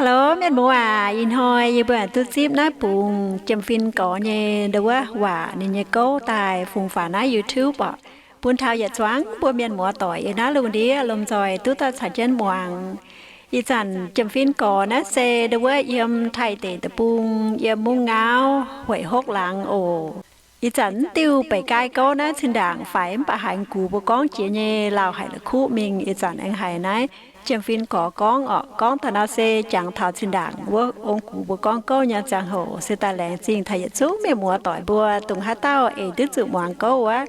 Hello mienh muoz aac, ih hnoi yie mbuo duqv zipv naaiv bungx Jiem Fin Gorx nyei nduov waac ninh nyei gouv daaih fungx faaux naaiv YouTube orqc, bun taux yietc zuangx mbuo mienh muoz doic yiem naaiv lungh ndiev lomh nzoih duqv daaih caux jienv muangx. Ih zanc Jiem Fin Gorx naaiv se nduov yiem Taiv deic-bung, yiem mungv ngauv hueic hopv laangz oc. Ih zanc mv diuh beic gaai gouv naaiv zinh ndaangc faix mv baac haiz gux mbuo gorngv jiex nyei lauh haic la'kuqv mingh. Ih zanc aengx haiz naaiv Jiem Fin Gorx gorngv orqc, gorngv daaih nor se jangx taux zinh ndaangc wuov ong gux mbuo gorngv gouv nyei ziangh hoc. Se daaih laengz zingh taux yietc zungv mienh muoz doic mbuo dongh haaix dauh eix duqv zuqc muangx gouv wuov,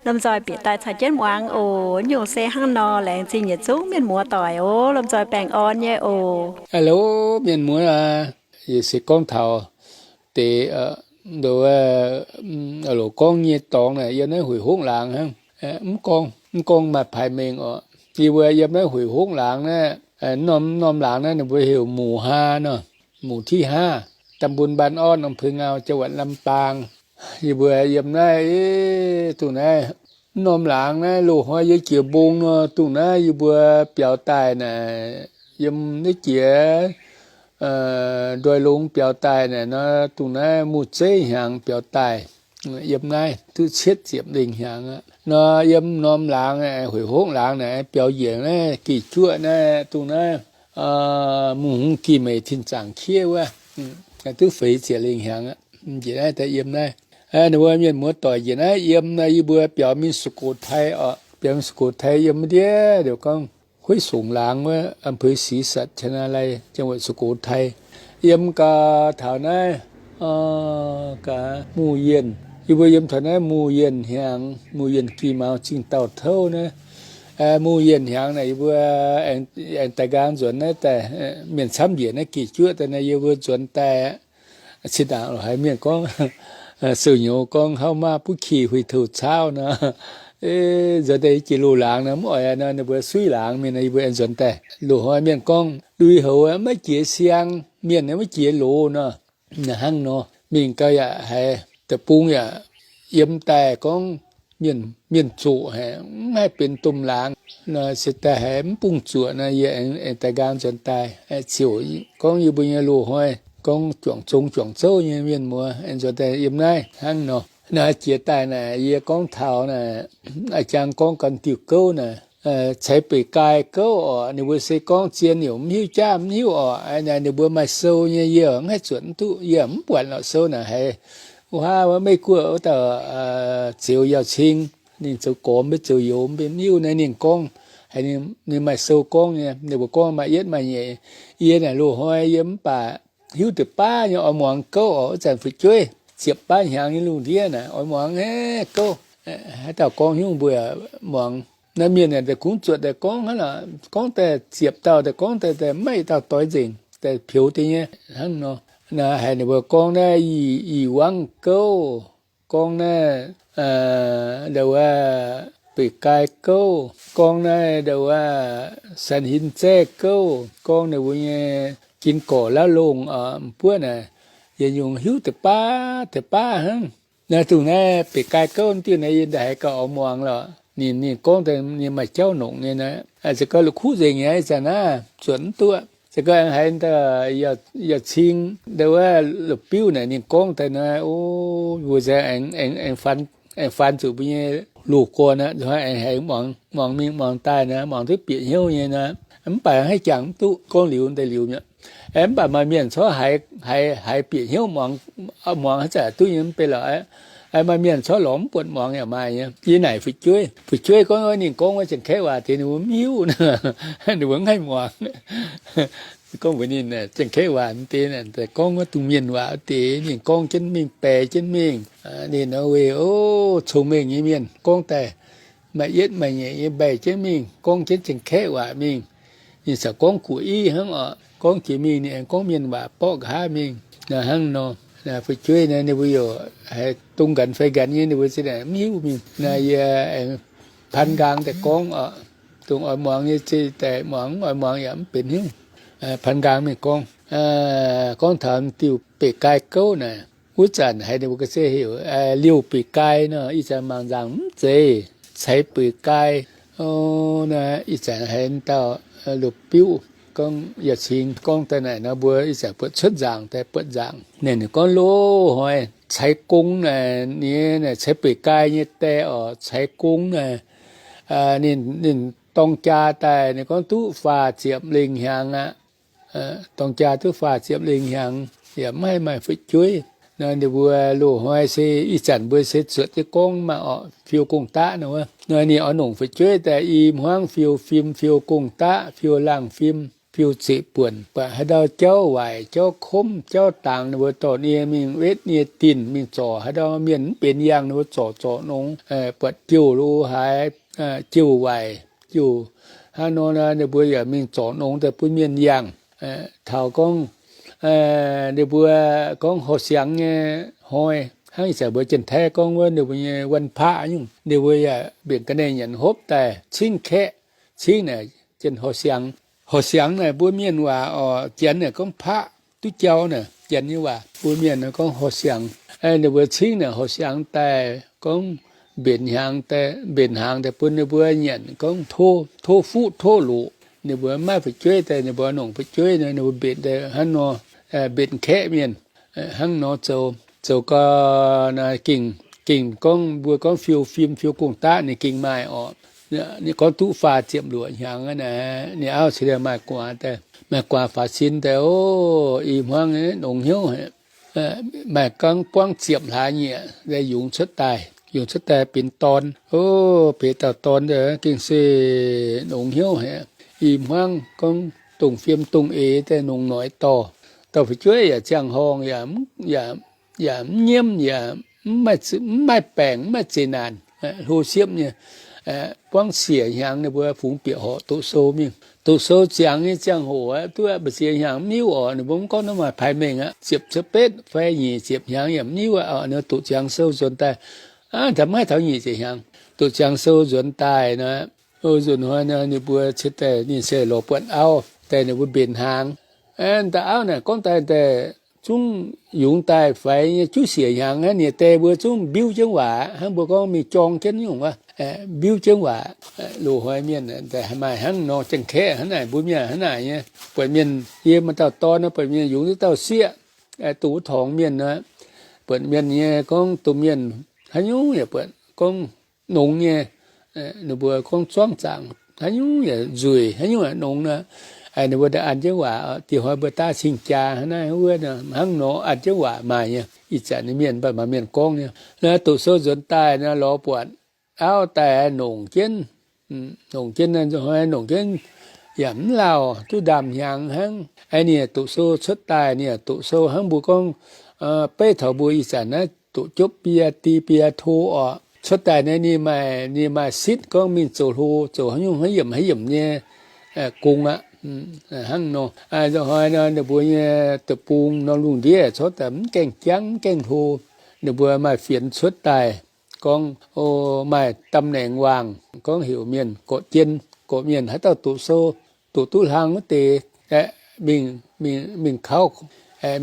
lomh nzoih bieqc daaih caux jienv muangx oc. Nyungc se hnangv nor, laengz zingh yietc zungv mienh muoz doic oc. Lomh nzoih baengh orn nyei oc. Hello mienh muoz aac, yie se gorngv taux deix, loz gorngv nyei dorngx naaic yiem naaiv Hueic Hongv laangz hnangv. Mv gorngv, mv gorngv maaih paaix mengh orqc. Yie mbuo yiem naaiv Hueic Hongv laangz naaiv, norm, norm laangz naaiv ninh mbuo heuc Mù Ha nor, Mù Thi Ha, ตำบลบ้านอ้อน อำเภองาว จังหวัดลำปาง. Yie mbuo yiem naaiv, dongh naaiv, norm laangz naaiv loz-hnoi yiem jiex mbong nor, dongh naaiv yie mbuo biaux daaih naaic, yiem naaiv jiex ndoih longx biaux daaih naaic nor, dongh naaiv Mouh Zeiv hnyangx biaux daaih. Yiem naaiv duqv cietv ziepc lengh hnyangx aqv nor, yiem norm laangz, Hueic Hongv laangz naaic biaux njiec naaiv Geh Juoqv naaiv, dongh naaiv Mungh Hungh Gih Meic Tin Zaangc Kiev wuov, duqv feix ziepc lengh hnyangx aqv. Njiec naaiv daaih yiem naaiv, ninh mbuo mienh muoz doic njiec naaiv yiem naaiv, yie mbuo biaux mingh สุโขทัย orqc, biaux mingh สุโขทัย yiem ndiev liuz gorngv Hueic Songc laangz wuov, อำเภอศรีสัชนาลัย จังหวัดสุโขทัย. Yiem gau taux naaiv gaax Mungh Yienh. Yie mbuo yiem taux naaiv Mungh Yienh hnyangx, Mungh Yienh Gih Mauz Zingh Dauh Touv naaiv. Mungh Yienh hnyangx naaic yie mbuo aengx daaih nqaang nzuonx naaiv daaih, mienh camv njiec naaiv Geh Juoqv daaih naaiv yie mbuo nzuonx daaih aqv. Cin-ndaangc haiz mienh gorngv, sou-nyouz gorngv hauv maav buv kih huih touh caauv nor, nzuonx daaih jiex loz laangz nor mv oix nor, ninh mbuo suiv laangz mingh nor, yie mbuo aengx nzuonx daaih. Loz-hnoi mienh gorngv lui-houx maiv jiex siang, mienh maiv jiex loz nor. Hnangv nor mingh gau yaac haiz deic-bung yaac yiem daaih gorngv mienh zoqc haic, mv haih benx domh laangz nor, se daaih haiz mv bungx zuoqc nor, yie aengx daaih nqaang nzuonx daaih. Ziouc gorngv yie mbuo nyei loz-hnoi gorngv juangc zong juangc zouv nyei mienh muoz aengx nzuonx daaih yiem naaiv hnangv nor. Naaiv jiex daaih naaic yie gorngv taux naaic, a'jang gorngv gan diuh gouv naaic, ceix beic gaai gouv orqc. Ninh mbuo se gorngv zien yaac mv hiuv jaav mv hiuv orqc. Naaic ninh mbuo maaih sou nyei, yie mv haih zuotc mv duqv, yie mv buatc lorqc sou naaic haiz wuov haav wuov Meiv Guoqv wuov dauh Zeux Yauh Cing, ninh zoux gormx mv bei zoux youz mv bei mv hiuv naaiv ninh gorngv, haiz ninh maaih sou gorngv nyei. Ninh mbuo gorngv maaih yietv maaih nyeic. Yie naaic loz-hnoi yie mv baac hiuv deix baav nyei oix muangx gouv orqc. Wuov zanc fu'jueiv ziepc baav hnyangx nyei lungh ndiev naaic oix muangx gouv. Haaix dauh gorngv nyungc mbuo muangx. Naaiv mienh daaih kungx zuotc daaih gorngv hnangv lorqc, gorngv daaih ziepc dauh daaih gorngv daaih, daaih maiv dauh doix nzengc, daaih peux deix nyei hnangv nor. Naaiv haiz ninh mbuo gorngv naaiv i, i wangv gouv, gorngv naaiv ndau wuov beic gaai gouv, gorngv naaiv ndau wuov สันหินแจ้ gouv, gorngv ninh mbuo nyei กินก่อละลง orqc, m'buoqv naaic, yietc nyungc hiuv deix baav deix baav hnangv. Naaiv dongh naaiv beic gaai gouv diuh naaiv yie ndaaih haiz gauh oix muangx lorqc. Ninh, ninh gorngv daaih ninh maaih jauv nongc nyei naaiv. Se gorngv la'kuqv nzengc nyei ih zanc naaiv zuotc mv duqv. Se gorngv aengx haiz ndau Yauh Cing ndau wuov La'biuv naaic ninh gorngv daaih naaiv, o, mbuo se aengx, aengx, aengx faan zuqc mbuo nyei loz-gorn aqv. Aengx haiz muangx, muangx mingh muangx daaih naaiv, muangx duqv bieqc hnyouv nyei naaiv. Mv baac haih jangx mv duqv, gorngv liuz daaih liuz mi'aqv. Mv baac maaih mienh corc haiz, haiz, haiz bieqc hnyouv muangx, muangx haaix zanc duqv nyei mv bei lorqc. Maaih mienh corc lorz mv buatc muangx yaac maaih nyei. Yie naaic fu'jueiv, fu'jueiv gorngv wuov ninh gorngv wuov Janx-Kaeqv waac deix ninh mbuo mv hiuv, ninh mbuo mv haih muangx. Gorngv mbuox ninh Janx-Kaeqv waac deix, gorngv wuov Dongh Mienh waac deix ninh gorngv jienv mingh, baeqc jienv mingh. Ninh nor weic, o, cong-mengh nyei mienh gorngv daaih maaih yietv maaih nyeic nyei mbaih jienv mingh, gorngv jienv Janx-Kaeqv waac mingh. Ninh caux gorngv guoqv-iv hnangv orqc. Gorngv jiex mingh ninh aengx gorngv mienh waac borqv nqa'haav mingh. Naaiv hnangv nor, fu'jueiv naaiv ninh mbuo yaac haiz dongh nqanx fai nqanx nyei, ninh mbuo za'gengh mv hiuv mingh. Naaiv yie aengx ภาคกลาง daaih gorngv orqc. Dongh oix muangx nyei se daaih muangx, mv oix muangx yaac mv benx hnyouv. ภาคกลาง mingh gorngv, gorngv taux diuh beic gaai gouv naaic, wuov zanc haiz ninh mbuo ga'sie heuc liouh beic gaai nor, ih zanc mangc nzangc mv zeiz, ceix beic gaai. Naaiv ih zanc haiz dauh La'biuv gorngv yaac cingx gorngv daaih naaic nor, mbuo ih zanc buatc cuotv nzaangc daaih buatc nzaangc. Naaic ninh gorngv loz-hnoi Ceix Gong naaic, ninh naaic Ceix Beic Gai nyei die oc, Ceix Gong naaic, ninh, ninh dorng jaa daaih, ninh gorngv duqv faah ziepc lengh hnyangx aqv. Dorng jaa duqv faah ziepc lengh hnyangx, yaac maiv haih maaih fu'jueiv. Nor ninh mbuo loz-hnoi se ih zanc mbuo se zuotc jienv gorngv maah oc, fiou gong-daqv nor wuov. Nor ninh oix longc fu'jueiv daaih i hmuangv fiou fim, fiou gong-daqv, fiou laangh fim, fiou zeqc buonc, buatc haaix ndau jauv waaic, jauv komv, jauv dangx, ninh mbuo dorh nie mingh wetv nie dinh mingh zorc. Haaix ndau mienh mv benx yangh, ninh mbuo zorc zorc nongx, buatc jouh lo haaix, jouh waaic, jouh hnangv nor, ninh mbuo yaac mingh zorc nongx daaih bun mienh yangh. Taux gorngv ninh mbuo gorngv horh siangx nyei hnoi, hnangv ih zanc mbuo Janx-Taiv gorngv wuov ninh mbuo nyei วันพระ nyungc, ninh mbuo yaac mbenc ga'naaiv nyanc hopv daaih cingv kaeqv. Cingv naaic janx horh siangx. Horh siangx naaic mbuo mienh waac oc, Janx naaic gorngv พระ duqv jauv naaic, Janx nyei waac. Mbuo mienh gorngv horh siangx. Ninh mbuo cingv naaic horh siangx daaih gorngv mbenc hnyangx, mbenc hnaangx daaih bun ninh mbuo nyanc gorngv tov fuqv tov loqc. Ninh mbuo maiv fu'jueiv daaih, ninh mbuo longc fu'jueiv nor, ninh mbuo mbenc daaih hnangv nor, mbenc kaeqv mienh hnangv nor zoux. Zoux gau, gengh, gengh gorngv mbuo gorngv fiou fim fiou gong-daqv ninh gengh maaih oc. Ninh gorngv duqv faah ziepc luoqc hnyangx aqv naaic, ninh auv cingx daaih maaih guaax daaih, maaih guaax faaux sin daaih, o, i hmuangv nongx hnyouv haic. Maaih gorngv buangv ziepc hlaax nyieqc daaih yungz cuotv daaih, yungz cuotv daaih benx dorn. O, benx dauh dorn gengh se nongx hnyouv haic. I hmuangv gorngv dongh fiem dongh eix daaih nongx noic dorh. Dauh fu'jueiv yaac ziangh horngh, yaac mv nyiemv, yaac mv maaih baengc, mv maaih zeqc naanc, hlo siepv nyei. Buangv siec hnyangx ninh mbuo fungx bieqc horqc doqc sou mingh. Doqc sou ziangx nyei ziangh hoc aqv, duqv mbu'ziex hnyangx mv niuv oc. Ninh mbuo mv gorngv naaiv maaih ภายใน aqv, ziepc, ziepc betv fai nyic ziepc hnyangx yaac mv niuv aqv. Ninh mbuo doqc ziangx sou nzuonx daaih, aav, da'maiv taux nyic ziepc hnyangx. Doqc ziangx sou nzuonx daaih nor, nzunc hnoi nor ninh mbuo cingx daaih, ninh se lorz buatc auv daaih, ninh mbuo mbenc hnaangx. Dauh auv naaic gorngv daaih, daaih zungv yungz daaih faix nyei juqv siec hnyangx aqv, ninh die mbuo zungv mbiuv jienv waac aqv. Hnangv mbuo gorngv mingh jorng jienv nyungc wuov, mbiuv jienv waac. Loz-hnoi mienh maaih hnangv nor, Janx-Kaeqv hnangv naaic, mbuo mienh hnangv naaic nyei. Buatc mienh yiem maaih dauh dorn nor, buatc mienh yungz duqv dauh sieqv, dongh wuov torngx mienh nor, buatc mienh nyei gorngv domh mienh haaix nyungc yaac buatc gorngv nongx nyei. Ninh mbuo gorngv zuangv zaangc haaix nyungc yaac nzueic, haaix nyungc yaac nongx nor. Ninh mbuo daaih an jienv waac, diex hnoi mbuo daav cing-jaa hnangv naaiv wuov, hnangv nor an jienv waac maaih nyei. Ih zanc nyei mienh, mv baac maaih mienh gorngv nyei. Naaiv doqc sou nzuonx daaih nor, lorz buatc auv daaih nongc jienv, nongc jienv, hnoi nongc jienv yaac mv lauh, duqv ndaamv-hnyangx hnangv. Ninh doqc sou cuotv daaih, ninh doqc sou hnangv mbuo gorngv beiv taux mbuo ih zanc naaiv doqc jopv bia, di bia to oc. Cuotv daaih naaiv ninh maaih, ninh maaih sitv gorngv mingh zoux hlo, zoux haaix nyungc haaix yiemc haaix yiemc nyei gong aqv. Hnangv nor, hnoi nor ninh mbuo nyei deic-bung nor lungh ndiev corc daaih mv gaengh jangv, mv gaengh hlo. Ninh mbuo maaih fienx cuotv daaih gorngv, o, maaih ตำแหน่ง wangc, gorngv heuc mienh gorqv jien, gorqv mienh haaix dauh doqc sou, doqc duqv hlang wuov deix, mingh, mingh kauv,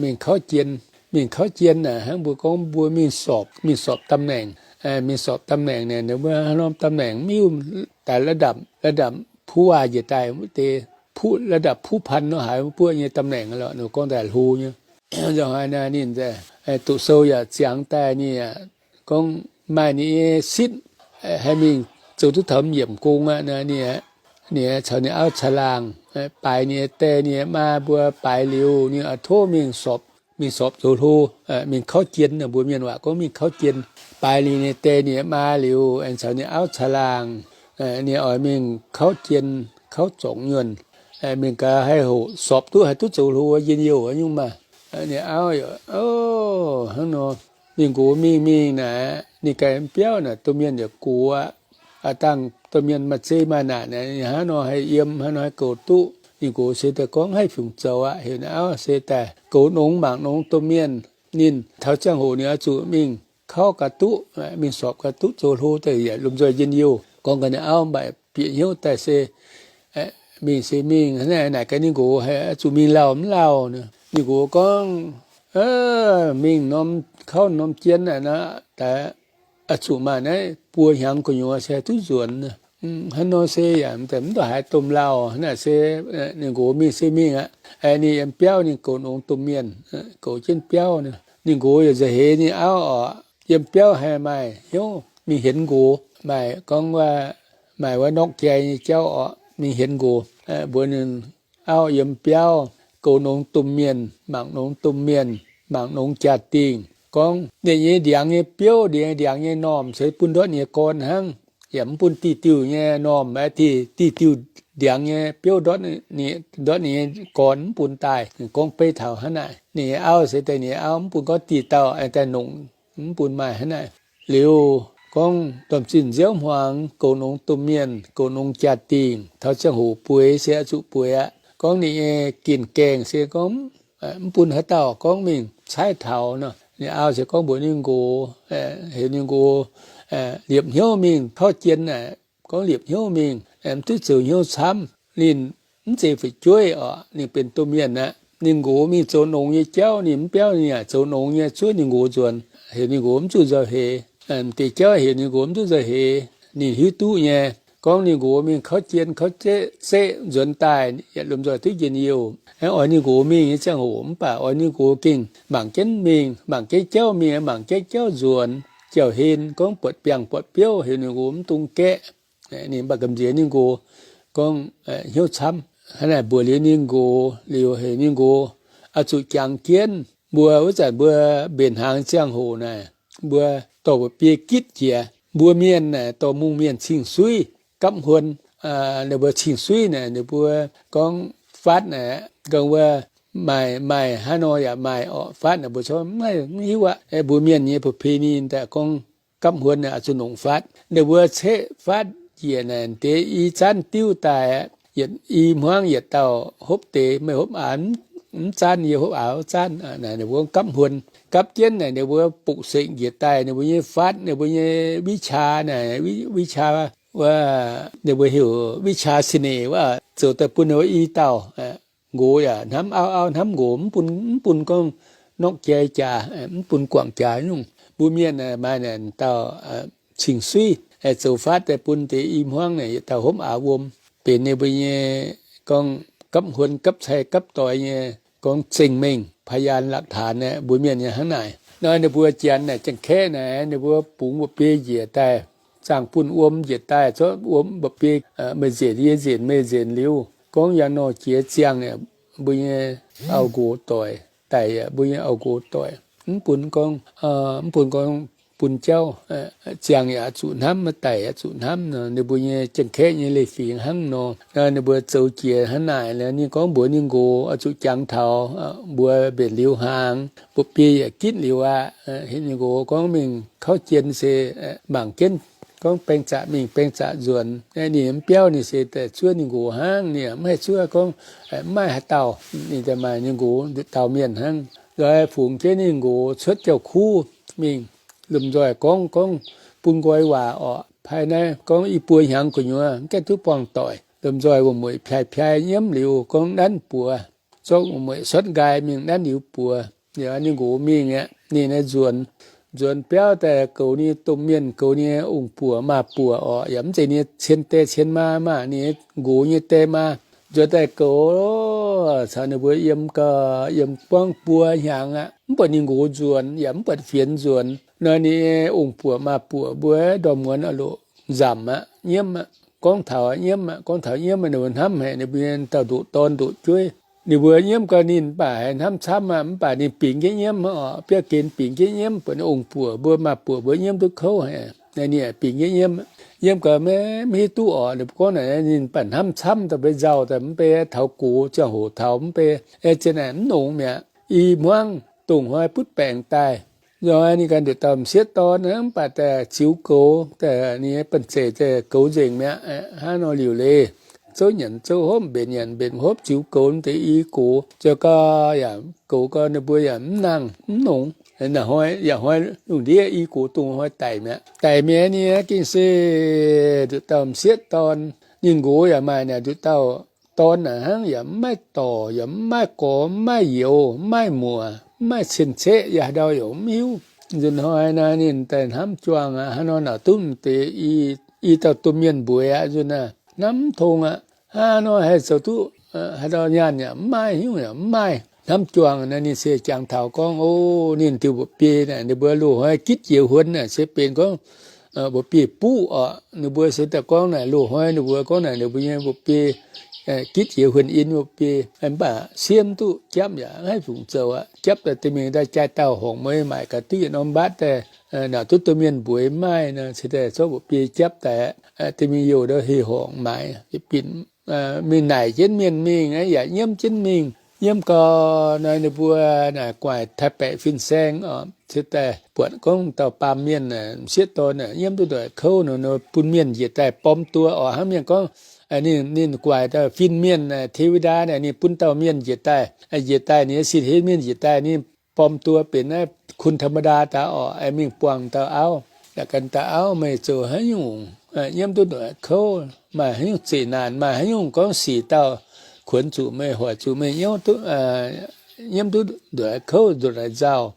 mingh kauv jien. Mingh kauv jien naaic hnangv mbuo gorngv mbuo mingh sorpc, mingh sorpc ตำแหน่ง, mingh sorpc ตำแหน่ง naaic, ninh mbuo haaix norm ตำแหน่ง miuv daaih ระดับ, ระดับผู้ว่า njiec daaih wuov deix, ระดับผู้พัน nor haiz mbuo nyei ตำแหน่ง lorqc, ninh gorngv daaih hlo nyei. Nzunc hnoi naaiv ninh doqc sou yaac ziangx daaih, ninh gorngv maaih ninh nyei sitv haih mingh zoux duqv taux yiemc gong aqv. Ninh, ninh caux ninh auv caangh laangh baaix ninh die ninh maa mbuo baaix liuz, ninh oix tov mingh sorpc, mingh sorpc zoux hlo, mingh kauv jien. Mbuo mienh waac gorngv mingh kauv jien. Baaix ninh die ninh maa liuz, aengx caux ninh auv caangh laangh, ninh oix mingh kauv jien, kauv zorngc nyuonh, mingh gaax haih hoqc sorpc duqv, haih duqv zoux hlo njien-youh nyungc maah. Ninh auv, o, hnangv nor, ninh nqox mingh mingh naaic, ninh ganh biauv naaic domh mienh yaac gox aqv. Aav dangh domh mienh maaih zei maaih naanc, ninh hnangv nor haih yiem, hnangv nor haih goux duqv. Ninh nqox se daaih gorngv haih fungc zoux aqv. Heuc ninh auv se daaih goux nongx mangc nongx domh mienh. Ninh taux ziangh hoc ninh oix zuqc mingh kauv gaax duqv, mingh sorpc gaax duqv zoux hlo daaih yaac lomh nzoih njien-youh. Gorngv gaax ninh auv, mv baac bieqc hnyouv daaih se mingh se mingh, naaic gaax ninh nqox, haih zuqc mingh lauh mv lauh? Ninh nqox gorngv, mingh norm kauv norm jien naaic nor, daaih zuqc maaih naaiv buo hnyangx gu'nyuoz se duqv nzuonx. Hnangv nor se yaac mv ndongc haaix domh lauh hnangv naaic se, ninh nqox mingh se mingh aqv. Ninh yiem biauv ninh goux nongx domh mienh, goux jienv biauv. Ninh nqox yaac nza'heix ninh auv oc, yiem biauv haih maaih hnyouv mingh hienx nqox, maaih gorngv maaih wuov norqv jai nyei jauv oc, mingh hienx nqox, mbuox ninh auv yiem biauv goux nongx domh mienh, mangc nongx domh mienh, mangc nongx jaa-dingh. Gorngv ninh nyei ndiangx nyei biouv, ninh nyei ndiangx nyei normh se bun ndortv ninh nyei gorn hnangv, yaac mv bun diuh diuh nyei normh, diuh diuh ndiangx nyei biouv ndortv ninh nyei gorn mv bun daaih. Gorngv beiv taux hnangv naaic, ninh nyei auv se daaih ninh nyei auv mv bun gorngv diuh dauh daaih nongc, mv bun maaih hnangv naaic. Liuz gorngv domh zinh nziouv hmuangx goux nongx domh mienh, goux nongx jaa-dingh, taux ziangh hoc bueix se oix zuqc bueix aqv. Gorngv ninh nyei gin gaengh se gorngv mv bun haaix dauh gorngv mingh caaiv taux nor. Ninh auv se gorngv mbuox ninh nqox, heuc ninh nqox liepc hnyouv mingh kauv jien naaic, gorngv liepc hnyouv mingh, mv duqv zoux hnyouv camv. Ninh mv zeiz fu'jueiv oc, ninh benx domh mienh aqv. Ninh nqox mingh zoux nongx nyei jauv, ninh mv biauv ninh yaac zoux nongx nyei, zuov ninh nqox nzuonx, heuc ninh nqox mv zuqc nzauh heix. Deix jauv heuc ninh nqox mv duqv nzauh heix, ninh hiuv duqv nyei. Gorngv ninh nqox mingh kauv jien kauv zeqv nzuonx daaih, yietc lomh nzoih duqv njien-youh. Oix ninh nqox mingh nyei ziangh hoc mv baac oix ninh nqox gengh mangc jienv mingh, mangc jienv jauv mingh, mangc jienv jauv nzuonx, jauv-hlen, gorngv buatc biangh buatc biouv heuc ninh nqox mv dungx gaeqv. Ninh mv baac gamh nziex ninh nqox gorngv hnyouv camv. Hnangv naaic mbuox liuz ninh nqox liuz, heuc ninh nqox oix zuqc jangx jienv. Mbuo wuov zanc mbuo mbenc hnaangx ziangh hoc naaic, mbuo dorh mba'biei gitv jiex. Mbuo mienh naaic dorh mungh mienh cing-suiv gapv huon. Ninh mbuo cing-suiv naaic ninh mbuo gorngv faatv naaic, gorngv wuov maaih, maaih hnangv nor yaac maaih orqc. Faatv naaic mbuo corc mv hiuv aqv. Mbuo mienh nyei ประเพณี daaih gorngv gapv huon naaic oix zuqc nongc faatv. Ninh mbuo ceqv faatv njiec naaic deix i zaanv diuv daaih, yietc i hmuangv yietc dauh hopv deix, meih hopv aax mv zaanv, yie hopv aax mv zaanv. Naaic ninh mbuo gapv huon. Gapv jienv naaic ninh mbuo bukc sekv njiec daaih ninh mbuo nyei faatv, ninh mbuo nyei วิชา naaic, วิชา wuov, ninh mbuo heuc วิชาเสน่ห์ wuov, zoux daaih bun ninh mbuo i dauh. Nqox yaac hnamv auv, auv hnamv nqox, mv bun, mv bun gorngv norqv jai jaax, mv bun guangc jaax nyungc. Mbuo mienh maaih naaic dauh cing-suiv, zoux faatv daaih bun deix i hmuangv naaic yietc dauh hopv aax wuom, benx ninh mbuo nyei gorngv gapv huon gapv cai gapv doix nyei gorngv zengh mengh พยานหลักฐาน naaic, mbuo mienh nyei hnangv naaic. Nor ninh mbuo janx naaic, Janx-Kaeqv naaic, ninh mbuo bungx mba'biei njiec daaih, zaangh bunh wuom njiec daaih, zorqv wuom mba'biei, meih nzenc yie nzenc meih nzenc liuz, gorngv yangh nor jiex ziangh, mbuo nyei auv-nqox doic, daic yaac mbuo nyei auv-nqox doic. Mv bun gorngv, mv bun gorngv bun jauv, ziangh yaac zuqc hnamv, daic yaac zuqc hnamv nor. Ninh mbuo nyei Janx-Kaeqv nyei leiz-fingx hnangv nor. Ninh mbuo zoux jiex hnangv naaic, ninh gorngv mbuox ninh nqox oix zuqc jangx taux mbuo mbenc liuz hnaangx, mba'biei yaac gitv liuz aqv. Ninh nqox gorngv mingh kauv jien se mangc jienv, gorngv baeng zaqc mingh baeng zaqc nzuonx. Ninh mv biauv ninh se daaih zuov ninh nqox hnangv, ninh mv haih zuov gorngv mv maaih haaix dauh. Ninh daaih maaih ninh nqox nduqc dauh mienh hnangv. Nzoih fungx jienv ninh nqox cuotv jauv-kuv mingh, lomh nzoih gorngv, gorngv bun nqoi waac orqc, paaiv naaiv gorngv i buo hnyangx gu'nyuoz mv gaengh duqv buangh doic. Lomh nzoih wuom-mueic piai-piai nyiemv liuz gorngv nanv buoz, zorqv wuom-mueic cuotv nqaai mingh nanv liuz buoz. Ninh nqox mingh aqv, ninh naaiv nzuonx, nzuonx biauv daaih goux ninh domh mienh, goux ninh ong-buoc maa-buoc orqc, yaac mv zeiz ninh cien die cien maa maah, ninh nqox nyei die maa. Nzuonx daaih goux caux ninh mbuo yiem gau, yiem buangv buo hnyangx aqv, mv buatc ninh nqox nzuonx yaac mv buatc fienx nzuonx. Nor ninh ong-buoc maa-buoc mbuo ndorm muonz oix loqc nzamc aqv, nyiemv aqv. Gorngv taux nyiemv aqv, gorngv taux nyiemv aqv, ninh mbuo hnamv haic ninh mbuo nyei dauh ndoqc dorn ndoqc jueiv. Ninh mbuo nyiemv gau ninh mv baac haiz hnamv camv aqv, mv baac ninh bingx jienv nyiemv orqc, biauv gen bingx jienv nyiemv, buatc ninh ong-buoc mbuo maa-buoc mbuo nyiemv duqv kouv haic. Ninh bingx jienv nyiemv, nyiemv gau maiv hiuv duqv orqc. Ninh mbuo gorngv naaic ninh mv baac hnamv camv daaih mbuo nzauh daaih mv bei taux gox ziangh hoc taux mv bei, zien naaic mv nongx mi'aqv. I hmuangv dongh hnoi butv baengc daaih, nzoih ninh ganh nduqc dauh m'sieqv dorn mv baac daaih ziux goux, daaih ninh nyei banh zeic daaih goux nzengc mi'aqv. Hnangv nor liuc leiz, zouv nyanc zouv hopv, mbenc nyanc mbenc hopv, ziux goux deix i gox, zoux gau yaac goux gau ninh mbuo yaac mv nangh mv nongx. Naaic hnoi yaac hnoi lungh ndiev i gox dongh hnoi daic mi'aqv. Daic mi'aqv ninh gengh se nduqc dauh m'sieqv dorn. Ninh nqox yaac maaih naaic nduqc dauh dorn naaic hnangv, yaac mv maaih dorc, yaac mv maaih gorx, mv maaih youz, mv maaih muoc, mv maaih cien-ceqv, yaac haaix ndau yaac mv hiuv. Nzunc hnoi naaiv ninh daaih hnamv juangh aqv, haaix nor naaic duqv deix i i dauh domh mienh mbueiz aqv. Nzunc naaiv hnamv tong aqv, hnangv nor haih zoux duqv haaix dauh nyaanh yaac mv maaih, haaix nyungc yaac mv maaih. Hnamv juangc naaiv ninh se jangx taux gorngv, o, ninh diuh mba'biei naaic ninh mbuo loz-hnoi gitv jiex huon naaic se benx gorngv mba'biei buv oc. Ninh mbuo se daaih gorngv naaic loz-hnoi ninh mbuo gorngv naaic ninh mbuo nyei mba'biei gitv jiex huon in mba'biei, mv baac siemv duqv japv yaac mv haih fungc zoux aqv. Japv daaih deix mingh daaih jaaix dauh horngc mueiz maaic gaax duqv yietc norm mbatv daaih, naaic duqv domh mienh mbueiz maaih nor, se daaih zorqv mba'biei japv daaih, deix mingh youh ndau heh horngc maaiz. Binc mingh naaic jienv mienh mingh yaac nyiemv jienv mingh. Nyiemv gau, naaiv ninh mbuo naaic guaaic Taiv-Baeqc fin-saeng oc, se daaih buatc gorngv dauh baamh mienh m'sieqv dorn naaic nyiemv duqv ndoqc kouv nor, bun mienh njiec daaih borm duoh oc. Hnangv mienh gorngv ninh guaaic dauh fin-mienh, Tewida naaic, ninh bun dauh mienh njiec daaih, njiec daaih ninh nyei sin-hlen mienh njiec daaih, ninh borm duoh benx naaiv kun ธรรมดา daaih oc, mingh buangh dauh auv. Yaac gan dauh auv, meih zoux haaix nyungc nyiemv duqv ndoqc kouv? Maaih haaix nyungc zeqc naanc, maaih haaix nyungc gorngv sic dauh kuonx zuqc meih, hoic zuqc meih nyiemv duqv, nyiemv duqv ndoqc kouv nzuonx naaic nzauh?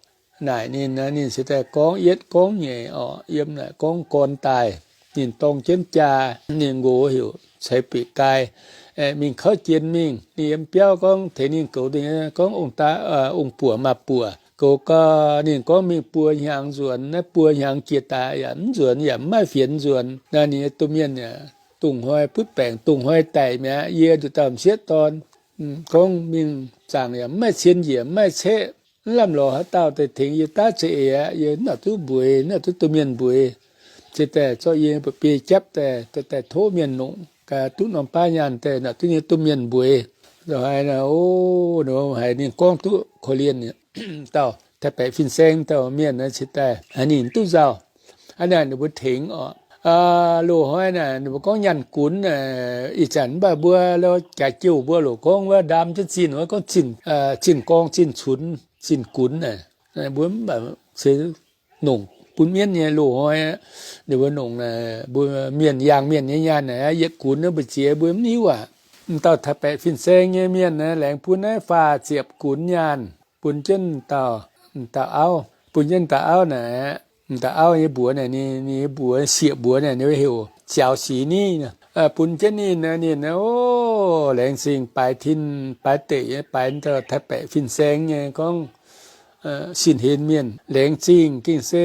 Naaic ninh, ninh se daaih gorngv yietv gorngv nyeic oc, yiem naaic gorngv gorn daaih. Ninh dorng jienv jaa, ninh nqox heuc Ceix Beqc Gai, mingh kauv jien mingh. Ninh yiem biauv gorngv tengx ninh goux, gorngv, Ong-buoc maaz-buoc, goux gau. Ninh gorngv mingh buo hnyangx nzuonx, naaiv buo hnyangx jiex daaih yaac mv nzuonx, yaac mv maaih fienx nzuonx. Naaiv ninh nyei domh mienh yaac dungz hnoi butv baengc, dungz hnoi daic mi'aqv. Yie nduqc dauh m'sieqv dorn, gorngv mingh zaangc yaac mv maaih cien njiec, mv maaih ceqv, mv lamh lorz haaix dauh daaih tengx yie daav za'eix aqv. Yie mv nangc duqv mbueiz, mv nangc duqv domh mienh mbueiz. Se daaih zorqv yie nyei mba'biei japv daaih, daaih tov mienh nongc gaax duqv norm baav nyaanh daaih nangc duqv nyei domh mienh mbueiz. Nzauh haiz naaic, o, haiz ninh gorngv duqv korv-lienh dauh Taiv-Baeqc fin-saeng dauh mienh naaiv se daaih haiz ninh duqv nzauh. Hnangv naaic ninh mbuo tengx oc. Loz-hnoi naaic ninh mbuo gorngv nyaanh gunx naaic, ih zanc mv baac mbuo lo jaax jouh mbuo loc gorngv wuov ndaam jienv zinh, wuov gorngv zinh gorngv zinh cunx, zinh gunx naaic. Mbuo mv baac se nongc bun mienv nyei loz-hnoi aqv. Ninh mbuo nongc naaic, mbuo mienh, yaangh mienh nyei nyaanh naaic, yietc gunx naaiv mbu'ziex mbuo mv hiuv aac. M'dauh Taiv-Baeqc fin-saeng nyei mienh naaiv laengz bun naaiv faah ziepc gunx nyaanh bun jienv dauh, dauh auv, bun jienv dauh auv naaic. Dauh auv nyei mbuox naaic, ninh nyei mbuox, sieqv mbuox naaic, ninh heuc Ziaaux Six Niv. Bun jienv ninh, ninh, o, laengz zingh baaix tin baaix deic nyei, baaix dauh Taiv-Baeqc fin-saeng nyei gorngv sin-hlen mienh. Laengz zingh gengh se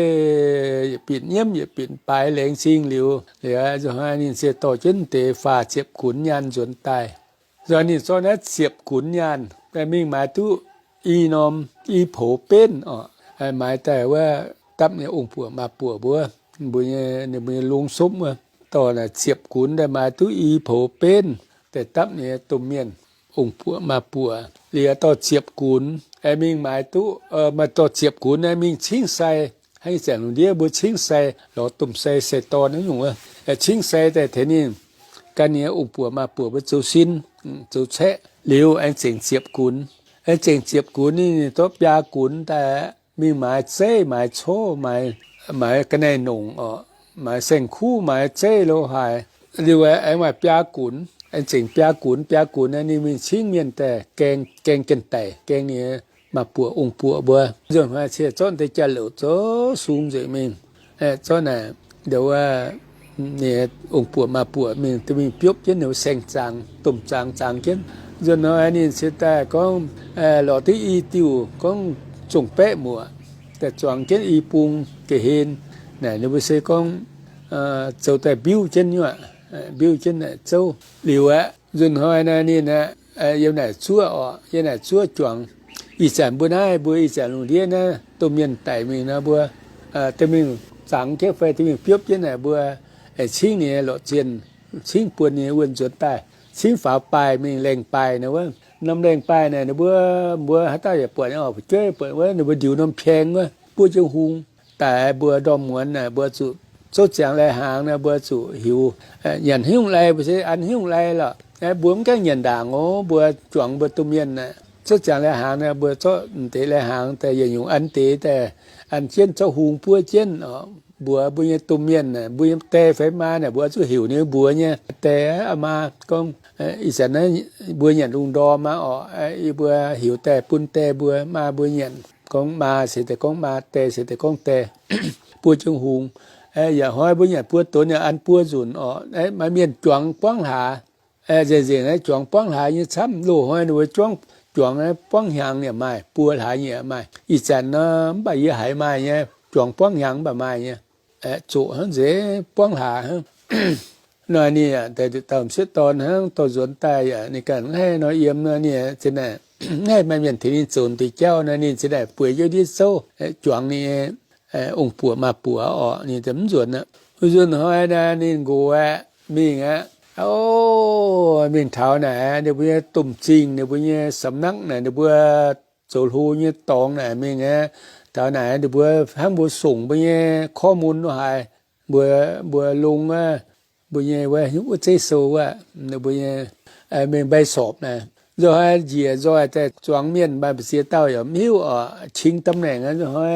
yietc binc nyiemv yietc binc baaix laengz zingh liuz, liuz ninh se dorh jienv deix faah ziepc gunx nyaanh nzuonx daaih. Nzunc ninh zorqv naaiv ziepc gunx nyaanh mingh maaiz duqv i norm i poux benv oc. Maaiz daaih wuov dapv nyei ong-buoc maa-buoc mbuo, mbuo nyei, ninh mbuo nyei longx sopv wuov, dorh naaic ziepc gunx daaih maaiz duqv i poux benv daaih dapv nyei domh mienh ong-buoc maa-buoc. Liuz dorh ziepc gunx mingh maaiz duqv, maaih dorh ziepc gunx mingh cingv sai. Hnangv ih zanc lungh ndiev mbuo cingv sai, lorz domh sai, sai-dorn naaiv nyungc wuov, cingv sai daaih tengx ninh, gan ninh nyei ong-buoc maa-buoc mbuo zoux sin, zoux caeqv. Liuz aengx zengc ziepc gunx. Aengx zengc ziepc gunx ninh, ninh zorqv biaa gunx daaih mingh maaiz zeiv, maaiz cov, maaiz ga'naaiv-nongc oc, maaiz saeng-kuv, maaiz zeiv lo haaix. Liuz aengx maaih biaa gunx, aengx zengc biaa gunx. Biaa gunx naaiv ninh mingh cingv mienh daaih gaeng, gaeng jienv daic, gaeng ninh maa-buoc ong-buoc mbuo. Nzunc hnoi cie zorqv deix jauv-louc zoux sung nzengc mingh. Zorqv naaic, ninh ong-buoc maa-buoc mingh, mingh biopv jienv ninh saeng-zaangx, domh zaangx zaangx jienv. Nzunc hnoi ninh se daaih gorngv lorz duqv i diuh gorngv zongh baeqv muoc daaih zuangx jienv i bung ga'hlen. Naaic ninh mbuo se gorngv zoux daaih mbiuv jienv nyuoqc, mbiuv jienv naaic zouv. Liuz aqv, nzunc hnoi naaiv ninh aqv, yiem naaic zuoqv oc, yiem naaic zuoqv juangc. Ih zanc mbuo naaiv, mbuo ih zanc lungh ndiev naaiv domh mienh daic mingh nor, mbuo daaih mingh zangx jienv fai daaih mingh biopv jienv naaic, mbuo cingv ninh lorqc zienh, cingv buonc ninh wuonh nzuonx daaih, cingv faaux baaih mingh, laengh baaih nor wuov. Norm laengh baaih naaic ninh mbuo, mbuo haaix dauh yaac buatc nyei oc, fu'jueiv buatc wuov, ninh mbuo ndiux norm paeng wuov, buov jienv hung daaih. Mbuo ndorm muonz naaic mbuo zuqc zouv ziangx lai-hnaangx naaic, mbuo zuqc hiuc nyanc haaix nyungc lai, mbuo se an haaix nyungc lai lorqc. Mbuo mv gaengh nyanc ndaangc oc, mbuo juangc mbuo domh mienh naaic, zouv ziangx lai-hnaangx naaic, mbuo zorqv deix lai-hnaangx daaih yietc nyungc an deix daaih, an jienv zouv hung buov jienv oc. Mbuox mbuo nyei domh mienh naaic, mbuo nyei die fai maa naaic, mbuo zuqc heuc ninh mbuox nyei die, aa maa, gorngv ih zanc naaiv mbuo nyanc lungh ndorm aqv oc. Yie mbuo heuc daaih bun die mbuo, maa mbuo nyanc. Gorngv maa se daaih gorngv maa, die se daaih gorngv die. Buov jienv hung, Yaac hnoi mbuo nyanc buo donx yaac an buo nzunc orqc. Maaih mienh juangx buangv hlaax, nzengc-nzengc naaiv juangx buangv hlaax nyei camv. Loz-hnoi ninh mbuo juangv, juangx buangv hnyangx yaac maaih, buo hlaax nyei yaac maaih. Ih zanc nor mv baac yie haiz maaih nyei, juangx buangv hnyangx mv baac maaih nyei. Zoqc hnangv nzengc, buangv hlaax hnangv. Nor ninh aac, deix dauh m'sieqv dorn hnangv dorh nzuonx daaih yaac ninh ganh mv haih nor yiem nor ninh za'naaic, mv haih maaih mienh tengx ninh zoux deix jauv nor ninh za'naaic bueix jienv ndiev zouv juangx ninh nyei ong-buoc maa-buoc orqc. Ninh mv nzuonx aqv. Nzuonx hnoi naaic ninh nqox aeqv, mingh aqv. O, mingh taux naaic ninh mbuo nyei domh zingh, ninh mbuo nyei สำนัก naaic, ninh mbuo zoux hlo nyei dorngx naaic mingh aqv. Taux naaic ninh mbuo hnangv mbuo songc mbuo nyei ข้อมูล lo haaix, mbuo, mbuo longx aqv, mbuo nyei wuov, wuov zeiv sou wuov, ninh mbuo nyei mingh ใบสอบ naaic. Nzunc hnoi njiec nzoih daaih zuangx mienh maaih mbu'ziex dauh yaac mv hiuv orqc, ชิงตำแหน่ง aqv. Nzunc hnoi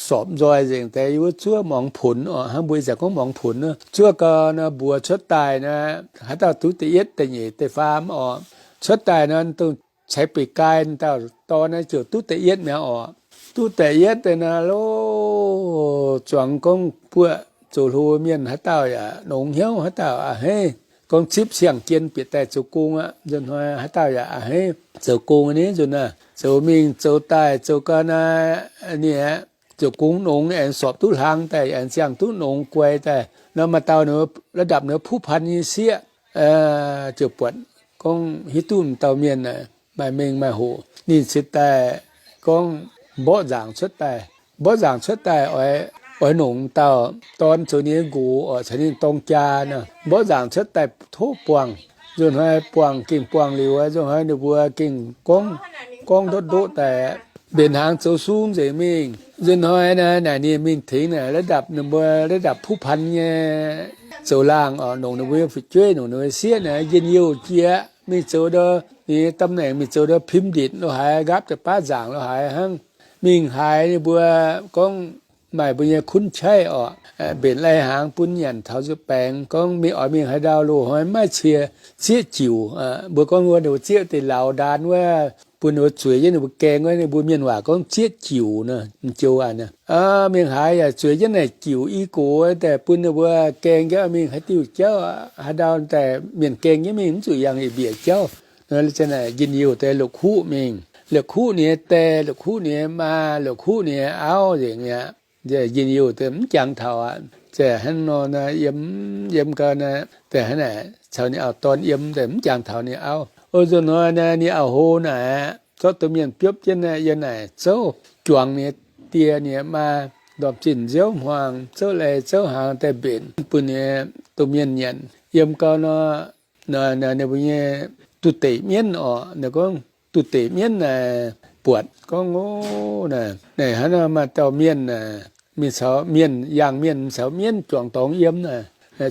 สอบ nzoih nzengc daaih yiem wuov zuov muangx punx orqc, hnangv mbuo ih zanc gorngv muangx punx nor. Zuov gau nor mbuox cuotv daaih nor, haaix dauh duqv da'yietv da'nyeic da'faam orqc. Cuotv daaih nor dongh ceix beic gai dauh dorn naaiv ziouc duqv da'yietv mi'aqv orqc. Duqv da'yietv daaih nor, lo, zuangx gorngv buoqv zoux hlo mienh haaix dauh yaac nongx hnyouv, haaix dauh a'hneiv gorngv zipv siang-jien bieqc daaih zoux gong aqv. Nzunc hnoi haaix dauh yaac a'hneiv zoux gong nyei nzunc naaic. Zoux mingh zoux daaih zoux gau naaic, ninh aeqv, zoux gong nongx aengx สอบ duqv hlang daaih, aengx ziangh duqv nongx guai daaih nor, maaih dauh ระดับเหนือผู้พัน nyei sieqv ziouc buatc gorngv hiuv duqv m'dauh mienh naaic maaih mengh maaih hoc. Ninh cingx daaih gorngv mborqv nzaangc cuotv daaih. Mborqv nzaangc cuotv daaih oix, oix nongc dauh dorn zoux ninh nyei nqox orqc, caux ninh dorng jaa nor. Mborqv nzaangc cuotv daaih tov buangh. Nzunc hnoi buangh gengh buangh liuz, nzunc hnoi ninh mbuo gengh gorngv, gorngv ndoqv ndoqv daaih, mbenc hnaangx zoux sung nzengc mingh. Nzunc hnoi naaic ninh mingh tengx naaic ระดับ ninh mbuo ระดับผู้พัน nyei zoux laangh orqc, nongc ninh mbuo nyei fu'jueiv, nongc ninh mbuo sieqv naaic njien-youh jiex mingh zoux ndau, ninh nyei ตำแหน่ง mingh zoux ndau พิมพ์ดีด lo haaix, nqaapv deix baav nzaangc lo haaix hnangv. Mingh haiz ninh mbuo gorngv maaih mbuo nyei คนใช้ orqc, mbenc lai-hnaangx bun nyanc taux nzuih baengx, gorngv mingh oix mingh haaix ndau loz-hnoi maiv cie, zieqv jiuc. Mbuo gorngv wuov ninh mbuo zieqv deix lauz ndaan wuov, bun ninh mbuo zueiz jienv ninh mbuo gaeng wuov, ninh mbuo mienh waac gorngv zieqv jiuc nor, m'jou aqv. Mingh haaix yaac zueiz jienv naaic jiuc i gox daaih bun ninh mbuo gaeng jienv mingh haaix diuh jauv, haaix ndau daaih mienh gaeng jienv mingh mv zuqc yangh yietc mbiec jauv. Naaic njien-youh deix la'kuqv mingh, la'kuqv ninh nyei die, la'kuqv ninh nyei maa, la'kuqv ninh nyei auv nzengc mi'aqv. Njien-youh deix mv jangx taux aqv. Hnangv nor naaic yiem, yiem gau naaic, daaih hnangv naaic caux ninh auv dorn yiem daaih mv jangx taux ninh auv. O nzunc hnoi naaic ninh auv-hlo naaic zorqv domh mienh biopv jienv naaic yiem naaic zouv juangc ninh die ninh maa, ndorm zinh nziouv hmuangx zouv leih zouv hnaangx daaih mbenc bun ninh domh mienh nyanc. Yiem gau nor, ninh mbuo nyei duqv deic mienv orqc, ninh gorngv duqv deic mienv naaic buatc gorngv, O, naaic hnangv nor maaih dauh mienh naaic mingh caux mienh, yaangh mienh caux mienv juangc dorngx yiem naaic,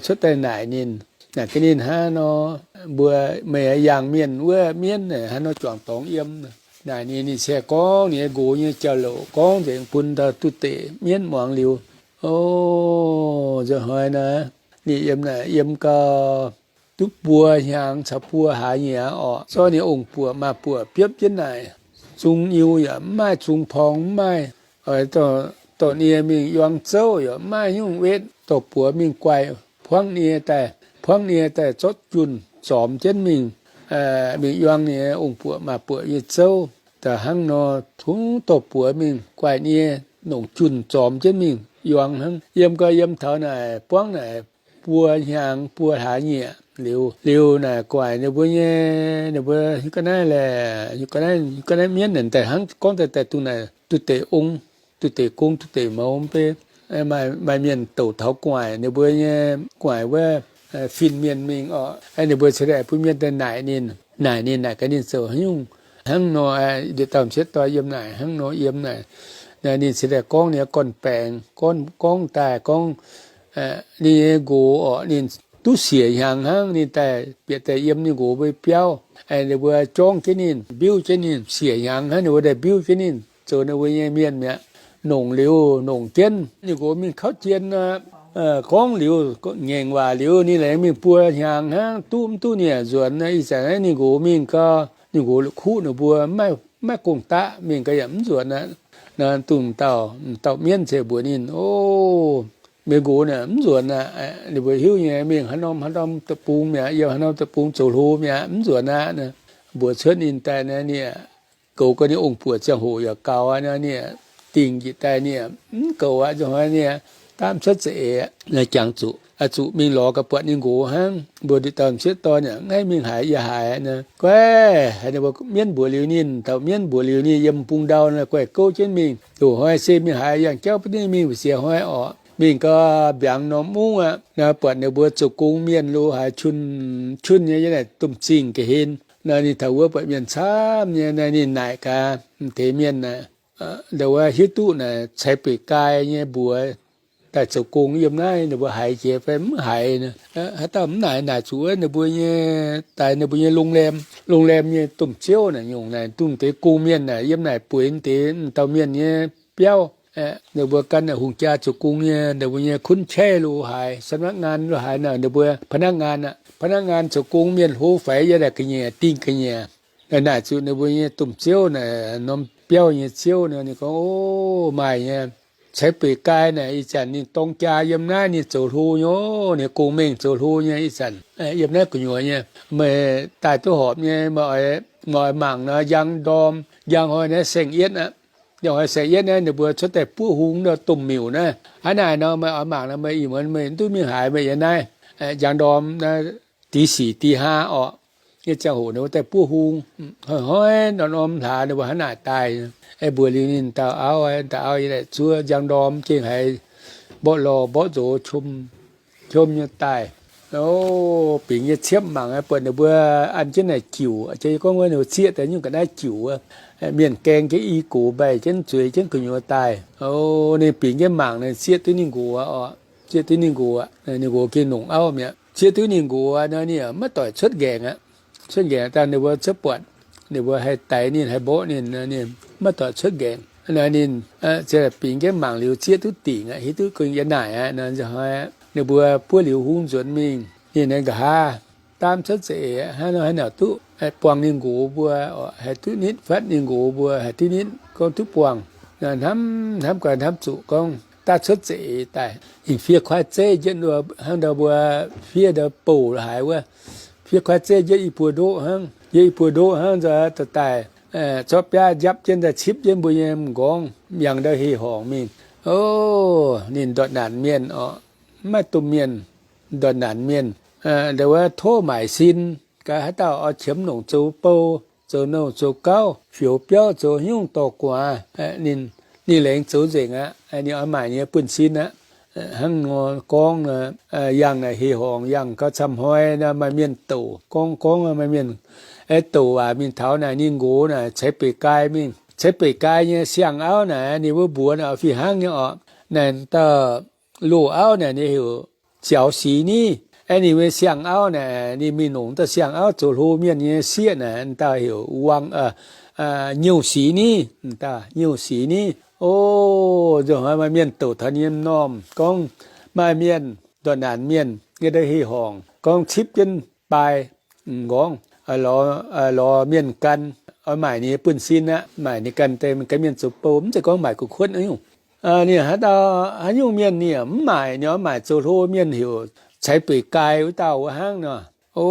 cuotv daaih naaic ninh. Naaic gaax ninh, Hnangv nor mbuo, meih yaangh mienh wuov mienv naaic hnangv nor juangc dorngx yiem? Naaic ninh, ninh se gorngv ninh nyei nqox nyei jauv-louc gorngv nzengc bun dauh duqv deic mienv muangx liuz, O, nzunc hnoi naaic ninh yiem naaic yiem gau duqv buo hnyangx caux buo hlaax nyei aqv orqc. Zorqv ninh ong-buoc maa-buoc biopv jienv naaic, zung nyiu yaac mv maaih, zung porng mv maaih. Oix dorh nie mingh yuang zouv yaac mv maaih nyungc wetv. Dorh buoz mingh guaix buangv nie daaih, buangv nie daaih zorqv junh zormx jienv mingh, mingh yuang ninh nyei ong-buoc maa-buoc nyei zouv. Da'hnangv nor, tungx dorh buoz mingh guaix nie, nongc junh zormx jienv mingh yuang hnangv. Yiem gau yiem taux naaic buangv naaic buo hnyangx buo hlaax nyieqc liuz, liuz naaic guaix ninh mbuo nyei, ninh mbuo ga'naaiv laeh, ga'naaiv mienv naaic daaih hnangv gorngv daaih daaih dongh naaic duqv deix ong, duqv deix gong, duqv deix mouz mv bei. Maaih mienh douc taux gu'nguaaic, ninh mbuo nyei gu'nguaaic wuov fin-mienh mingh orqc, ninh mbuo cingx daaih bun mienh daaih naaic ninh, naaic ninh naaic gaax ninh zoux haaix nyungc. Hnangv nor, yietc dauh m'sieqv dorn yiem naaic, hnangv nor yiem naaic, ninh cingx daaih gorngv ninh nyei gorn-baengx, gorngv daaih gorngv ninh nyei nqox orqc, ninh duqv siec hnyangx hnangv, ninh daaih bieqc daaih yiem ninh nqox mbuo biauv. Ninh mbuo jorngv jienv ninh, mbiuv jienv ninh, siec hnyangx hnangv, ninh mbuo daaih mbiuv jienv ninh zoux ninh mbuo nyei mienh mi'aqv. Nongc liuz, nongc jienv ninh nqox mingh kauv jien aqv. Gorngv liuz, ngaengc waac liuz, ninh laengz mingh buo hnyangx hnangv, duqv mv duqv ninh yaac nzuonx. Ih zanc naaiv ninh nqox mingh gau, ninh nqox la'kuqv ninh mbuo mv maaih gong-daqv, mingh gau yaac mv nzuonx aqv. Nor dongh dauh, dauh mienv ziouc mbuox ninh, O, Meih nqox naaic mv nzuonx aqv. Ninh mbuo hiuv nyei, mingh haaix norm haaix norm deic-bung mi'aqv, yiem haaix norm deic-bung zoux hlo mi'aqv, mv nzuonx aqv. Mbuox cuotv ninh daaih naaiv, ninh goux gau ninh ong-buoc ziangh hoc yaac gaux aqv. Naaiv ninh dingh njiec daaih, ninh mv goux aqv. Nzunc hnoi ninh daamv cuotv za'eix aqv. Naaiv jangx zuqc, zuqc mingh lorz gaax buatc ninh nqox hnangv. Mbuo ndie dauh m'sieqv dorn yaac mv haih mingh haaix, yie haiz naaiv. Guaih haiz ninh mbuo mienv mbuox liuz ninh, dauh mienv mbuox liuz ninh yiem bung ndau naaiv guaih gouv jienv mingh. Nzunc hnoi se mingh haaix yangh jauv bun ninh mingh, mbu'ziex hnoi orqc, mingh gau mbiaangx norm mungv aqv. Naaiv buatc ninh mbuo zoux gong mienh lo haaix, qun, qun nyei, yiem naaic domh zingh ga'hlen. Naaiv ninh taux wuov buatc mienh camv nyei. Naaiv ninh naaic gaax m'deix mienh naaic, ndau wuov hiuv duqv naaic ceix beic gai nyei mbuox daaih zoux gong yiem naaiv, ninh mbuo haiz jiex fai mv haiz. Haaix dauh mv naaic, naaic zuqc wuov ninh mbuo nyei, daaih ninh mbuo nyei โรงแรม, โรงแรม nyei domh ziouv naaic nyungc naaic, dongh deix gong mienh naaic yiem naaic bueix deix dauh mienh nyei biauv. Ninh mbuo gan hungh jaa zoux gong nyei, ninh mbuo nyei คนใช้ lo haaix, สำนักงาน lo haaix naaic, ninh mbuo พนักงาน aqv. พนักงาน zoux gong mienh hlo faix yiem naaic ga'nyiec, dingh ga'nyiec. Naaic zuqc ninh mbuo nyei domh ziouv naaic norm biauv nyei ziouv nor, ninh gorngv, O, maaih nyei. Ceix beic gai naaic ih zanc ninh dorng jaa yiem naaiv, ninh zoux hlo nyei, ninh gong mengh zoux hlo nyei ih zanc, yiem naaiv gu'nyuoz nyei. Meih daaih duqv horpc nyei, meih oix, meih oix mangc nor, njang ndorm, njang hnoi naaiv saeng-yietv aqv. Njang hnoi saeng-yietv naaiv ninh mbuo cuotv daaih buov hung nor, domh miuc naaiv. Hnangv naaic nor meih oix mangc nor, meih ih muonz meih mv duqv mingh haaix, meih yiem naaiv, njang ndorm naaiv, dix sic dix haa orqc, nyei ziangh hoc ninh mbuo daaih buov hung. Hnoi-hnoi norm-norm hlaax ninh mbuo hnangv naaic daaih. Mbuox liuz ninh dauh auv, dauh auv yiem naaic zuov njang ndorm gengh haiz mborqv lorh mborqv nzox qom, qom nyei daaih. O, bingx nyei ciepv mangc aqv, buatc ninh mbuo an jienv naaic jiuc, gorngv wuov ninh mbuo zieqv daaih nyungc ga'naaiv jiuc wuov, mienh gaeng jienv i gox mbaih jienv zueiz jienv gu'nyuoz daaih. O, ninh bingx jienv mangc, ninh zieqv duqv ninh nqox orqc, zieqv duqv ninh nqox, ninh nqox gengh longc auv mi'aqv. Zieqv duqv ninh nqox nor, ninh maiv doic cuotv nqaengc aqv. Cuotv nqaengc dangh ninh mbuo cuotv buatc, ninh mbuo haih daix ninh, haih mborqv ninh, ninh maiv doic cuotv nqaengc. Naaiv ninh bingx jienv mangc liuz zieqv duqv dingc aqv, hiuv duqv gengh yiem naaic aqv. Ninh mbuo buov liuz hung nzuonx mingh, ninh nqa'haav daamv cuotv za'eix hnangv nor, haaix nyungc duqv buangh ninh nqox mbuo, haih duqv nitv fatv ninh nqox mbuo, haih duqv nitv gorngv duqv buangh. Hnamv hnamv gaax hnamv zuqc gorngv daav cuotv za'eix daaih, ninh fiev kuaaiv zeiv jienv hnangv ndau mbuo fiev ndau bouh haaix wuov, fiev kuaaiv zeiv jienv i buo ndoqv hnangv, jienv i buo ndoqv hnangv nzunc daaih, zorqv biaav njapv jienv daaih cipv jienv mbuo nyei m'nqorngv, yangh ndau heh horngc mingh. O, ninh ndortv naanc mienh orqc, maiv maaih domh mienh, ndortv naanc mienh, ndau wuov tov maaic sin, gaax haaix dauh oix qiemx longc zoux bou, zoux nouh zoux gauv, fioux biauv, zoux haaix nyungc dorh gu'nguaaz, ninh laengz zoux nzengc aqv. Ninh oix maaic nyei buonv-sin aqv. Hnangv nor gorngv, yangh naaic heh horngc, yangh gau camv hnoi nor, maaih mienh douc gorngv, gorngv maaih mienh douc waac mingh taux naaic ninh nqox naaic ceix beic gai mingh. Ceix beic gai nyei siang-auv naaic ninh wuov mbuox naaic fih hnangv nyei orqc. Naaic dauh loz-auv naaic ninh heuc Ziaux Six Niv. Aeqv, ninh mbuo siang-auv naaic ninh mingh longc dauh siang-auv zoux hlo mienh nyei sieqv naaic, dauh heuc Wang, Nyouh Six Niv, dauh Nyouh Six Niv. O, nzunc hnoi maaih mienh douc taux ninh normh gorngv maaih mienh ndortv naanc mienh yiem ndau heh horngc gorngv cipv jienv baaih m'nqorngv, lorz mienh gan, oix maaic ninh nyei buonv-sin aqv, maaic ninh ganh daaih gan mienh zoux bou, mv zeiz gorngv maaic gu'kuotv nyungc. Ninh haaix dauh haaix nyungc mienh ninh yaac mv maaic, ninh oix maaic zoux hlo mienh heuc Ceix Beic Gai wuov dauh wuov hnangv nor. O,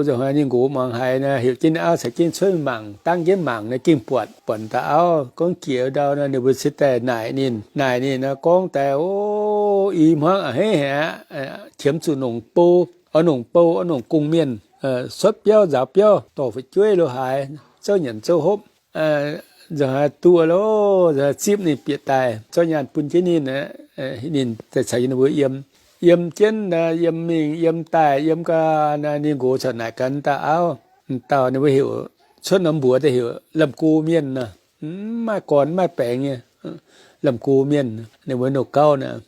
nzunc hnoi ninh nqox muangx haiz nor, heuc jienv ninh auv caux jienv cuotv mingh mangc, dangv jienv mangc nor, gengh buatc, buatc dauh auv gorngv jiex wuov ndau nor, ninh mbuo cingx daaih naaic ninh, naaic ninh nor gorngv daaih, o, i hmuangv a'hneiv haic aqv, qiemx zuqc nongc bou, oix nongc bou, oix nongc gong-mienh, cuotv biauv nzaaux biauv, dorh fu'jueiv lo haaix, zouv nyanc zouv hopv. Nzunc hnoi duqv loh, zipv ninh bieqc daaih, zorqv nyaanh bun jienv ninh, ninh daaih caux ninh mbuo yiem. Yiem jienv, yiem mingh yiem daaih, yiem gau, ninh nqox caux naaic gaax dauh auv, dauh ninh mbuo heuc, cuotv norm mbuox daaih heuc Lamh Go Mienh nor, mv maaih gorn mv maaih baengx nyei, Lamh Go Mienh, ninh mbuo nouh gauv nor.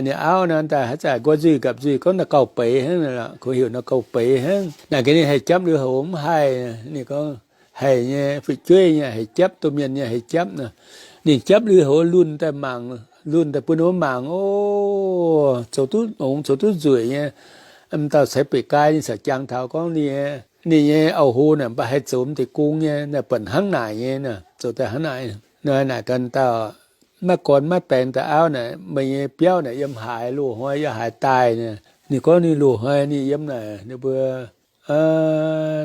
Ninh auv nor daaih haaix zanc nqoi nzuih gapv nzuih gorngv nor gauh beiz hnangv, kungx heuc nor gauh beiz hnangv. Naaic gaax ninh haih japv lui-houx mv haih, ninh gorngv haih nyei, fu'jueiv nyei haih japv, domh mienh nyei haih japv nor. Ninh japv lui-houx lunh daaih mangc, lunh daaih bun ninh mbuo mangc, o, zoux duqv nongx, zoux duqv nzueic nyei. M'dauh Ceix Beic Gai ninh caux jangx taux gorngv ninh, ninh nyei auv-hlo naaic mv baac haih zoux m'deix gong nyei, naaic buatc hnangv naaic nyei, zoux daaih hnangv naaic. Naaic gaax dauh maiv gorn maiv baengx daaih auv naaic, meih nyei biauv naaic yiem haaix, loz-hnoi yiem haaix daaih naaic. Ninh gorngv ninh loz-hnoi ninh yiem naaic ninh mbuo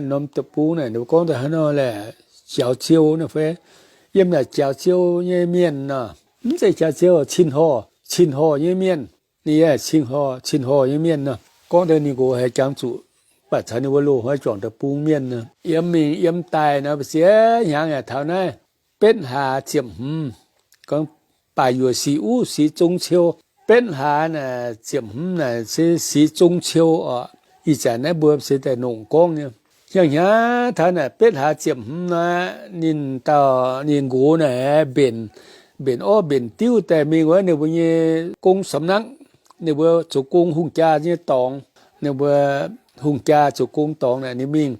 norm deic-bung naaic, ninh mbuo gorngv daaih hnangv nor laeh, Jaux Ziou naaic fai, yiem naaic Jaux Ziou nyei mienh nor. Mv zeiz Jaux Ziou, Cin Horh, Cin Horh nyei mienh. Ninh yaac Cin Horh, Cin Horh nyei mienh nor. Gorngv daaih ninh nqox haiz jangx zuqc, mv baac caux ninh mbuo loz-hnoi juangc deic-bung mienh nor, yiem mingh yiem daaih nor, ba'sie hnyangx yaac taux naaiv betv hlaax ziepc hmz, gorngv baac yuoqc sic uv sic zong ciou, betv hlaax naaic ziepc hmz naaic se sic zong ciou oc. Ih zanc naaiv mbuo se daaih nongc gorngv nyei. Hnyangx-hnyangx taux naaic betv hlaax ziepc hmz naaic, ninh dauh ninh nqox naaic mbenc, mbenc orv mbenc diuv daaih mingh wuov ninh mbuo nyei gong สำนัก, ninh mbuo zoux gong hungh jaa nyei dorngx, ninh mbuo hungh jaa zoux gong dorngx naaic ninh mingh.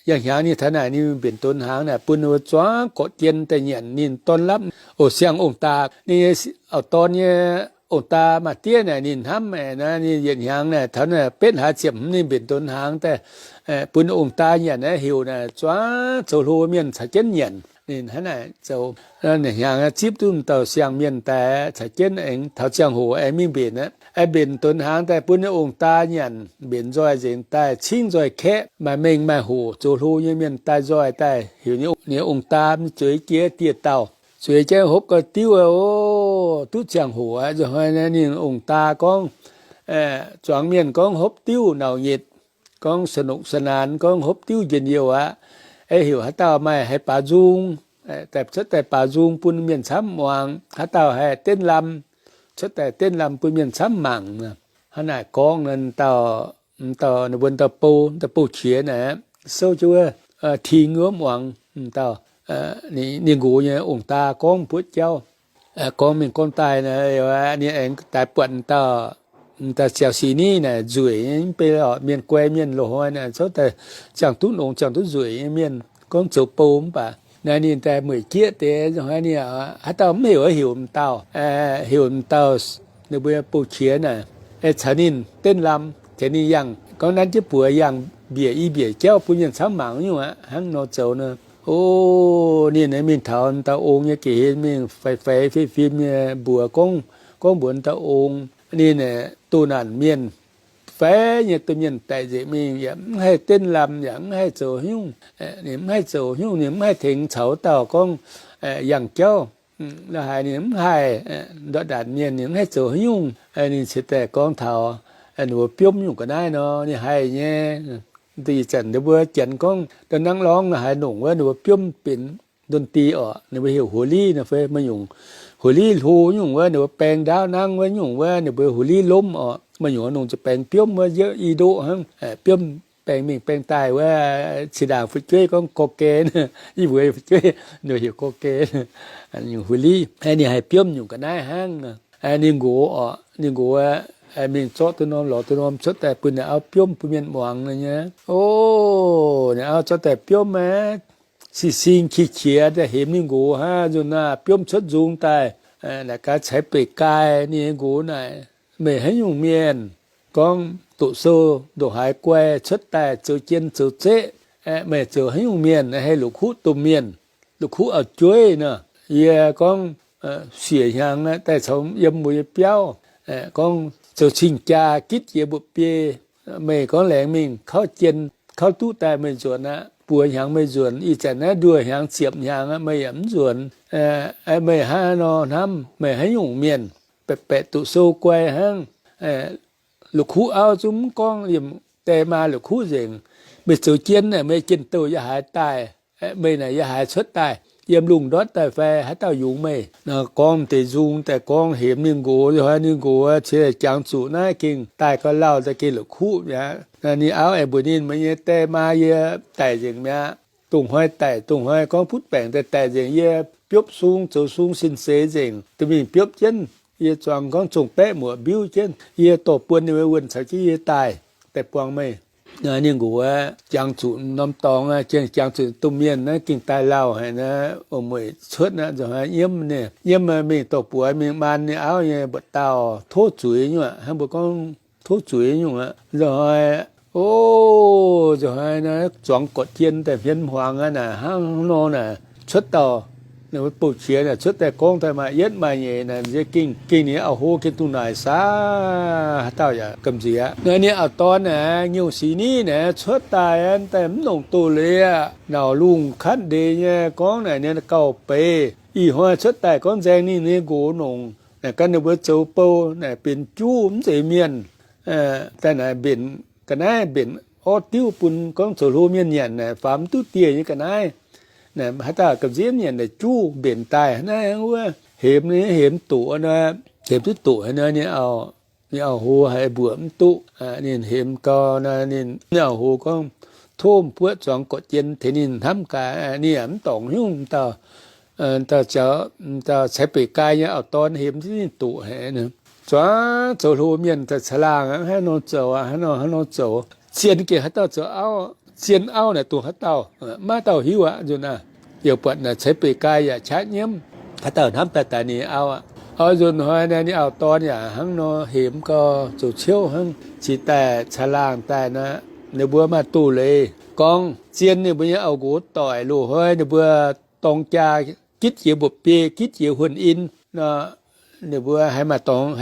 Yangh hnyangx ninh taux naaic ninh mbenc donx hnaangx naaic bun ninh mbuo zuangx gorqv-jien daaih nyanc ninh ต้อนรับ. Oc, siang ong-daa, ninh auv-dorn nyei ong-daa maa-diev naaic ninh hnamv naaic, ninh yietc hnyangx naaic taux naaic betv hlaax ziepc hmz ninh mbenc donx hnaangx daaih bun ong-daa nyanc naaic, heuc naaic zuangx zoux hlo mienh caux jienv nyanc. Ninh hnangv naaic zoux. Hnyangx zipv duqv dauh siang-mienh daaih caux jienv aengx taux ziangh hoc aengx mingh mbenc aqv. Aengx mbenc donx hnaangx daaih bun ninh ong-daa nyanc, mbenc nzoih nzengc daaih cingv nzoih kaeqv, maaih mengh maaih hoc zoux hlo nyei mienh daaih nzoih daaih, heuc ninh ong-daa zueiz jiex dieh dauh, zueiz jienv hopv gau diuv aqv. Oc, duqv ziangh hoc aqv. Nzunc hnoi ninh ong-daa gorngv, zuangx mienh gorngv hopv diuv nauc nyetc, gorngv สนุกสนาน, gorngv hopv diuv njien-youh aqv. Aengx heuc haaix dauh maaih haih baaux nzung, cuotv daaih baaux nzung bun mienh camv muangx. Haaix dauh haih denv lamh, cuotv daaih denv lamh bun mienh camv mangc. Hnangv naaic gorngv, dauh, dauh ninh mbuo dauh bou, dauh bou-qiex naaic souv jienv wuov ting wuov muangx, dauh, ninh nqox nyei ong-daa gorngv buoqv jauv, gorngv mingh gorngv daaih naaic, ninh aengx daaih buatc dauh, dauh Ziaaux Sic Niv naaic nzueic, mv bei mienh guai mienh loz-hnoi naaic, ziangh duqv longx, ziangh duqv nzueic nyei mienh, gorngv zoux bou mv baac naaic ninh daaih mueic jieqv deix, haaix dauh mv heuc, heuc m'dauh, heuc m'dauh ninh mbuo bou-qiex naaic, caux ninh denv lamh, caux ninh yangh, gorngv nanv jienv buoz yangh mbiec i mbiec jauv bun mienh camv mangc nyungc aqv. Hnangv nor zoux nor, o, ninh mingh taux dauh ong nyei ga'hlen mingh faix-faix fim-fim nyei mbuox gorngv, gorngv mbuox dauh ong, ninh doh naanc mienh, fai nyei domh mienh daic nzengc mingh yaac mv haih denv lamh, yaac mv haih zoux haaix nyungc. Ninh mv haih zoux haaix nyungc, ninh mv haih tengx caux dauh gorngv yangh jauv. La'haiz ninh mv haih, ndortv naanc mienh ninh mv haih zoux haaix nyungc. Ninh cingx daaih gorngv taux ninh mbuo biomv nyungc ga'naaiv nor, ninh haih nyei. Ih zanc ninh mbuo janx gorngv da'nangv lorngv la'haiz nongc wuov ninh mbuo biomv benx ดนตรี oc, ninh mbuo heuc หัวลี้ nor fai maaih nyungc หัวลี้ hlo nyungc wuov, ninh mbuo baeng ndaauv nangv wuov nyungc wuov, ninh mbuo หัวลี้ lomv oc. Maaih nyungc nongc ziouc baeng biomv wuov, yie i ndoqv hnangv, biomv baeng mingh baeng daaih wuov, cin-ndaangc fu'jueiv gorngv กอแก, i mbuox fu'jueiv, ninh heuc กอแก, nyungc หัวลี้. Ninh haih biomv nyungc ga'naaiv hnangv. Ninh nqox oc, ninh nqox mingh zorqv duqv norm lorz duqv norm cuotv daaih bun ninh auv biomv bun mienh muangx nyei. O, ninh auv zorqv daaih biomv aqv, sing-sing qiex qiex daaih hemx ninh nqox hnangv. Nzunc naaiv biomv cuotv nzung daaih, naaic gaax ceix beic gai ninh nyei nqox naaic, meih haaix nyungc mienh? Gorngv doqc sou ndongc haaix guai cuotv daaih zoux jien zoux zeqv, meih zoux haaix nyungc mienh? Haih la'kuqv domh mienh, la'kuqv auv-jueiv nor. Yie gorngv siec hnyangx daaih caux yiem mbuo nyei biauv, gorngv zoux cing-jaa gitv jiex mba'biei. Meih gorngv laengz mingh kauv jien, kauv duqv daaih meih nzuonx aqv. Buoz hnyangx meih nzuonx, ih zanc naaiv nduoh hnyangx ziepc hnyangx aqv, meih yaac mv nzuonx. Meih hnangv nor hnamv, meih haaix nyungc mienh? Baeqc baeqc doqc sou guai hnangv. La'kuqv auv zungv mv gorngv, liemh die maa la'kuqv nzengc. Meih zoux jien aeqv, meih jien-douh yaac haaix daaih? Meih naaic yaac haaix cuotv daaih? Yiem lungh ndortv daaih fai haaix dauh yungz meih? Nor gorngv deix nzung daaih gorngv hemx ninh nqox, hnoi ninh nqox cingx jangx zuqc naaiv gengh daaih gau lauh daaih gengh la'kuqv mi'aqv. Ninh auv aengx mbuox ninh, meih nyei die maa yie daic nzengc mi'aqv. Dongh hnoi daic, dongh hnoi gorngv butv baengc daaih daic nzengc. Yie biopv sung zoux sung sin seix nzengc, dorh mingh biopv jienv. Yie zuangx gorngv zongh baeqv muoc mbiuv jienv, yie dorh buon ninh wuonh caux jienv yie daaih, daaih buangh meih. Ninh nqox jangx zuqc norm dorngx, jangx zuqc domh mienh naaiv gengh daaih lauh haic naaiv, mueic cuotv naaiv nzunc haaix nyiemv, nyiemv mingh dorh buoz mingh maan ninh auv nyei mbu'dauh tov zuiz nyungc aqv. Hnangv mbuo gorngv tov zuiz nyungc aqv. Nzunc haaix, o, nzunc haaix naaiv zuangx gorqv-jien daaih hmien hmuangx aqv naaic, hnangv nor naaic cuotv dauh Ninh mbuo bouh qiex naaic cuotv daaih gorngv daaih maaih yietv maaih nyeic naaic, m'nziex gengh, gengh ninh auv-hlo gengh duqv naaic saax, haaix dauh yaac gamh nziex. Naaiv ninh auv-dorn naaic, Nyiuh Six Nyic naaic, cuotv daaih daaih mv nongc doz-leiz aqv. Nauc lungh kantv ndeic nyei gorngv naaic ninh gauh beiz. Ih hnoi cuotv daaih gorngv nzaeng ninh nyei nqox nongc. Naaic gan ninh mbuo zoux bou naaic benx juv mv zeiz mienh. Daaih naaic mbenc ga'naaiv, mbenc orv diuv bun gorngv zoux hlo mienh nyanc naaic, faaux mv duqv dieh nyei ga'naaiv. Naaic haaix dauh gamh nziex nyanc naaic juv mbenc daaih naaiv wuov, hemx, hemx doqc nor, hemx duqv doqc nor, ninh auv, ninh auv-hlo haiz mbuoqc mv duqv. Ninh hemx gau nor, ninh auv-hlo gorngv, tov m'buoqv zuangx gorqv-jien tengx ninh hnamv gaax. Ninh yaac mv dorngc hnyouv dauh, dauh caux, dauh Ceix Beic Gai nyei auv-dorn hemx duqv ninh doqc haic. Zuangx zoux hlo mienh daaih caangh laangh aqv, haaix nor zoux aqv, haaix nor, haaix nor zoux. Zien gengh haaix dauh zoux auv, zien auv naaic dongh haaix dauh, maiv dauh hiuv aqv. Nzunc naaic, yaac buatc naaic Ceix Beic Gai yaac qaqv nyiemv, haaix dauh hnamv daaih daix ninh auv aqv. Oix nzunc hnoi naaic ninh auv-dorn yaac hnangv nor hemx gau, zoux ciouv hnangv. Cingx daaih caangh laangh daaih naaic, ninh mbuo maaih doz-leiz gorngv zien ninh mbuo nyei auv-nqox doic. Loz-hnoi ninh mbuo dorng jaa gitv jiex mba'biei, gitv jiex huonh in nor, ninh mbuo haiz maaih dorngx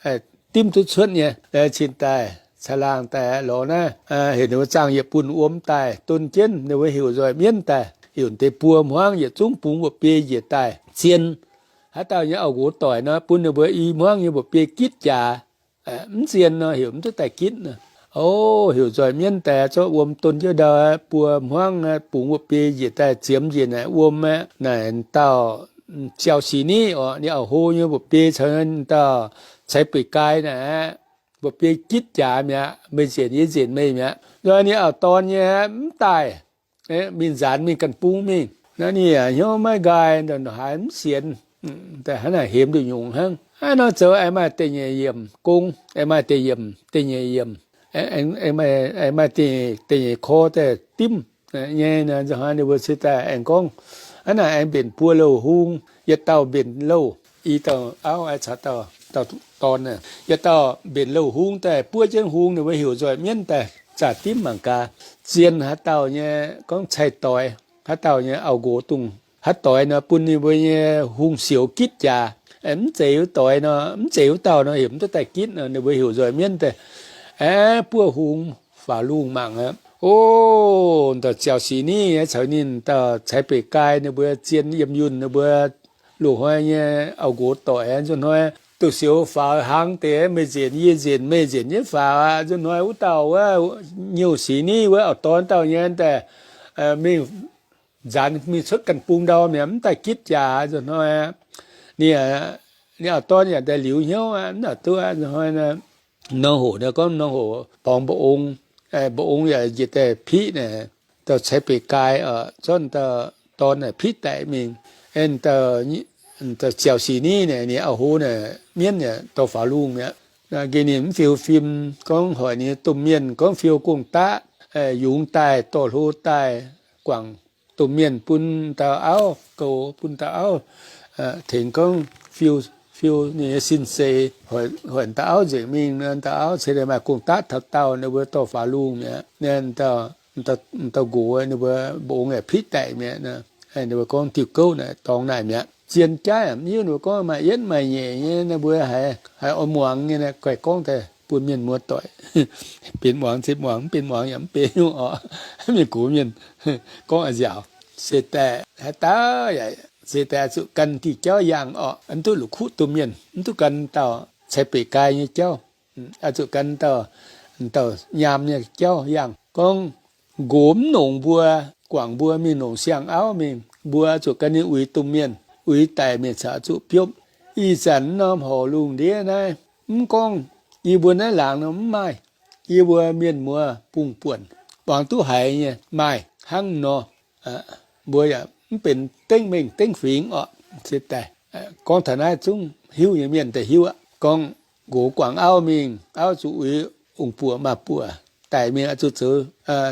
haih dimv duqv cuotv nyei. Cingx daaih caangh laangh daaih lorz naaiv, heuc ninh mbuo zaangh yietc bunh wuom daaih don jienv, ninh mbuo heuc nzoih mienv daaih, heuc deix buo hmuangv yietc zungv bungx mba'biei njiec daaih. Zien haaix dauh nyei auv-nqox doic nor, bun ninh mbuo i hmuangv nyei mba'biei gitv jaax. Mv zien nor, heuc mv duqv daaih gitv nor. O, heuc nzoih mienv daaih zorqv wuom don jienv ndau, buo hmuangv bungx mba'biei njiec daaih ziemx njiec naaic wuom aqv. Naaic dauh Ziaaux Sic Niv oc, ninh auv-hlo nyei mba'biei caux dauh Ceix Beic Gai naaic, mba'biei gitv jaax mi'aqv, meih nzenc yie nzenc meih mi'aqv. Nzoih ninh auv-dorn nyei mv daaih, mingh nzaanx mingh ganh bung mingh. Naaiv ninh yaac hnyouv maiv nqaai, ndongc haaix mv sienx, hnangv naaic hemx nduqc nyungc hnangv. Hnangv nor zoux aengx maaih da'nyeic yiemc gong, aengx maaih da'nyeic yiemc, da'nyeic yiemc, aengx maaih da'nyeic korv daaih dimv nyei. Ninh mbuo cingx daaih aengx gorngv, hnangv naaic aengx mbenc buo louh hung, yietc dauh mbenc louh, i dauh auv caux dauh dorn, yietc dauh mbenc louh hung daaih buov jienv hung, ninh mbuo heuc nzoih mienv daaih zaah dimv mangc gaax, zien haaix dauh nyei gorngv cai-doix, haaix dauh nyei auv-nqox dongh haaix doix nor, bun ninh mbuo nyei hung sioux gitv jaax. Mv zeiz wuov doix nor, mv zeiz wuov dauh nor, heuc mv duqv daaih gitv nor, ninh mbuo heuc nzoih mienv daaih aengx buov hung faaux lungh mangc aqv. O, dauh Ziaaux Sic Niv caux ninh dauh Ceix Beic Gai ninh mbuo zien yiem yunh ninh mbuo loz-hnoi nyei auv-nqox doic. Nzunc hnoi duqv sioux faaux hlang deix, meih nzenc yie nzenc, meih nzenc yie faaux aqv. Nzunc hnoi wuov dauh wuov, Nyiuh Sic Niv wuov auv-dorn dauh nyei daaih mingh nzaanx mingh cuotv ganh bung ndau mi'aqv, mv daaih gitv jaax. Nzunc hnoi ninh, ninh auv-dorn yaac daaih liuz hnyouv aqv, mv daaih duqv aqv. Nzunc hnoi norm hoc, ninh gorngv norm hoc borngz mba'ong, mba'ong yaac njiec daaih piqv naaic, dauh Ceix Beic Gai oc, zorqv dauh dorn naaic piqv daic mingh. Dauh Ziaaux Sic Niv naaic, ninh auv-hlo naaic mienv yaac dorh faaux lungh mi'aqv. Gengh ninh mv fiou fim, gorngv hoic ninh domh mienh gorngv fiou gong-daqv, yungz daaih, dorh hlo daaih, guangc domh mienh bun dauh auv goux, bun dauh auv tengx gorngv fiou, fiou ninh nyei sin seix, hoic dauh auv nzengc mingh nor, dauh auv cingx daaih maaih gong-daqv taux daauh, ninh mbuo dorh faaux lungh mi'aqv. Dauh nqox ninh mbuo mba'ong yaac piqv daic mi'aqv. Ninh mbuo gorngv diuh gouv naaic dorngx naaic mi'aqv. Zien jaav mv hiuv, ninh mbuo gorngv maaih yietv maaih nyeic nyei, ninh mbuo haiz, haiz oix muangx nyei, guaih gorngv daaih bun mienh muoz-doic benx muangx, zitv muangx, mv benx muangx yaac mv benx nyungc oc. Mienh gox mienh gorngv a'nziaauc, se daaih haaix dauh yaac se daaih oix zuqc gan diuh jauv yangh oc. Mv duqv la'kuqv domh mienh, mv duqv gan dauh Ceix Beic Gai nyei jauv. Oix zuqc gan dauh, dauh nyaam nyei jauv yangh. Gorngv nqox mv nongc mbuo, guangc mbuo mingh nongc siang-auv mingh, mbuo oix zuqc gan ninh uix domh mienh, uix daic mingh caux oix zuqc biopv. Ih zanc norm horc lungh ndiev naaiv, mv gorngv yie mbuo naaiv laangz nor mv maaih. Yie mbuo mienh muoz bungx buonc, muangx duqv haiz nyei maaih hnangv nor. Mbuo yaac mv benx dengv mengh dengv fingx oc. Se daaih gorngv taux naaiv zungv hiuv nyei mienh daaih hiuv aqv. Gorngv nqox guangc auv mingh, auv zuqc uix ong-buoc maa-buoc daic mingh, oix zuqc zoux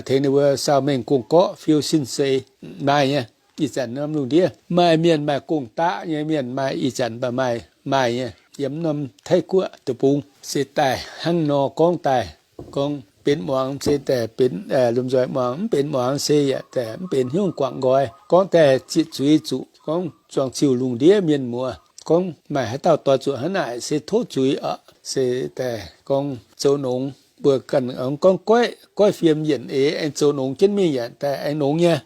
tengx ninh mbuo saau mengh gong-gorqv fiou sin seix. Maaih nyei. Ih zanc norm lungh ndiev maaih mienh maaih gong-daqv nyei mienh maaih, ih zanc baac maaih, maaih nyei. Yiem norm Taiv Guoqv deic-bung se daaih hnangv nor gorngv daaih, gorngv benx muangx se daaih benx lomh nzoih muangx, mv benx muangx se yaac daaih mv benx hnyouv guangc nqoi. Gorngv daaih zieqv zuiz zuqc gorngv zuangx ziuh lungh ndiev mienh muoz, gorngv maaih haaix dauh doix zuqc hnangv naaic se tov zuiz oc. Se daaih gorngv zoux nongx mbuo ganh gorngv goiv, goiv fiem yienc eix aengx zoux nongx jienv mingh yaac daaih aengx nongx nyei.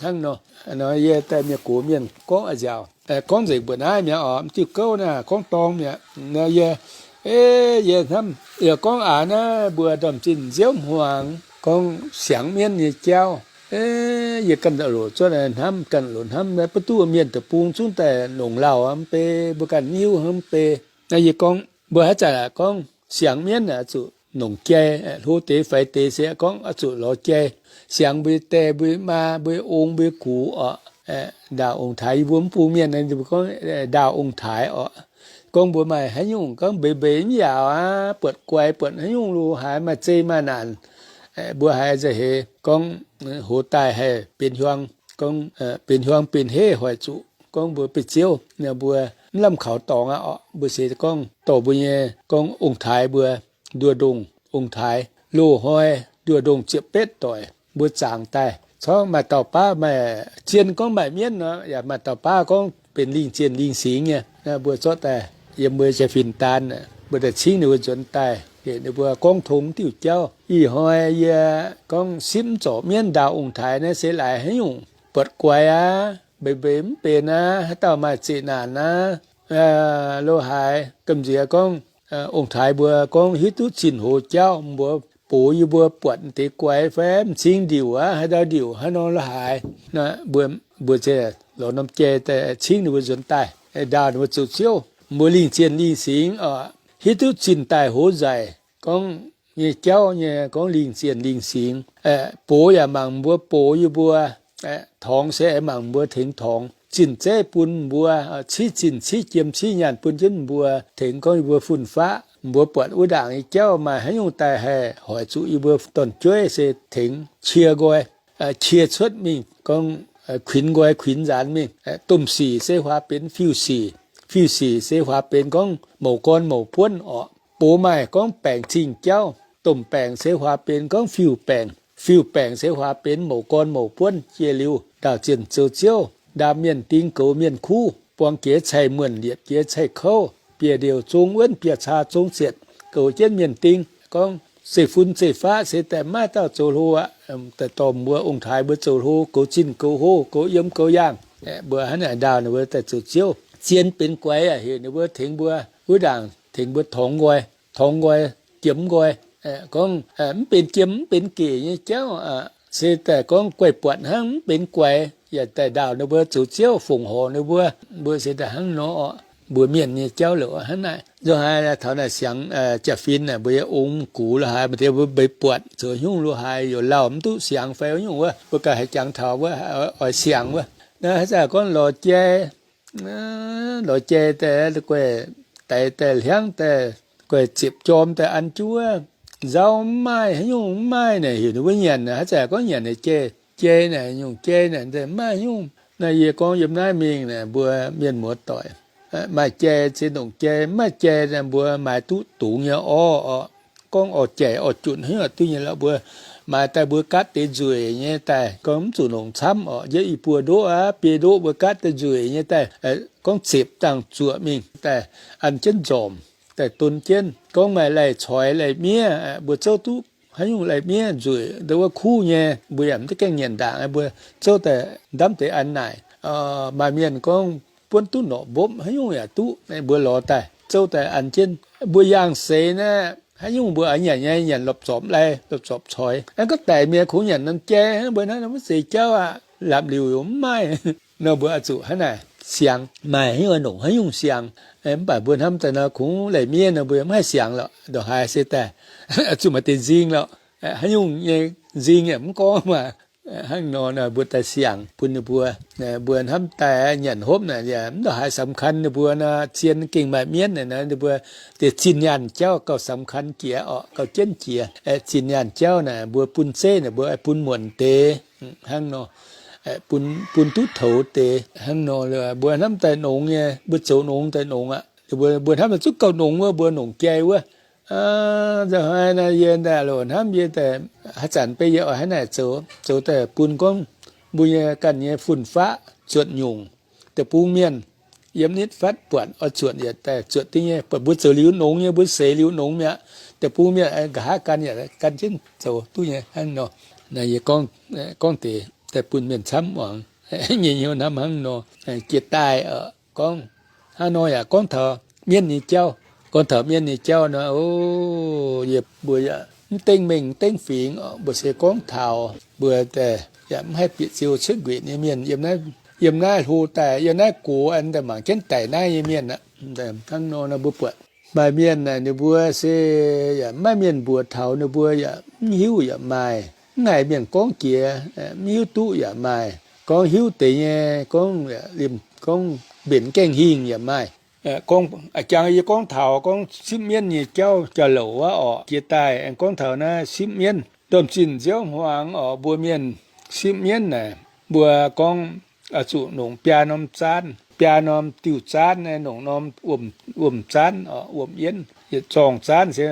Hnangv nor, nor yie daaih mienh gox mienh gorngv a'nziaauc, gorngv nzengc mbuo naaiv mi'aqv oc, m'diuh gouv naaiv gorngv dorng mi'aqv. Nor yie, yie hnamv yie gorngv aax naaiv mbuo ndorm zinh nziouv hmuangx gorngv siangx mienv nyei jauv. Yie ganh loc zuov hnamv, ganh loc hnamv, mv baac duqv mienh deic-bung zungv daaih longc lauh mv bei, mbuo ganh hiuv hnangv mv bei. Naaiv yie gorngv mbuo haaix zanc gorngv siangx mienv oix zuqc nongc jai, hlo deix faix deix se gorngv oix zuqc lorz jai, siangx mbuo nyei die, mbuo nyei maa, mbuo nyei ong, mbuo nyei gux oc. Ndaauh ong-taaix, yie mbuo mv bung mienh mbuo gorngv ndaauh ong-taaix oc. Gorngv mbuo maaih haaix nyungc gorngv mbeix mbeix mv yaauc aqv, buatc guaix buatc haaix nyungc lo haaix, maaih zei maaih naanc, mbuo haiz nzauh heix gorngv hoz daaih haih benx hiuang, gorngv benx hiuang benx heiv hoic zuqc gorngv mbuo beiv ziouv, mbuo mv lamh kaux dorngx aqv oc. Mbuo se gorngv dorh mbuo nyei gorngv ong-taaix mbuo nduoh ndongh ong-taaix loz-hnoi nduoh ndongh ziepc betv doic mbuo zaangc daaih, corc maaih dauh baav maaih zien gorngv maaih mienv nor, yaac maaih dauh baav gorngv benx lingh zienh lingh singx nyei. Mbuo zorqv daaih yiem mbuo jaa-fin daan, mbuo daaih cingv ninh mbuo nzuonx daaih, heuc ninh mbuo gorngv tong diuh jauv. Ih hnoi yie gorngv sipv mv zorc mienv ndaauh ong-taaix naaiv se laaix haaix nyungc buatc guaix aqv, mbeix mbeix mv benx aqv, haaix dauh maaih zeqc naanc aqv, lo haaix gamh nziex gorngv ong-taaix mbuo gorngv hiuv duqv zinh hoz jauv, mbuo box yie mbuo buatc deix guaix fai m'zing ndiuc aqv, haaix dauh ndiuc haaix nor lo haaix. Mbuo, mbuo ziouc lorz norm jai daaih cingv ninh mbuo nzuonx daaih, ndaauh ninh mbuo zoux ziouv. Mbuo lingh zienh lingh singx oc, hiuv duqv zinh daaih hoz nzaic gorngv nyei jauv nyei, gorngv lingh zienh lingh singx. Box yaac mangc mbuo box yie mbuo, torngx se aengx mangc mbuo tengx torngx. Zinh zeiv bun mbuo, civ zinh civ jiem civ nyaanh bun jienv mbuo tengx gorngv yie mbuo fun-faqv. Mbuo buatc wuov ndaangc nyei jauv maaih haaix nyungc daaih haih hoic zuqc yie mbuo dorn-jueiv se tengx qiex nqoi, qiex cuotv mingh gorngv kuinx nqoi kuinx nzaanx mingh. Domh sic se huaax benx fiuv-sic, fiuv-sic se huaax benx gorngv mouc gorn mouc buonv orqc. Box maaih gorngv baengc zingh jauv, domh baengc se huaax benx gorngv fiuv-baengc, fiuv-baengc se huaax benx mouc gorn mouc buonv. Jiex liuz ndaauh zienh zoux ziouv, ndaam mienh ding goux mienh kuv, buang jiex cai-muonh liepc jiex cai-kouv, biec ndiouc zong wuonv biec caa zong sietc, goux jienv mienh ding. Gorngv zeiv-fun zeiv-faqv se daaih maiv dauh zoux hlo aqv. Daaih dorh mbuo ong-taaix mbuo zoux hlo, goux zinh goux hlo, goux yiem goux yaangh. Mbuo hnangv naaic ndaauh ninh mbuo daaih zoux ziouv. Zien benx guaix yaac heuc ninh mbuo tengx mbuo wuov ndaangc tengx mbuo torngx nqoi, torngx nqoi, jiemx nqoi. Gorngv mv benx jiem mv benx gec nyei jauv, se daaih gorngv guaix buatc hnangv mv benx guaix, yaac daaih ndaauh ninh mbuo zoux ziouv fongc horc ninh mbuo. Mbuo se daaih hnangv nor oc. Mbuo mienh nyei jauv liouc hnangv naaic. Nzunc haaix taux naaic siangx jaa-fin naaic, mbuo nyei ong gux lo haaix, maaih deix mbuo mbeix buatc zoux haaix nyungc lo haaix, youc lauh mv duqv siangx fai haaix nyungc wuov, mbuo ganh haih jangx taux wuov, oix siangx wuov. Naaiv haaix zanc gorngv lorz jai, lorz jai daaih guaix daix daaih hliangv daaih guaix ziepc jorm daaih an jienv wuov, nzauv mv maaih, haaix nyungc mv maaih naaic, heuc ninh mbuo nyanc naaic. Haaix zanc gorngv nyanc naaic jai, jai naaic nyungc jai naaic mv maaih haaix nyungc. Naaiv yie gorngv yiem naaiv mingh naaic mbuo mienh muoz-doic maaih jai se longc jai, mv maaih jai naaic mbuo maaiz duqv dungx nyei orv oc. Gorngv orv-jaic orv-junc haaix nyungc duqv nyei lorqc, mbuo maaiz daaih mbuo gaatv deix nzueic nyei daaih, gorngv mv zuqc longc camv orqc. Yie ih buo ndoqv aqv, biei ndoqv mbuo gaatv deix nzueic nyei daaih, gorngv zepc dangh zuoqc mingh daaih an jienv nzormc daaih don jienv. Gorngv maaih laih coix laih miev, mbuo zouv duqv haaix nyungc laih miev nzueic, ndau wuov kuv nyei, mbuo yaac mv gaengh nyanc ndaangc, mbuo zouv daaih ndamv deix an naaic. Maaih mienh gorngv buonv duqv norqc mbopv haaix nyungc yaac duqv, mbuo lorz daaih zouv daaih an jienv. Mbuo yangh seix naaiv haaix nyungc mbuo oix nyanc nyei, nyanc lopc zorpc laih, lopc zorpc coix. Gorngv daic mienh kungx nyanc norm jai, mbuo hnangv nor maiv zeiz jauv aqv. Lapc liuc yaac mv maaih. Nor mbuo oix zuqc hnangv naaic siangx, maaih haaix nyungc longc haaix nyungc siangx. Mv baac mbuo hnamv daaih nor kungx laih miev nor mbuo mv haih siangx lorqc. Ndongc haaix se daaih oix zuqc maaih deix nzing lorqc. Haaix nyungc nyei nzing yaac mv gorngv maah. Hnangv nor mbuo daaih siangx bun ninh mbuo. Mbuo hnamv daaih nyanc hopv naaic yaac mv ndongc haaix สำคัญ ninh mbuo nor, zien gengh maaih mienv naaic nor, ninh mbuo deix zinh nyaanh jauv gauh สำคัญ jiex orqc, gauh jienv jiex. Zinh nyaanh jauv naaic mbuo bun zeiv naaic mbuo bun muonc deix hnangv nor, bun duqv toux deix hnangv nor. Mbuo hnamv daaih nongx nyei, mbuo zoux nongx daaih nongx aqv. Mbuo hnamv daaih zungv gauh nongx wuov, mbuo nongc jai wuov. Nzauh hnoi naaiv yie daaih loc hnamv yie daaih haaix zanc beiv yie oix hnangv naaic zoux, zoux daaih bun gorngv mbuo nyei ganh nyei fun-faqv zuotc nyungc, deic-bung mienh yiem nitv fatv buatc oix zuotc yaac daaih zuotc dingv nyei. Buatc mbuo zoux liuz nongx nyei, mbuo seix liuz nongx mi'aqv. Deic-bung mienh nqa'haav gan yaac gan jienv zoux duqv nyei hnangv nor. Naaiv yie gorngv deix daaih bun mienh camv muangx nyei hnyouv hnamv hnangv nor. Jiex daaih gorngv hnangv nor yaac gorngv taux mienv nyei jauv. Gorngv taux mienv nyei jauv nor, o, yie mbuo yaac mv dengv mengh mv dengv fingx, mbuo se gorngv taux mbuo daaih yaac mv haih bieqc ziouc cuotv nquenc nyei mienh yiem naaiv hlo daaih, yiem naaiv gox an daaih mangc jienv daic naaiv nyei mienh aqv. Hnangv nor mbuo buatc maaih mienh naaic ninh mbuo se yaac maiv maaih mienh mbuox taux ninh mbuo yaac mv hiuv yaac maaih, mv haiz mienh gorngv jiex, mv hiuv duqv yaac maaih, gorngv hiuv deix nyei gorngv, gorngv mbenc gaengh hingh yaac maaih. Gorngv jangx yie gorngv taux gorngv sipv mienv nyei jauv jauv-louc wuov orqc, jiex daaih aengx gorngv taux naaiv sipv mienv. Domh zinh nziouv hmuangx orqc, mbuo mienh sipv mienv naaic, mbuo gorngv zuqc nongc biaa norm zaanv, biaa norm diuh zaanv, nongc norm wuom-zaanv, wuom-yienv, yietc zorngh zaanv se,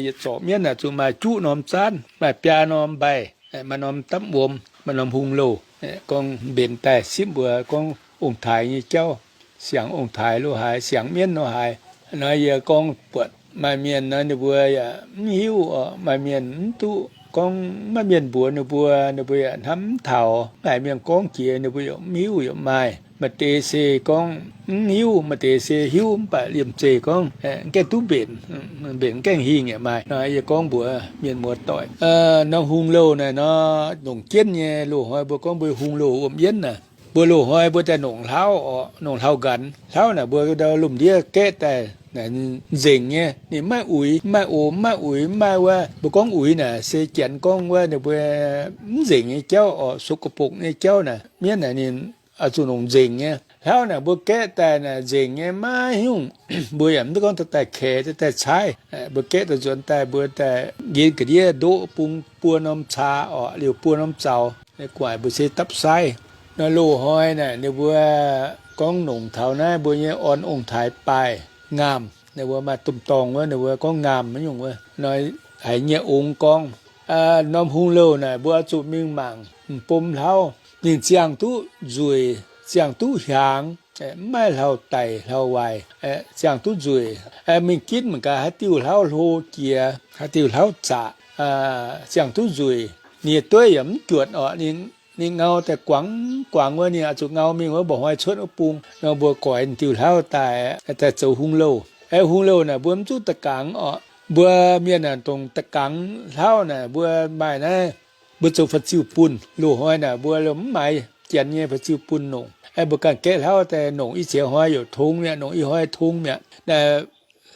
yietc zorqv mienv naaic zuqc maaih juqv norm zaanv, maaih biaa norm mbaih, maaih norm dapv wuom, maaih norm hung louh. Gorngv mbenc daaih sipv mbuo gorngv ong-taaix nyei jauv, siangx ong-taaix lo haaix, siangx mienv lo haaix. Naaiv yie gorngv buatc maaih mienh naaiv ninh mbuo yaac mv hiuv, maaih mienh mv duqv gorngv, maaih mienh mbuox ninh mbuo, ninh mbuo yaac hnamv mv taux, mv haiz mienh gorngv jiex ninh mbuo yaac mv hiuv yaac maaih. Maaih deix se gorngv mv hiuv, maaih deix se hiuv mv baac liemh zeih gorngv gaengh duqv mbenc, mbenc gaengh hingh yaac maaih. Naaiv yie gorngv mbuox mienh muoz-doic, norm hung louh naaic nor, nongc jienv nyei loz-hnoi mbuo gorngv mbuo hung louh wuom-yienv naaic. Mbuo loz-hnoi mbuo daaih nongc hlauv orqc, nongc hlauv-nqanx. Hlauv naaic mbuo daaih lomh ndiev gaeqv daaih naaic nzengc nyei, ninh maiv uix, mv maaih o, mv maaih uix, mv maaih wuov. Mbuo gorngv uix naaic se janx gorngv wuov ninh mbuo mv nzengc nyei jauv orqc, sokapok nyei jauv naaic. Mienv naaic ninh oix zuqc nongc nzengc nyei. Hlauv naaic mbuo gaeqv daaih naaic nzengc nyei, maiv hiuv. Mbuo yaac mv duqv gorngv daaih kaex, daaih caaiv. Mbuo gaeqv daaih nzuonx daaih mbuo daaih nqinx ga'ndiev ndoqv bung buo norm caa orqc, liuz buo norm zaux, guaic mbuo se dapv saaiv. Naaiv loz-hnoi naaic ninh mbuo gorngv nongc taux naaiv mbuo nyei orn ong-taaix baaih ngaamh, ninh mbuo maaih domh dorngh wuov, ninh mbuo gorngv ngaamh maiv nyungc wuov. Naaiv haiz nyei ongx gorngv, norm hung louh naaic mbuo oix zuqc mingh mangc m'bom hlauv, ninh ziangh duqv nzueic, ziangh duqv hiaangx, mv maaih hlauv-daic hlauv-waaic, ziangh duqv nzueic. Mingh ginv mangc gaax haaix diuh hlauv hlo jiex, haaix diuh hlauv zaqc, ziangh duqv nzueic. Ninh nyei dueiv yaac mv juotc orqc, ninh ngau daaih guangc guangc wuov, ninh oix zuqc ngau mingh wuov mba'hnoi cuotv wuov bung nor, mbuo goix diuh hlauv daaih, daaih zoux hung louh. Aeqv, hung louh naaic mbuo mv zuqc da'gangx orqc. Mbuo mienh naaic dongh da'gangx hlauv naaic mbuo maaih naaiv, mbuo zoux fa'ziu-bunh. Loz-hnoi naaic mbuo mv maaiz janx nyei fa'ziu-bunh nongc. Aeqv, mbuo ganh gaeqv hlauv daaih nongc i ziex hnoi yaac tong mi'aqv, nongc i hnoi tong mi'aqv.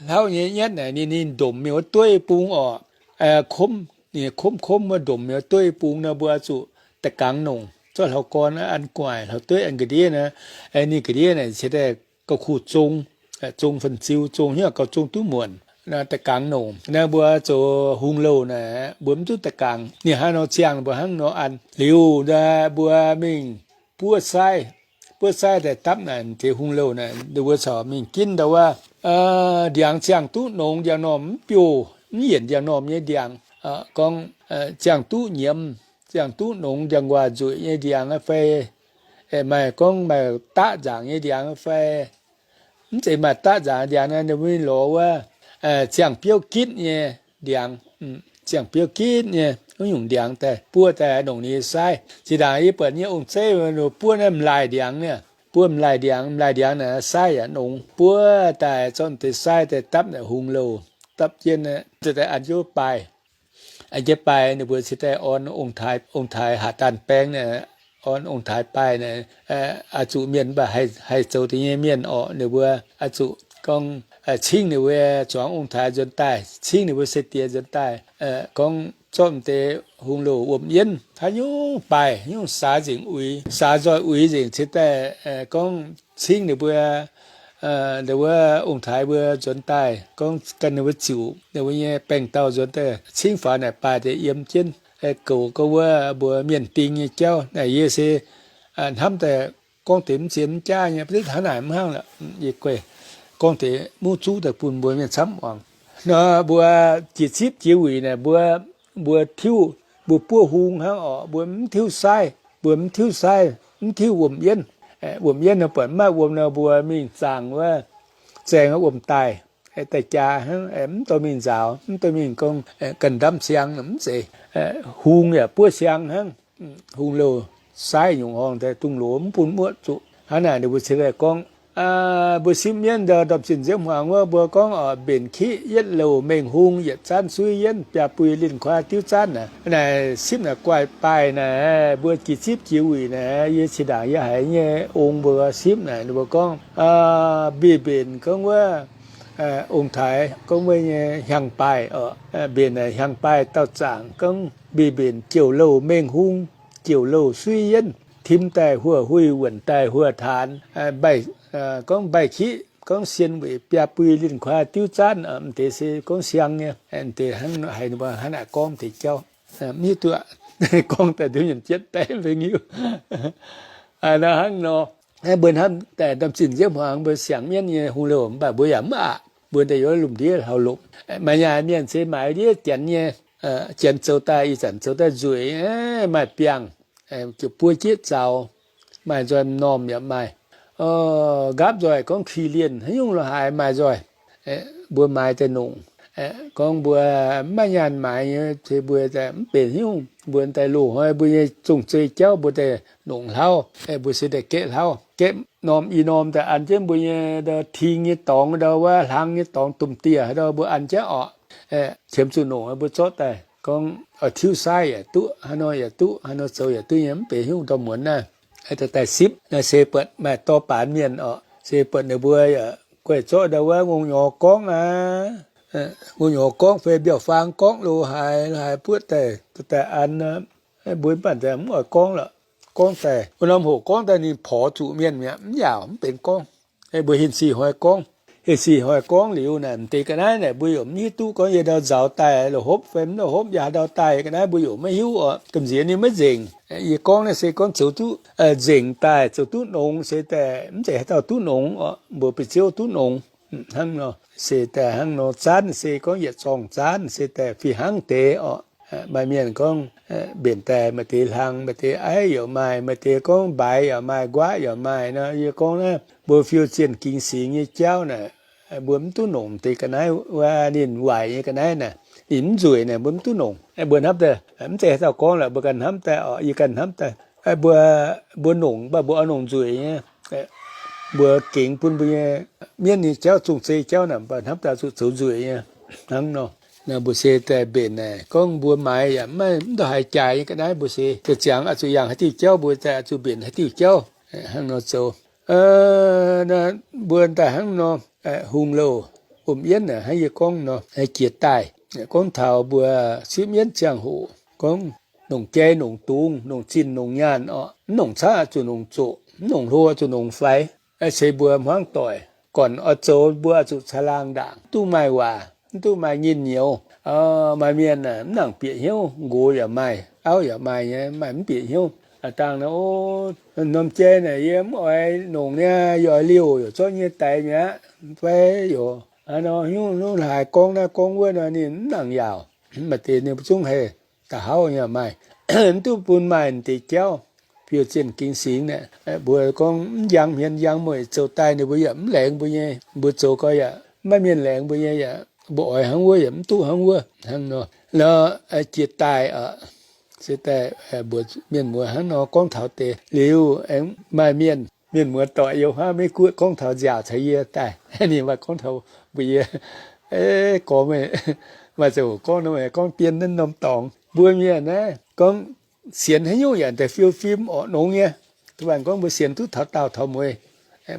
Hlauv nyei nyetv naaic ninh, ninh ndomc mingh wuov dueiv bung orqc. Komv, ninh komv komv wuov ndomc mingh wuov dueiv bung nor, mbuo oix zuqc da'gangx nongc. Zorqv hlauv-gorn an guaic, hlauv-dueiv an ga'ndiev naaic, ninh ga'ndiev naaic cingx daaih gauh kuh zong, zong fa'ziu, zong hnyouv gauh zong duqv muonc, da'gangx nongc. Naaiv mbuo zoux hung louh naaic, mbuo mv duqv da'gangx. Ninh hnangv nor ziangh mbuo hnangv nor an. Liuz naaic mbuo mingh buov saaiv, buov saaiv daaih dapv naaic deix hung louh naaic, ninh mbuo corc mingh ginv ndau wuov ndiangx ziangh duqv nongx, ndiangx-normh mv biouv, mv yienc ndiangx-normh nyei ndiangx. Gorngv ziangh duqv nyiemz, ziangh duqv nongx, ndiangx-nquaah nzueic nyei ndiangx fai, maaih gorngv maaih daqv nzaangc nyei ndiangx fai, mv zeiz maaih daqv nzaangc ndiangx naaiv, ninh mbuo lorz wuov ziangh biouv gitv nyei ndiangx, ziangh biouv gitv nyei wuov nyungc ndiangx daaih buov daaih nongc ninh nyei saaiv. Zinh ndaangc yie buatc nyei ong-zeiv buov naaiv m'laaih ndiangx niaa, buov m'laaih ndiangx, m'laaih ndiangx naaic saaiv yaac nongx. Buov daaih zorqv deix saaiv daaih dapv naaic hung louh, dapv jienv daaih an jienv baaih. An jienv baaih ninh mbuo cingx daaih orn ong-taaix haac daanh baeng naaic, orn ong-taaix baaih naaic, oix zuqc mienh mv baac haih zoux deix nyei mienh orqc, ninh mbuo oix zuqc gorngv cingv ninh mbuo zuangx ong-taaix nzuonx daaih, cingv ninh mbuo se diex nzuonx daaih, gorngv zorqv deix hung louh wuom-yienv haaix nyungc baaih nyungc saax nzengc uix, saax nzoih uix nzengc cingx daaih gorngv cingv ninh mbuo, wuov ong-taaix mbuo nzuonx daaih gorngv gan ninh mbuo ziouc ninh mbuo nyei baengc dauh nzuonx daaih cingv faaux naaic baaih deix yiem jienv, goux gorngv wuov mbuo mienh ding nyei jauv naaic. Yie se hnamv daaih gorngv deix mv zien mv jaav nyei, hnangv naaic mv hnangv lorqc. Yie gorngv deix mv zuqv daaih bun mbuo mienh camv muangx. Nor mbuo jiex zipv jiex wuic naaic mbuo, mbuo tiuv, mbuo buov hung hnangv orqc, mbuo mv tiuv saiv, mbuo mv tiuv saiv, mv tiuv wuom-yienv. Wuom-yienv nor buatc mv maaih wuom nor mbuo mingh zaangc wuov, zaeng wuom daaih, daaih jaa hnangv, mv dorh mingh nzaaux, mv dorh mingh gorngv ganh ndamv siang mv zeiz. Hung yaac buov siang hnangv. Hung louh saiv nyungc horngh daaih dungx loz mv bun muoqv zuqc. Hnangv naaic ninh mbuo cingx daaih gorngv, mbuo sipv mienv ndorm-zinh nziouv hmuangx wuov mbuo gorngv oc, mbenc kiqv yietv louh mengh hung, yietc zaanv suiv yienv, biaa bui linh kuaa diuv zaanv naaic. Naaic sipv naaic guaih baaih naaic, mbuo jiex zipv jiex wuic naaic, yie qiex ndaangc yie haiz nyei ong mbuo sipv naaic ninh mbuo gorngv, mbiv mbenc gorngv wuov, ong-taaix gorngv wuov nyei hnyangx-baaih oc. Mbenc naaic hnyangx-baaih dauh zaangc gorngv mbiv mbenc jouc louh mengh hung, jouc louh suiv yienv, tim daaih huoqv huih, wuonc daaih huoqv taanx, gorngv mbaih kiqv, gorngv sien weic biaa bui linh kuaa diuv zaanv, m'deix se gorngv siang nyei. M'deix hnangv haiz ninh mbuo hnangv naaic gorngv deix jauv. Mv hiuv duqv, gorngv daaih nduov nyanc jienv daaih mv hiuv. Nor hnangv nor, mbuo hnamv daaih ndorm-zinh nziouv hmuangx mbuo siangx mienv nyei hung louh mv baac mbuo yaac mv aqc. Mbuo daaih yiem lomh ndiev hlauv-lopc. Maaih nyaai mienh se maaiz ndiev janx nyei, janx zoux daaih ih zanc zoux daaih nzueic, maaih biangh, ziouc buo jieqv zaux, maaih nzoih m'normh yaac maaih. Nqaapv nzoih gorngv kih lienh haaix nyungc lo haaix maaih nzoih. Mbuo maaiz daaih nongc, gorngv mbuo mv maaih nyaanh maaiz nyei se mbuo mv benx haaix nyungc, mbuo daaih loz-hnoi mbuo nyei zong-zei jauv mbuo daaih nongc hlauv, mbuo se daaih gaeqv hlauv, gaeqv norm i norm daaih an jienv mbuo nyei ting nyei dorngx ndau wuov, hlang nyei dorngx domh dieh ndau mbuo an jienv orqc. Qiemx zuqc nongc mbuo zorqv daaih gorngv tiuv saiv yaac duqv, haaix nor yaac duqv, haaix nor zoux yaac duqv nyei, mv benx haaix nyungc ndorm-muonz naaiv. Daaih sipv naaiv se buatc maaih dorh baanx mienh orqc, se buatc ninh mbuo yaac guaih zorqv ndau wuov ngongh nyorx gorngv aqv. Ngongh nyorx gorngv fai mbiauz-faang gorngv lo haaix, lo haaix buov daaih, daaih an. Mbuo mv baac mv oix gorngv lorqc. Gorngv daaih wuov norm hoc gorngv daaih ninh porx zuqc mienh mi'aqv, mv yaauc mv benx gorngv. Mbuo hinc sic hnoi gorngv, hinc sic hnoi gorngv liuz naaic, m'deix ga'naaiv naaic mbuo yaac mv hiuv duqv gorngv yie ndau nzauz daaih la'hopv fai mv la'hopv, yie haaix ndau daaih ga'naaiv mbuo yaac maiv hiuv oc. Gamh nziex ninh maiv nzengc. Yie gorngv naaiv se gorngv zoux duqv nzengc daaih, zoux duqv nongx se daaih mv zeiz haaix dauh duqv nongx oc, mbuo ba'ziouv duqv nongx. Hnangv nor se daaih hnangv nor, zaanv se gorngv yietc zorngh zaanv se daaih fih hnangv deix oc. Maaih mienh gorngv mbenc daaih maaih deix hlang, maaih deix aiv yaac maaih, maaih deix gorngv mbaaix yaac maaih, nquaqv yaac maaih nor. Yie gorngv naaiv mbuo fiou zienh gingx singx nyei jauv naaic, mbuo mv duqv nongc deix ga'naaiv wuov, ninh waaic nyei ga'naaiv naaic, ninh mv nzueic naaic, mbuo mv duqv nongc. Mbuo hnamv daaih mv zeiz haaix dauh gorngv lorqc, mbuo ganh hnamv daaih oc, yie ganh hnamv daaih. Mbuo, mbuo nongc mv baac mbuo oix nongc nzueic nyei. Mbuo gengx bun mbuo nyei mienv nyei jauv, zong-zei jauv naaic, mv baac hnamv daaih zuqc zoux nzueic nyei. Hnangv nor, mbuo se daaih mbenc naaic gorngv mbuo maaiz yaac mv maaih mv ndongc haaix jaaix nyei ga'naaiv, mbuo se ziangx oix zuqc yangh haaix diuh jauv mbuo daaih oix zuqc mbenc haaix diuh jauv. Hnangv nor zoux. Mbuo daaih hnangv nor, hungh louh, wuom-yienv naaic hnangv yie gorngv nor, jiex daaih gorngv taux mbuo sipv mienv ziangh hoc gorngv nongc jai nongc dungz, nongc zinh nongc nyaanh orqc, mv nongc caqv zuqc nongc zoqc, mv nongc hlo zuqc nongc faix. Se mbuo hmuangv doic, gorn oix zoux mbuo oix zuqc caangh laangh ndaangc, duqv maaih waac, mv duqv maaih nyinh nyouz. Maaih mienh aah, mv nangc bieqc hnyouv, nqox yaac maaih, auv yaac maaih nyei, maaih mv bieqc hnyouv. Aav dangh naaic, o, norm jai naaic yie mv oix nongc niaa, yie oix liouh, yaac zorqv nyei daix mi'aqv, fai yaac hnangv nor, hnyouv haaix gorngv naaiv gorngv wuov nor, ninh mv nangc yaauc. Maaih deix ninh mbuo zungv haih da'hauv nyei maaih, mv duqv bun maaih deix jauv. Fiou zienh gingx singx naaic, mbuo gorngv mv njang hmien njang mueic zoux daaih ninh mbuo yaac mv laengz mbuo nyei, mbuo zoux gau yaac mv maaih mienh laengz mbuo nyei yaac, mbuo oix hnangv wuov yaac mv duqv hnangv wuov, hnangv nor. Nor, jiex daaih oc, se daaih mbuox mienh muoz hnangv nor gorngv taux deix liuz, aengx maaih mienh, mienh muoz doic yiem huaav Meiv Guoqv gorngv taux nziaauc caux yie daaih, ninh maaih gorngv taux mbuox yie, gorx meih, maaih ziangh hoc gorngv nor, meih gorngv dien naaiv norm dorngx. Mbuo mienh naaiv gorngv sienx haaix nyungc yaac daaih fiou fim orqc, nongx nyei. Da'faanh gorngv mbuo sienx duqv taux daauh taux mueiz,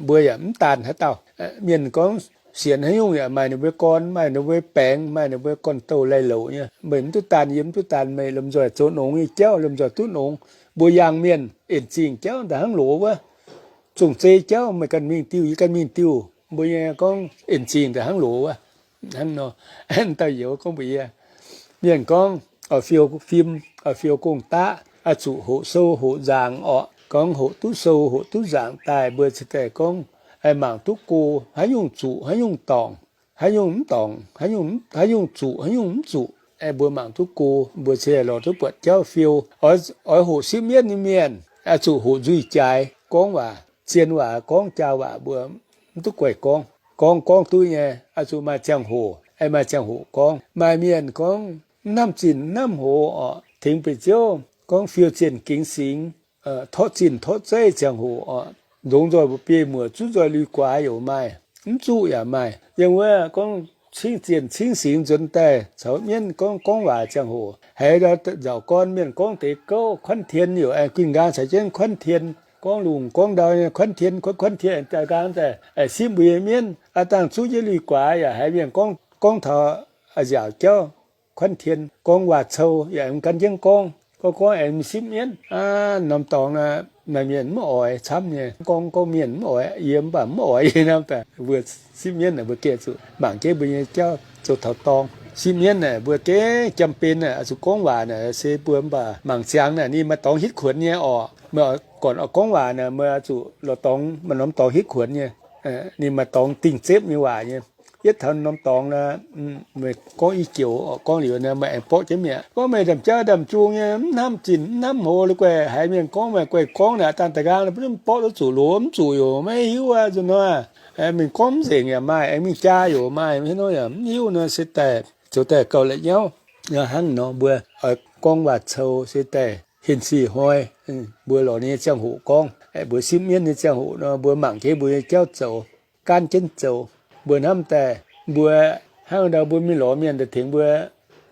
mbuo yaac mv daanh haaix dauh. Mienh gorngv sienx haaix nyungc yaac maaih ninh mbuo gorn, maaih ninh mbuo baengx, maaih ninh mbuo gorn-douh lai-louc nyei. Meih mv duqv daanh, yie mv duqv daanh meih, lomh nzoih zoux nongx nyei jauv, lomh nzoih duqv nongx. Mbuo yangh mienh, en zingh jauv daaih hnangv loz wuov. Zong-zei jauv meih ganh mingh diuh, yie ganh mingh diuh. Mbuo nyei gorngv en zingh daaih hnangv loz wuov. Hnangv nor, dauh youz gorngv mbuox yie, mienh gorngv oix fiou fim, oix fiou gong-daqv, oix zuqc hoqc sou hoqc nzaangc orqc. Gorngv hoqc duqv sou hoqc duqv nzaangc daaih, mbuo cingx daaih gorngv mangc duqv go, haaix nyungc zuqc, haaix nyungc dorngc. haaix nyungc mv dorngc, haaix nyungc zuqc, haaix nyungc mv zuqc. Aengx mbuo mangc duqv go, mbuo se lorz duqv buatc jauv fiou. Oix hoqc sipv mienv nyei mienh, oix zuqc hoqc nzuih jaaix. Gorngv waac, zien waac, gorngv jaa waac mbuo mv duqv guaih gorngv. Gorngv, gorngv duqv nyei, oix zuqc maaih ziangh hoc, aengx maaih ziangh hoc gorngv. Maaih mienh gorngv mv hnamv zinh mv hnamv hoz orqc, tengx beic ziouv gorngv fiou zienh gingx singx, torqv zinh torqv zeiv ziangh hoc orqc, longx nzoih mbu'biei muoc, zuqv nzoih lui-guaax yaac maaih, mv zuqc yaac maaih. Yiem wuov gorngv cingv zienh cingv singx nzuonx daaih caux mienv gorngv, gorngv waac ziangh hoc, haiz nzauc gorn mienh gorngv deix gouv kuanv tien, yaac aengx guinh nqaang caux jienv kuanv tien, gorngv lungh gorngv ndau nyei kuanv tien, kuanv, kuanv tien aengx daaih nqaang daaih, aengx sipv mbuo nyei mienv. Aav dangh zuqv jienv lui-guaax yaac haiz mienh gorngv, gorngv taux nziaauc jauv kuanv tien, gorngv waac-cou yaac aengx gan jienv gorngv. Gorngv, gorngv aengx sipv mienv. Aav, norm dorngx naaiv maaih mienh mv oix camv nyei, gorngv, gorngv mienh mv oix, yie mv baac mv oix yie hnamv daaih. Mbuo sipv mienv naaic mbuo gengh zuqc mangc jienv mbuo nyei jauv zoux taux dorng. Sipv mienv naaic mbuo gengh jam-benx naaic, zuqc gorngv waac naaic se mbuo mv baac mangc ziangx naaic ninh maaih dorngx hitv kuonx nyei orqc. Meih gorngv, gorngv waac naaic meih zuqc lorz dorngx, maaih norm dorngx hitv kuonx nyei. Ninh maaih dorngx dingh zepv nyei waac nyei. Yietv taux norm dorngx naaic, meih gorngv i joux, gorngv liuz naaic meih aengx borqv jienv mi'aqv. Gorngv meih ndaamv-jauv ndaamv-jung nyei, mv hnamv zinh mv hnamv hoz, la'guaih haiz mienh gorngv, meih guaih gorngv naaic, dangh da'nqaang naaic mv borqv duqv zuqc loz mv zuqc yaac maiv hiuv aqv. Zuqc nor, mingh gorngv mv nzengc yaac maaih, aengx mingh jaa yaac maaih, hnangv nor yaac mv hiuv nor se daaih zoux daaih gauh la'nyauv. Hnangv nor mbuo oix gorngv waac-cou se daaih hinc sic hnoi, mbuo lorz ninh nyei ziangh hoc gorngv. Mbuo sipv mienv nyei ziangh hoc nor, mbuo mangc jienv mbuo nyei jauv zoux, gaanv jienv zoux. Mbuo hnamv daaih, mbuo hnangv ndau mbuo mingh lorz mienh daaih tengx mbuo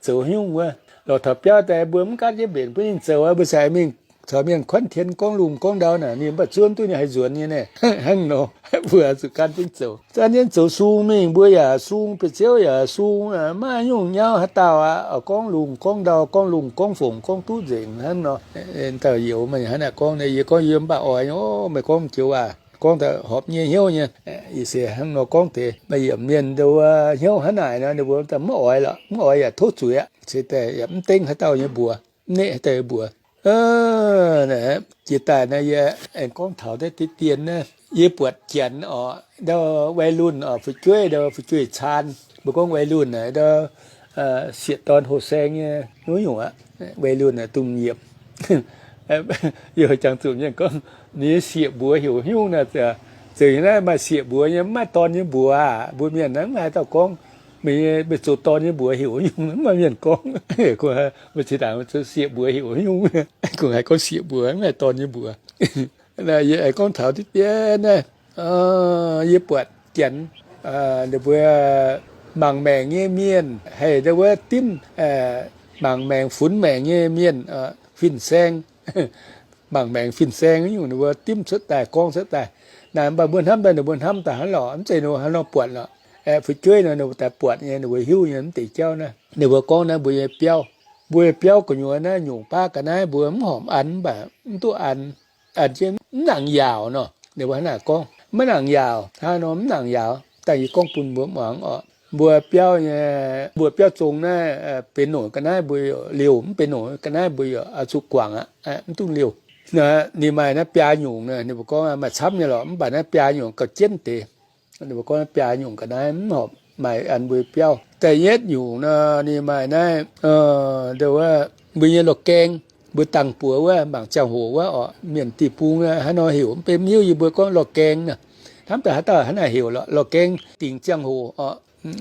zoux nyungc wuov, lorz taux biauv daaih mbuo mv gaanv jienv mbenc bun ninh zoux aqv. Mbuo se mingh caux mienh kuanv tien gorngv lungh gorngv ndau naaic, ninh mv baac zuov duqv ninh haih nzuonx nyei naaic. Hnangv nor, mbuo zuqc gaanv jienv zoux. Gaanv jienv zoux sung mingh, mbuo yaac sung, bieqc ziouv yaac sung, maiv nyungc nyauv haaix dauh aqv. Gorngv lungh gorngv ndau, gorngv lungh gorngv fongc, gorngv duqv nzengc hnangv nor. Dauh youz maaih hnangv naaic gorngv, yie gorngv yie mv baac oix, meih gorngv joux waac gorngv daaih horpc nyei hnyouv nyei. Yie se hnangv nor gorngv deix, maaih yiemc mienh nduov hnyouv hnangv naaic nor, ninh mbuo mv oix lorqc, mv oix yaac tov zuiz aqv. Se daaih yaac mv dengv haaix dauh nyei mbuox, mv neqv haaix dauh nyei mbuox. Jiex daaih naaiv yie aengx gorngv taux deix deix dien naaiv, yie buatc janx oc, ndau วัยรุ่น oc, fu'jueiv, ndau fu'jueiv caan, mbuo gorngv วัยรุ่น naaic, ndau sieqv dorn hoh saeng nyei wuov nyungc aqv. วัยรุ่น naaic dongh yiemc. Yie jangx zuqc mienh gorngv ninh sieqv mbuox heuc nyungc naaic, zoux naaiv maaih sieqv mbuox nyei, mv maaih dorn nyei mbuox aqv. Mbuo mienh naaiv mv haaix dauh gorngv meih, meih zoux dorn nyei mbuox heuc nyungc, mv maaih mienh gorngv. Meih zinh ndaangc zoux sieqv mbuox heuc nyungc, kungx haiz gorngv sieqv mbuox, mv maaih dorn nyei mbuox. Yie aengx gorngv taux deix dien naaiv, yie buatc janx, ninh mbuo mangc maengc nyei mienh, haic ndau wuov dimv, mangc maengc funx maengc nyei mienh, fin-saeng, mangc maengc fin-saeng nyungc, ninh mbuo dimv cuotv daaih, gorngv cuotv daaih. Naaic mv baac mbuo hnamv daaih, ninh mbuo hnamv daaih hnangv lorqc, mv zeiz ninh mbuo hnangv nor buatc lorqc. Aeqv, fu'jueiv nor ninh mbuo daaih buatc nyei, ninh mbuo hiuv nyei mv deix jauv naaiv. Ninh mbuo gorngv naaiv mbuo nyei biauv, mbuo nyei biauv gu'nyuoz naaiv nyungc baav ga'naaiv mbuo mv horpc an, mv baac mv duqv an, an jienv mv nangc yaauc nor. Ninh mbuo hnangv naaic gorngv, maiv nangc yaauc, hnangv nor mv nangc yaauc. Dangh yie gorngv bun mbuo muangx oc. Mbuo biauv nyei, mbuo biauv zong naaiv benx longc ga'naaiv mbuo yaac liouh, mv benx longc ga'naaiv mbuo yaac zuqc guangc aqv, mv dungx liouh. Ninh maaih naaiv biaa nyungc, ninh mbuo gorngv maaih camv nyei lorqc, mv baac naaiv biaa nyungc gauh jienv deix. Ninh mbuo gorngv naaiv biaa nyungc ga'naaiv mv horpc maaih an mbuo biauv. Da'yietv nyungc nor, ninh maaih naaiv, mbuo nyei lorh gaeng, mbuo dangh buoz wuov, mangc ziangh hoc wuov oc, mienh deic-bung hnangv nor heuc, mv benx mv hiuv, yie mbuo gorngv lorh gaeng nor. Hnamv daaih haaix dauh hnangv naaic heuc lorqc, lorh gaeng dingc ziangh hoc oc.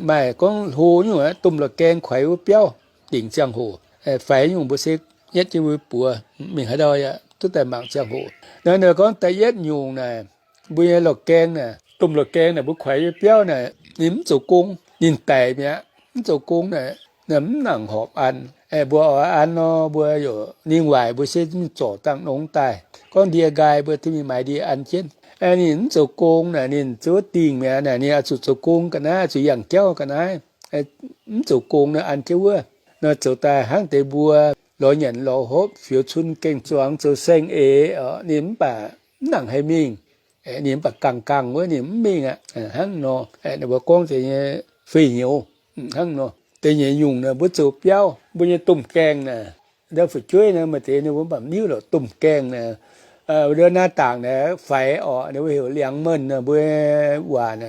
Maaih gorngv hlo nyungc domh lorh gaeng kuaix wuov biauv dingc ziangh hoc. Faix nyungc mbuo se nyetv jienv mbuo buoz, mingh haaix ndau yaac duqv daaih mangc ziangh hoc. Naaiv ninh gorngv da'yietv nyungc naaic, mbuo nyei lorh gaeng naaic, domh lorh gaeng naaic mbuo kuaix nyei biauv naaic, ninh mv zoux gong, ninh daic mi'aqv. Mv zoux gong naaic, mv nangc horpc an. Mbuo oix an nor, mbuo yaac ninh waaic mbuo se mingh zorc dangh nongx daaih, gorngv ndie nqaai mbuo duqv mingh maaiz ndie an jienv. Ninh mv zoux gong naaic, ninh zuov dingh mi'aqv naaic, ninh oix zuqc zoux gong ga'naaiv, oix zuqc yangh jauv ga'naaiv. Mv zoux gong naaic an jienv wuov nor, zoux daaih hnangv deix mbuo lorz nyanc lorz hopv, fioux cun gaeng-zuangx, zoux saeng-eix oc, ninh mv baac mv nangc haih mingh. Ninh mv baac gangh gangh wuov ninh mv mingh aqv. Hnangv nor, ninh mbuo gorngv deix nyei fei nyouz hnangv nor. Deix nyeic nyungc naaic mbuo zoux biauv, mbuo nyei domh gaengh naaic, ndau fu'jueiv naaic maaih deix ninh mbuo mv baac mv hiuv lorqc, domh gaengh naaic, Wuov naaiv dangc naaic faix orqc, ninh mbuo heuc liangx menh, mbuo waac,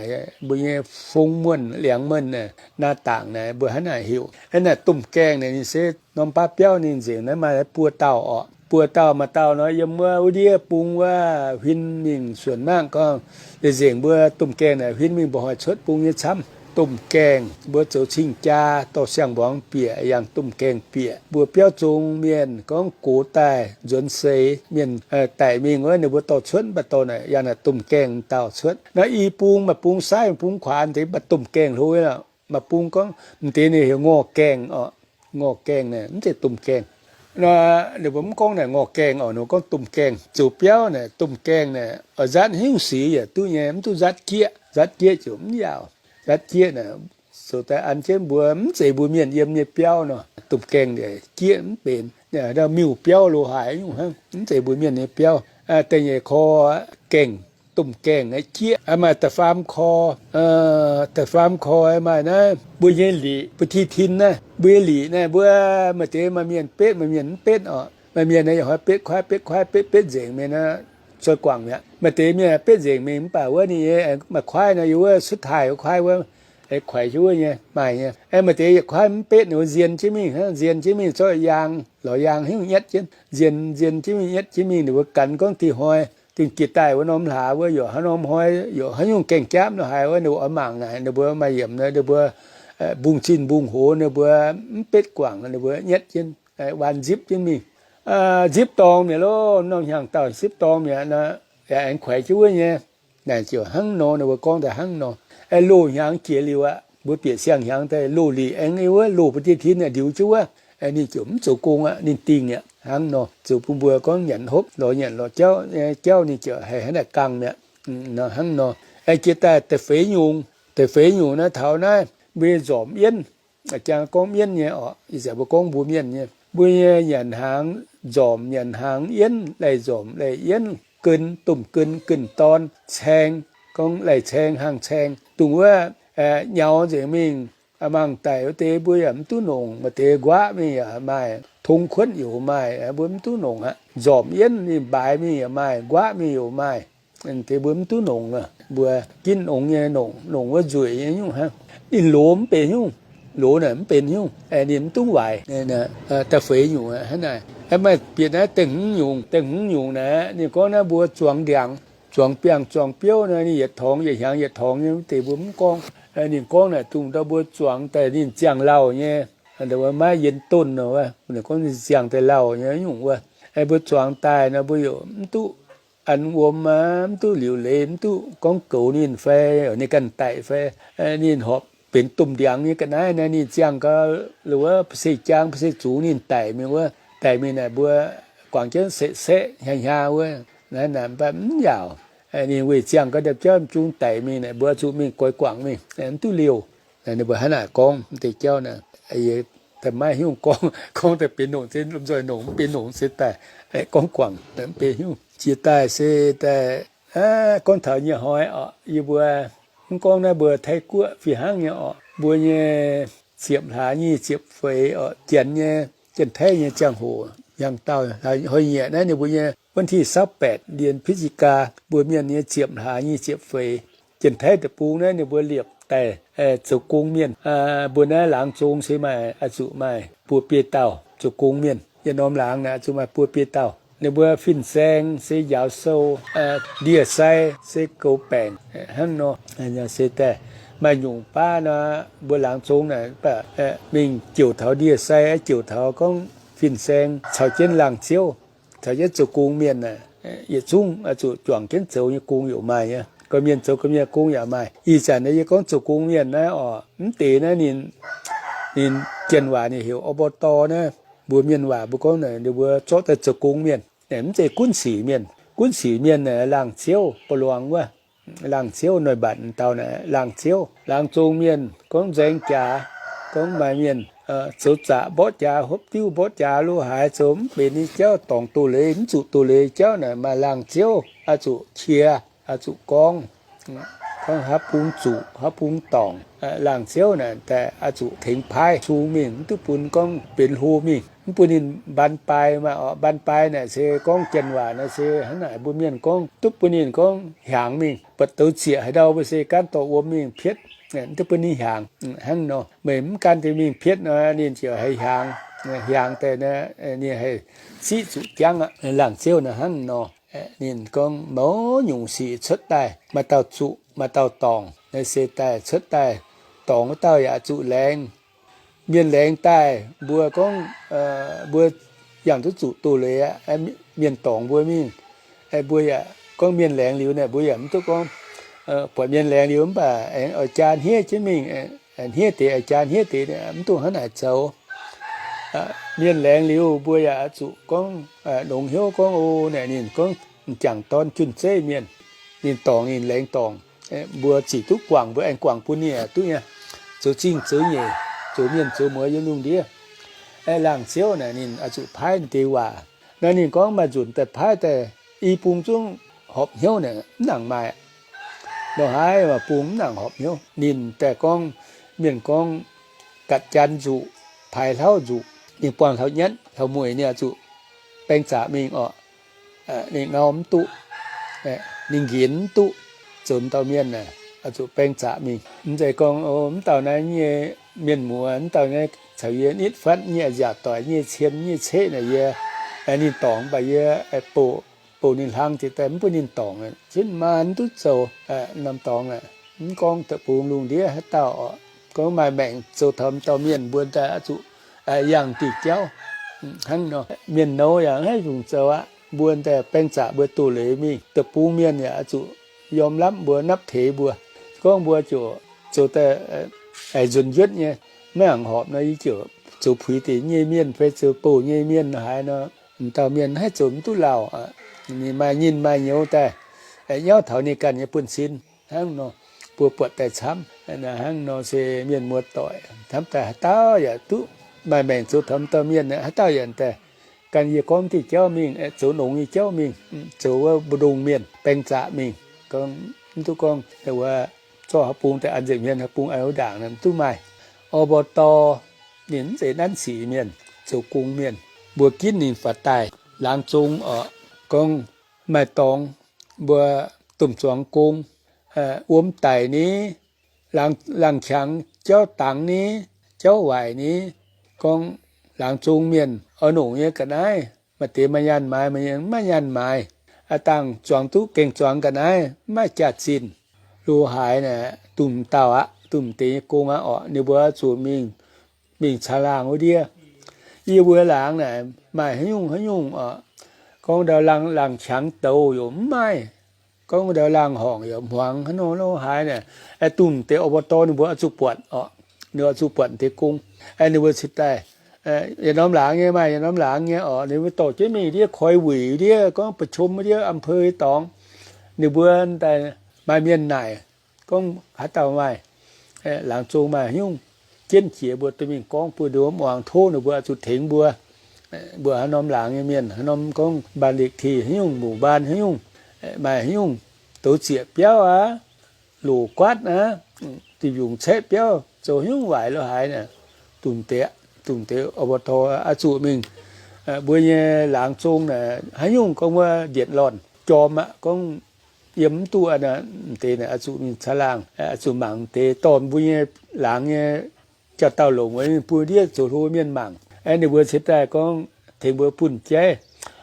mbuo nyei fong muonh liangx menh, naaiv dangc naaic mbuo hnangv naaic heuc. Hnangv naaic domh gaengh naaic ninh se norm baav biauv ninh nzengc naaiv maaih buo dauh orqc. Buo dauh maaih dauh nor yiem wuov, wuov ndiev bung wuov huin mingh suonc mangv gorngv, nzengc mbuo domh gaengh naaic huin mingh mba'hnoi cuotv bung nyei camv. Domh gaengh mbuo zoux cing-jaa dorh siang-mbuangz bieqc, yangh domh gaengh bieqc. Mbuo biauv zong mienh gorngv gox daaih nzuonx seix, mienh daic mingh wuov ninh mbuo dorh cuotv, mv baac dorh naaic yangh naaic domh gaengh dauh cuotv. Naaiv i bung, maaih bung saaiv, maaih bung kuaaz, deix mv baac domh gaengh hlo nyei lorqc. Maaih bung gorngv, m'deix ninh heuc ngorh gaengh orqc, ngorh gaengh naaic mv zeiz domh gaengh. Nor ninh mbuo mv gorngv naaic ngorh gaengh orqc, ninh mbuo gorngv domh gaengh. Ziouc biauv naaic domh gaengh naaic oix nzatv haaix nyungc sic yaac duqv nyei, mv duqv nzatv jieqv. Nzatv jieqv ziouc mv yaauc. Nzatv jieqv naaic zoux daaih an jienv mbuo, mv zeiz mbuo mienh yiem nyei biauv nor. Domh gaengh jieqv mv benx, miuc-biauv lo haaix nyungc hnangv, mv zeiz mbuo mienh nyei biauv. Da'nyeic korx gaengh, domh gaengh naaiv jieqv. Maaih da'faam korx, da'faam korx maaih naaiv mbuo nyei liqc, ba'ti tin naaiv, mbuo nyei liqc naaiv, mbuo maaih deix maaih mienh betv, maaih mienh mv betv orqc. Maaih mienh naaiv yaac hnoi betv kuaaiv, betv kuaaiv, betv betv nzengc mingh naaiv, zoi guangc mi'aqv. Maaih deix mienh betv nzengc mingh mv baac wuov ninh nyei maaih kuaaiv nor yiem wuov cuotv taaih wuov kuaaiv wuov, kuaix jienv wuov nyei maaih nyei. Maaih deix yietc kuaaiv mv betv ninh mbuo nzien jienv mingh, nzien jienv mingh zorqv yaang, lorz yaang haaix nyungc nyetv jienv, nzien, nzien jienv mingh, nyetv jienv mingh. Ninh mbuo ganh gorngv dih hnoi, dingh jiex daaih wuov norm hlaax wuov, yaac haaix norm hnoi, yaac haaix nyungc gaeng-jaapv nor haaix wuov, ninh mbuo oix mangc naaic, ninh mbuo maaih yiemc nor, ninh mbuo mbungh zinh mbungh hoz, ninh mbuo mv betv guangc, ninh mbuo nyetv jienv, waan nzipv jienv mingh. Nzipv dorngx mi'aqv loh, norm hnyangx-daauh nzipv dorngx mi'aqv nor, yaac aengx kuaix jienv wuov nyei. Naaic ziouc hnangv nor, ninh mbuo gorngv daaih hnangv nor. Loz-hnyangx jiex liuz aqv, mbuo bieqc siang-hnyangx daaih, loz-liqc aengx wuov, loz ba'ti tin liuz jienv wuov, ninh ziouc mv zoux gong aqv, ninh dingh aqv. Hnangv nor, ziouc bun mbuo gorngv nyanc hopv, lorz nyanc lorz jauv, jauv ninh ziouc haih hnangv naaic gangh mi'aqv. Hnangv nor, jiex daaih da'feix nyungc, da'feix nyungc naaiv taux naaiv mbuo nzormc yienv, jang gorngv mienv nyei orqc, ih zanc mbuo gorngv mbuo mienh nyei, mbuo nyei nyanc hnaangx nzormc, nyanc hnaangx yienv, laih nzormc laih yienv, gen, domh gen, gen-dorn, caeng, gorngv laih caeng, hangh caeng, dongh wuov nyaux nzengc mingh. Mangc daic wuov deix mbuo yaac mv duqv nongc, maaih deix nquaqv mingh yaac maaih, tong kuotv yaac maaih, mbuo mv duqv nongc aqv. Nzormc yienv ninh mbaaix mingh yaac maaih, nquaqv mingh yaac maaih. Deix mbuo mv duqv nongc, mbuo ginv nongx nyei nongc, nongc wuov nzueic nyei nyungc hnangv. Ninh loz mv benx nyungc, loz naaic mv benx nyungc, ninh mv duqv waaic. Da'feix nyungc hnangv naaic. Maaih bieqc naaiv da'hmz nyungc, da'hmz nyungc naaic, ninh gorngv naaiv mbuo zuangx ndiangx, zuangx biangh, zuangx biouv nor, ninh yietc torngx yietc hnyangx yietc torngx nyei, deix mbuo mv gorngv. Ninh gorngv naaic dongh ndau mbuo zuangx daaih ninh ziangh lauh nyei, maiv yien donh nor wuov, ninh gorngv ninh ziangh daaih lauh nyei nyungc wuov. Mbuo zuangx daaih nor mbuo yaac mv duqv an wuom aqv, mv duqv liuc leiz, mv duqv gorngv goux ninh fai ninh ganh daic fai ninh horpc benx domh ndiangx nyei ga'naaiv naaiv, ninh ziangh gau, wuov, ba'se jang ba'se zungx ninh daic mingh wuov, daic mingh naaic mbuo guangc jienv seqv-seqv hnyangx-hnyangx wuov, naaiv naaic mv baac mv yaauc. Ninh weih ziangh gau ndau-jauv m'zung daic mingh naaic mbuo zuqc mingh goix guangc mingh, mv duqv liouh. Ninh mbuo hnangv naaic gorngv deix jauv naaic, maiv hiuv gorngv, gorngv daaih benx nongc se lomh nzoih nongc, mv benx nongc se daaih gorngv guangc, mv benx hiuv. Jiex daaih se daaih, gorngv taux nyei hnoi orqc, yie mbuo mv gorngv naaiv mbuo Taiv-Guoqv fih hnangv nyei orqc, mbuo nyei ziepc hlaax nyic ziepc feix orqc, Janx nyei, Janx-Taiv nyei ziangh hoc, hnyangx-daauh hlaax hnoi nyei naaiv ninh mbuo nyei วันที่สิบแปด เดือนพฤศจิกา mbuo mienh nyei ziepc hlaax nyic ziepc feix. Janx-Taiv deic-bung naaiv ninh mbuo liepc daaih zoux gong mienh. Mbuo naaiv laangz zong se maaih, oix zuqc maaih buo biei dauh zoux gong mienh. Yietc norm laangz naaic oix zuqc maaih buo biei dauh. Ninh mbuo fin-saeng se njaaux sou, ndie-sai se goux baengc hnangv nor. Se daaih maaih nyungc baav nor, mbuo laangz zong naaic mingh jouc taux ndie-sai, jouc taux gorngv fin-saeng caux jienv laangz ziouv, caux jienv zoux gong mienh naaic, yietc zungv oix zuqc juangc jienv zoux nyei gong yaac maaih nyei. Gorqv-mienh zoux gorqv-mienh gong yaac maaih. Ih zanc naaiv yie gorngv zoux gong mienh naaiv orqc, mv deix naaiv ninh, ninh Janx waac ninh heuc อบต. Naaiv mbuo mienh waac mbuo gorngv naaic ninh mbuo zorqv daaih zoux gong mienh. Naaic mv zeiz gunv sic mienh. Gunv sic mienh naaic laangz ziouv, ba'luangx wuov. Laangz ziouv, noic mbatc dau naaic laangz ziouv. Laangz zong mienh gorngv nzaeng jaax, gorngv maaih mienh zoux zaqc mborqv jaax, hopv diuv mborqv jaax, lo haaix zoux mv benx nyei jauv, dorngc doz-leiz mv zuqc doz-leiz jauv naaic maaih laangz ziouv oix zuqc qiex, oix zuqc gorngv. gorngv haaix bung zuqc, haaix bung dorngc. Laangz ziouv naaic daaih oix zuqc tengx paaiv sung mingh, mv duqv bun gorngv benx hlo mingh, mv bun ninh mban bai maah. Oc, mban bai naaic se gorngv janx waac naaic se hnangv naaic, mbuo mienh gorngv duqv bun ninh gorngv hiaangx mingh. Buatc douz zieqc haaix ndau mbuo se gaanv dorh wuom mingh pietv, mv duqv bun ninh hiaangx. Hnangv nor, meih mv gan deix mingh pietv nor, ninh ziouc haih hiaangx. Hiaangx daaih nor, ninh haih siqv zuqc jangv aqv. Laangz ziouv naaic hnangv nor. Ninh gorngv mouz nyungc sic cuotv daaih, maaih dauh zuqc, maaih dauh dorngc. Naaiv se daaih cuotv daaih, dorngc wuov dauh yaac zuqc laengz. Mienh laengz daaih, mbuo gorngv, mbuo yangh duqv zuqc doz-leiz aqv. Mienh dorngc mbuo mingh, mbuo yaac gorngv mienh laengz liuz naaic, mbuo yaac mv duqv gorngv buatc mienh laengz liuz mv baac aengx oix jaa hniev jienv mingh, hniev deix oix jaa hniev deix, mv duqv hnangv naaic zoux. Mienh laengz liuz, mbuo yaac oix zuqc gorngv nongx hnyouv gorngv, o, naaic ninh gorngv m'jangc dorn junh zeiv mienh, ninh dorngc ninh laengz dorngc. Mbuo zic duqv guangc, mbuo aengx guangc bun ninh yaac duqv nyei. Zoux zingh zoux nyeic, zoux mienh zoux muoz yiem lungh ndiev. Laangz ziouv naaic ninh oix zuqc paaiv deix waac. Naaiv ninh gorngv maaih nzunc daaih paaiv daaih i bung zungv horpc hnyouv naaic mv nangc maaih. Nor haaix maaih bung mv nangc horpc hnyouv. Ninh daaih gorngv, mienh gorngv gatc janx nzuqc, paaix hlauv nzuqc, ninh buangh hlauv-nyatv hlauv-mueic ninh oix zuqc baeng zaqc mingh orqc. Ninh ngau mv duqv, ninh nqinx mv duqv. Zoux dauh mienh naaic oix zuqc baeng zaqc mingh. Mv zeiz gorngv, o, mv dauh naaiv nyei mienh muoz, mv dauh naaiv caux yie nitv fatv nyei nziaauc doic nyei cien nyei ceqv naaic yie, ninh dorngc mv baac yie bouc, bouc ninh hlang ziouc daaih mv bun ninh dorngc. Zunv maaih mv duqv zoux. Norm dorngx aeqv, mv gorngv deic-bung lungh ndiev haaix dauh oc, gorngv maaih maengc zoux taux m'dauh mienh mbuo daaih oix zuqc yangh diuh jauv. Hnangv nor, mienh nouh yaac mv haih fungc zoux aqv. Mbuo daaih baeng zaqc mbuo doz-leiz mingh, deic-bung mienh yaac oix zuqc yiem lamv mbuo, napv teix mbuo. Gorngv mbuo ziouc zoux daaih haiz nzuonx njuotv nyei, maiv nangc horpc nor, yie ziouc zoux puix deix nyei mienh fai zoux bouh nyei mienh haaix nor, m'dauh mienh haih zoux mv duqv lauh. Ninh maaih nyinh maaih nyouz daaih, nyauv taux ninh ganh nyei buonv-sin. Hnangv nor, mbuo buatc daaih camv. Hnangv nor se mienh muoz-doic camv daaih haaix dauh yaac duqv maaih maengc zoux taux m'dauh mienh, haaix dauh yaac daaih gan yie gorngv diuh jauv mingh, zoux nongx nyei jauv mingh, zoux wuov mbu'ndongx mienh baeng zaqc mingh. Gorngv mv duqv gorngv wuov zorqv haaix bung daaih an nzengc mienh, haaix bung an wuov ndaangc, mv duqv maaih. Orv mborh dorh ninh mv zeiz nanv sic mienh, zoux gong mienh. Mbuo ginv ninh faaux daaih laangz zong oc. Gorngv maaih dorngx mbuo domh zuangx gong, wuom daic ni, laangz qangx jauv dangx ni, jauv waaic ni, gorngv laangz zong mienh oix nongc nyei ga'naaiv, maaih deix maaih nyaanh maaiz, maaih deix mv maaih nyaanh maaiz. Aa dangh zuangx duqv gaeng zuangx ga'naaiv, mv maaih jaax-zinh. Lo haaix naaic, domh dauh aqv, domh deix nyei gong aqv orqc, ninh mbuo zuqc mingh, mingh caangh laangh wuov ndiev. Yie mbuo laangz naaic maaih haaix nyungc haaix nyungc oc, gorngv ndau laangz, laangz qangx douz yaac mv maaih. Gorngv ndau laangz horngc yaac hmuangx hnangv nor lo haaix naaic. Domh deix orv mborh dorh ninh mbuo oix zuqc buatc oc. Ninh oix zuqc buatc deix gong. Ninh mbuo cingx daaih, yietc norm laangz nyei maaih yietc norm laangz nyei oc. Ninh mbuo dorh jienv mingh ndiev koi wuic ndiev, gorngv ประชุม ndiev อำเภอ dorngx. Ninh mbuo daaih maaih mienh naaic, gorngv haaix dauh maaih, laangz zong maaih haaix nyungc jienv jiex, mbuo duqv mingh gorngv bun ninh mbuo, muangx tov ninh mbuo oix zuqc tengx mbuo. Mbuo haaix norm laangz nyei mienh, haaix norm gorngv บ้านเลขที่ haaix nyungc, หมู่บ้าน haaix nyungc, maaih haaix nyungc douz zieqc biauv aqv, loc guaatv aqv, diuh mbiungc caeqv biauv, zoux haaix nyungc waaic lo haaix naaic, domh deix, domh deix อบต. Oix zuqc mingh, mbuo nyei laangz zong naaic haaix nyungc gorngv wuov ndietc lornh jorm aqv, gorngv yiem mv duqv aqv, m'deix naaic oix zuqc mingh caangh laangh, oix zuqc mangc deix dorh mbuo nyei laangz nyei jauv-dauh longc, mbuo ndiev zoux hlo mienh mangc. Ninh mbuo cingx daaih gorngv tengx mbuo bunh jaiv.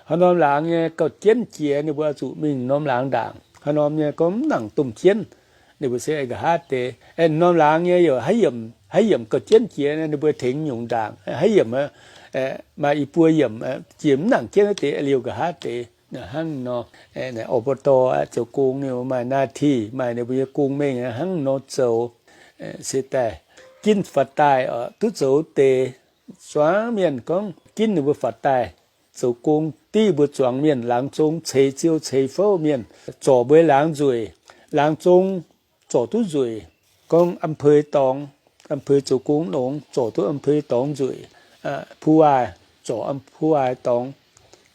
Haaix norm laangz nyei gauh jienv jiex, ninh mbuo oix zuqc mingh norm laangz ndaangc. Haaix norm nyei gorngv mv nangc domh jienv, ninh mbuo se nqa'haav deix. Norm laangz nyei yaac haaix yiemc, haaix yiemc gauh jienv jiex, ninh mbuo tengx nyungc ndaangc. Haaix yiemc, maaih i buo yiemc jiex mv nangc jienv wuov deix, liouh nqa'haav deix. Hnangv nor, อบต. Zoux gong ninh maaih หน้าที่, maaih ninh mbuo nyei gong mengh hnangv nor zoux. Se daaih ginv faaux daaih oc, duqv zoux deix. Zuangx mienh gorngv ginv ninh mbuo faaux daaih zoux gong, div mbuo zuangx mienh laangz zong ceix ziou ceix fouv mienh, zorc mbuo laangz nzueic, laangz zong zorc duqv nzueic. Gorngv อำเภอ dorngx, อำเภอ zoux gong longx, zorc duqv อำเภอ dorngx nzueic. ผู้ว่า zorc ผู้ว่า dorngx,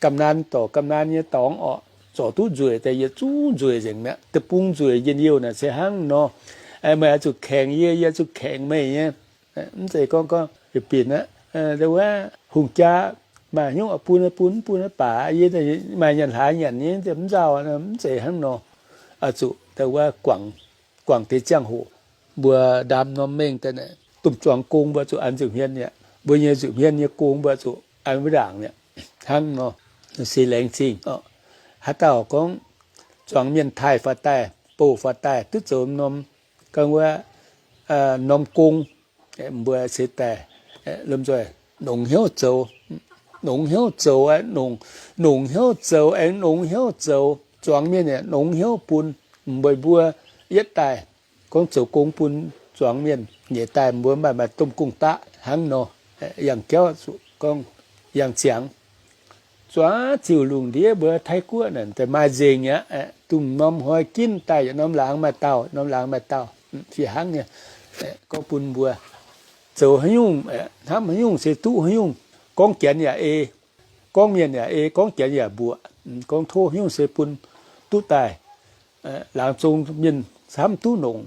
กำนัน zorc กำนัน nyei dorngx oc. zorc duqv nzueic daaih, yietc zungv nzueic nzengc mi'aqv. Deic-bung nzueic njien-youh naaic se hnangv nor. Meih oix zuqc kaengx yie, yie oix zuqc kaengx meih nyei. Mv zeiz gorngv, gorngv bieqc bieqc aqv. Ndau wuov hungh jaa maaih hnyouv bun, bun, bun baac yie maaih nyanc hlaax nyanc nyei, mv nzauh, mv zeiz hnangv nor. Oix zuqc ndau wuov guangc deix ziangh hoc, mbuo ndaam norm mengh daaih naaic, domh zuangx gong mbuo zuqc an nza'hmien mi'aqv. Mbuo nyei nza'hmien nyei gong mbuo zuqc an wuov ndaangc mi'aqv. Hnangv nor, se laengz zingh. Haaix dauh gorngv zuangx mienh taaih faaux daaih, bouh faaux daaih, duqv zoux norm, gorngv wuov, norm gong, mbuo se daaih lomh nzoih nongx hnyouv zoux, nongx hnyouv zoux, nongx hnyouv zoux, aengx nongx hnyouv zoux. Zuangx mienh yaac nongx hnyouv bun meih mbuo yietv daaih. Gorngv zoux gong bun zuangx mienh nyei daaih, mbuo maaih maaih domh gong-daqv hnangv nor. Yangh jauv zuqc gorngv yangh ziangx. Zuov ziuc lungh ndiev mbuo Taiv-Guoqv naaic daaih maaih nzengc aqv. Dongh norm hnoi ginv daaih yietc norm laangz maaih dauh, norm laangz maaih dauh, fih hnangv nyei. Gorngv bun mbuo zoux haaix nyungc, hnamv haaix nyungc se duqv haaix nyungc. Gorngv janx yaac ei, gorngv mienh yaac ei, gorngv janx yaac mbuoqc. Gorngv tov haaix nyungc se bun duqv daaih. Laangz zong mienh camv duqv nongc.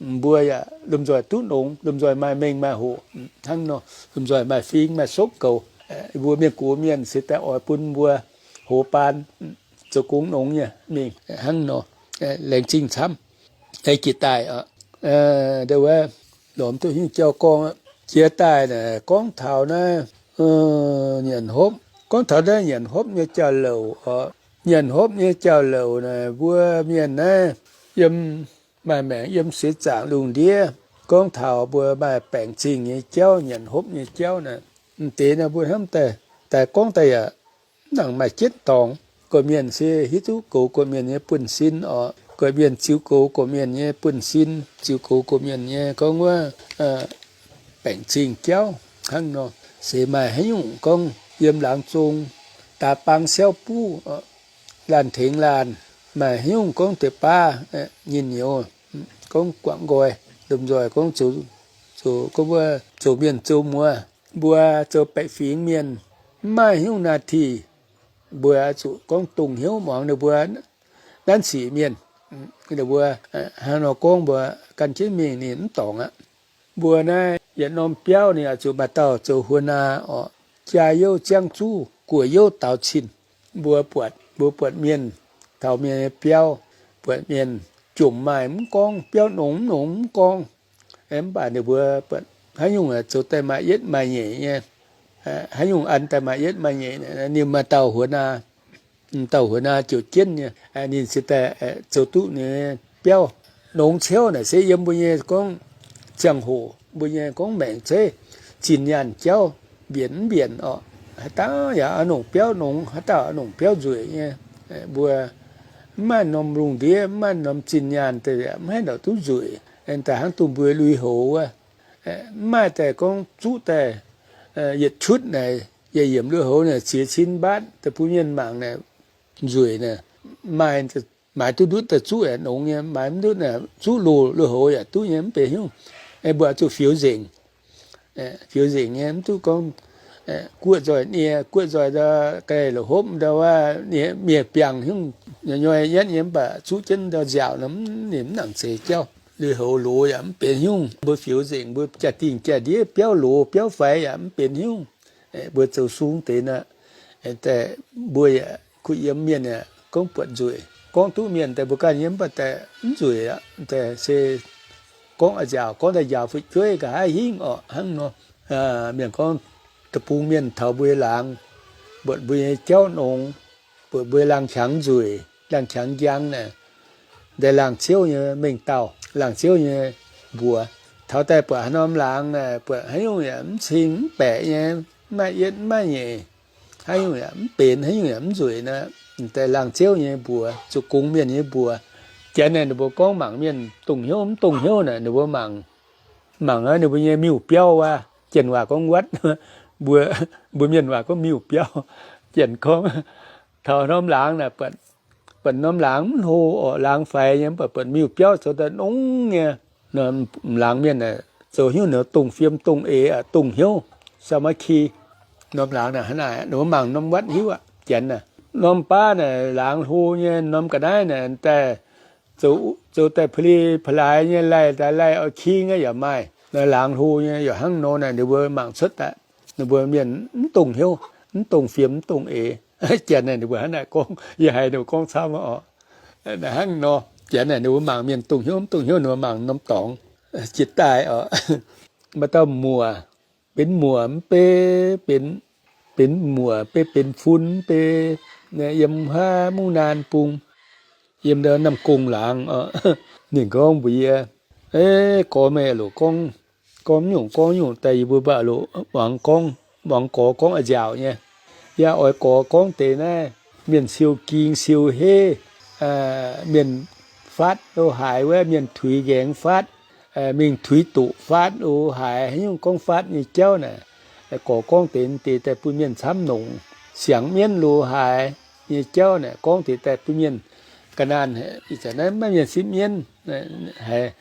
Mbuo yaac lomh nzoih duqv nongx, lomh nzoih maaih mengh maaih hoc hnangv nor, lomh nzoih maaih fing maaih sokv goux. Mbuo mienh gox mienh se daaih oix bun mbuo hoz baan, zoux gong nongx nyei mingh hnangv nor. Laengz zingh camv. Jiex daaih, ndau wuov, lorz duqv hnyouv jauv gorngv, jiex daaih naaic gorngv taux naaiv nyanc hopv, gorngv taux naaiv nyanc hopv nyei jauv-louc oc. Nyanc hopv nyei jauv-louc naaic mbuo mienh naaiv yiem maaih maengc yiem seix zaangc lungh ndiev, gorngv taux mbuo maaih baengc zingh nyei jauv, nyanc hopv nyei jauv naaic, m'deix naaiv mbuo hnamv daaih, daaih gorngv daaih yaac mv nangc maaih jienv dorngx. Gorqv-mienh se hiuv duqv goux gorqv-mienh nyei buonv-sin oc. Gorqv-mienh ziux goux gorqv-mienh nyei buonv-sin, ziux goux gorqv-mienh nyei gorngv wuov baengc zingh jauv hnangv nor. Se maaih haaix nyungc gorngv yiem laangz zong daaih bang siauv buv, laanh tengx laanh, maaih haaix nyungc gorngv deix baav nyinh nyouz, gorngv guangc nqoi, lomh nzoih gorngv zoux, zoux gorngv wuov zoux mienh zoux muoz, mbuo zoux baeqc fingx mienh, mv maaih haaix nyungc หน้าที่, mbuo zuqc gorngv dongh hnyouv muangx ninh mbuo nanv sic mienh. Ninh mbuo hnangv nor gorngv mbuo gan jienv mingh ninh mv dorngc aqv. Mbuo naaiv yietc norm biauv ninh oix zuqc maaih dauh zoux หัวหน้า oc. Jaa youv ziangv zuqv, guoqv youv daaux cin. Mbuo buatc, mbuo buatc mienh taux mienh nyei biauv, buatc mienh jomc maaih mv gorngv, biauv nongx mv nongx mv gorngv, mv baac ninh mbuo buatc haaix nyungc zoux daaih maaih yietv maaih nyeic nyei, haaix nyungc an daaih maaih yietv maaih nyeic, ninh maaih dauh หัวหน้า, dauh หัวหน้า ziouc jienv nyei, ninh se daaih zoux duqv ninh biauv. Nongx ciouv naaic se yiem mbuo nyei gorngv ziangh hoc, mbuo nyei gorngv maengc zeiv, zinh nyaanh jauv mbienc mv mbienc oc. Haaix dauh yaac oix nongc biauv nongx, haaix dauh oix nongc biauv nzueic nyei. Mbuo mv maaih norm lungh ndiev, mv maaih norm zinh nyaanh daaih yaac mv haih ndouc duqv nzueic. Daaih hnangv dongh mbuo lui-houx wuov, mv maaih daaih gorngv zuqv daaih yietc ชุด naaic, yietc yiemc lui-houx naaic ziex cin mbaatv daaih bun mienh mangc naaic, nzueic naaic. Maaih, maaiz duqv ndutv daaih zuqv yaac nongx nyei, maaiz mv ndutv naaic zuqv loz lui-houx yaac duqv nyei, mv benx haaix nyungc. Mbuo zuqc fioux nzengc. Fioux nzengc nyei, mv duqv gorngv guoqv nzoih nie, guoqv nzoih ndau ga'naaiv la'hopv ndau wuov nie, mienh biangh haaix nyungc nyoi nyoi yietv nyei, mv baac zuqv jienv ndau nziaauc nor, ninh mv nangc zeix jauv. Lui-houx loz yaac mv benx haaix nyungc. Mbuo fioux nzengc, mbuo jaa-dingh jaa-ndiev biauv loz biauv faix yaac mv benx haaix nyungc. Mbuo zoux sung deix nor, daaih mbuo yaac kuh yiem mienh yaac gorngv buatc nzueic. Gorngv duqv mienh daaih mbuo ganh yiem mv baac daaih mv nzueic aqv. Daaih se gorngv a'nziaauc, gorngv daaih njaaux fu'jueiv nqa'haav hingv orqc hnangv nor. Mienh gorngv deic-bung mienh taux mbuo nyei laangz, buatc mbuo nyei jauv nongx, buatc mbuo laangh qangx nzueic, laangh qangx njang naaic, daaih laangh ciouv nyei mengh dauh, laangh ciouv nyei mbuox. Taux daaih buatc haaix norm laangz naaic, buatc haaix nyungc yaac mv cing mv baeqc nyei, mv maaih yietv mv maaih nyeic, haaix nyungc yaac mv benx, haaix nyungc yaac mv nzueic nor, daaih laangh ciouv nyei mbuox, zuqc gongx mienh nyei mbuox. Janx naaic ninh mbuo gorngv mangc mienh dongh hnyouv mv dongh hnyouv naaic, ninh mbuo mangc, mangc ninh mbuo nyei miuc-biauv wuov. Janx waac gorngv วัด, mbuo, mbuo mienh waac gorngv miuc-biauv. Janx gorngv taux norm laangz naaic, buatc norm laangz mv hlo orqc, laangz faix nyei, mv baac buatc miuc-biauv zoux daaih nongx nyei. Norm laangz mienh naaic zoux hnyouv ninh dongh fiem dongh eix, dongh hnyouv สามัคคี. Norm laangz naaic hnangv naaic, ninh mbuo mangc norm วัด hiuv aqv, Janx naaic. norm baav naaic laangz hlo nyei, norm ga'naaiv naaic daaih zoux daaih pa'li pa'laaix nyei, laih daaih laih oix king aqv yaac maaih. Naaiv laangz hlo nyei yaac hnangv nor naaic, ninh mbuo mangc cuotv daaih. Ninh mbuo mienh mv dongh hnyouv, mv dongh fiem, mv dongh eix. Janx naaic ninh mbuo hnangv naaic gorngv, yie haiz ninh mbuo gorngv camv oc. Hnangv nor, janx naaic ninh mbuo mangc mienh dongh hnyouv mv dongh hnyouv, ninh mbuo mangc norm dorngx jiex daaih oc. Maaih dauh muoc, benx muoc mv bei, benx, benx muoc mv bei, benx fun mv bei, yiem haav mungv naan bung, yiem ndau Namh Gong laangz oc. Ninh gorngv mbuox yie, Gorx meih loc gorngv, gorngv nyungc gorngv nyungc daaih yie mbuo mv baac loc muangx gorngv, muangx gorx gorngv a'nziaauc nyei. Yie oix gorx gorngv deix naaiv mienh siou ging siou heiv, mienh faatv lo haaix wuov, mienh tuix nqaengx faatv, mingh tuix doqc faatv lo haaix, haaix nyungc gorngv faatv nyei jauv naaic, gorx gorngv deix deix daaih bun mienh camv nongc. Siangx mienv lo haaix nyei jauv naaic, gorngv deix daaih bun mienh ga'naanh, ih zanc naaiv maiv mienh sipv mienv, haiz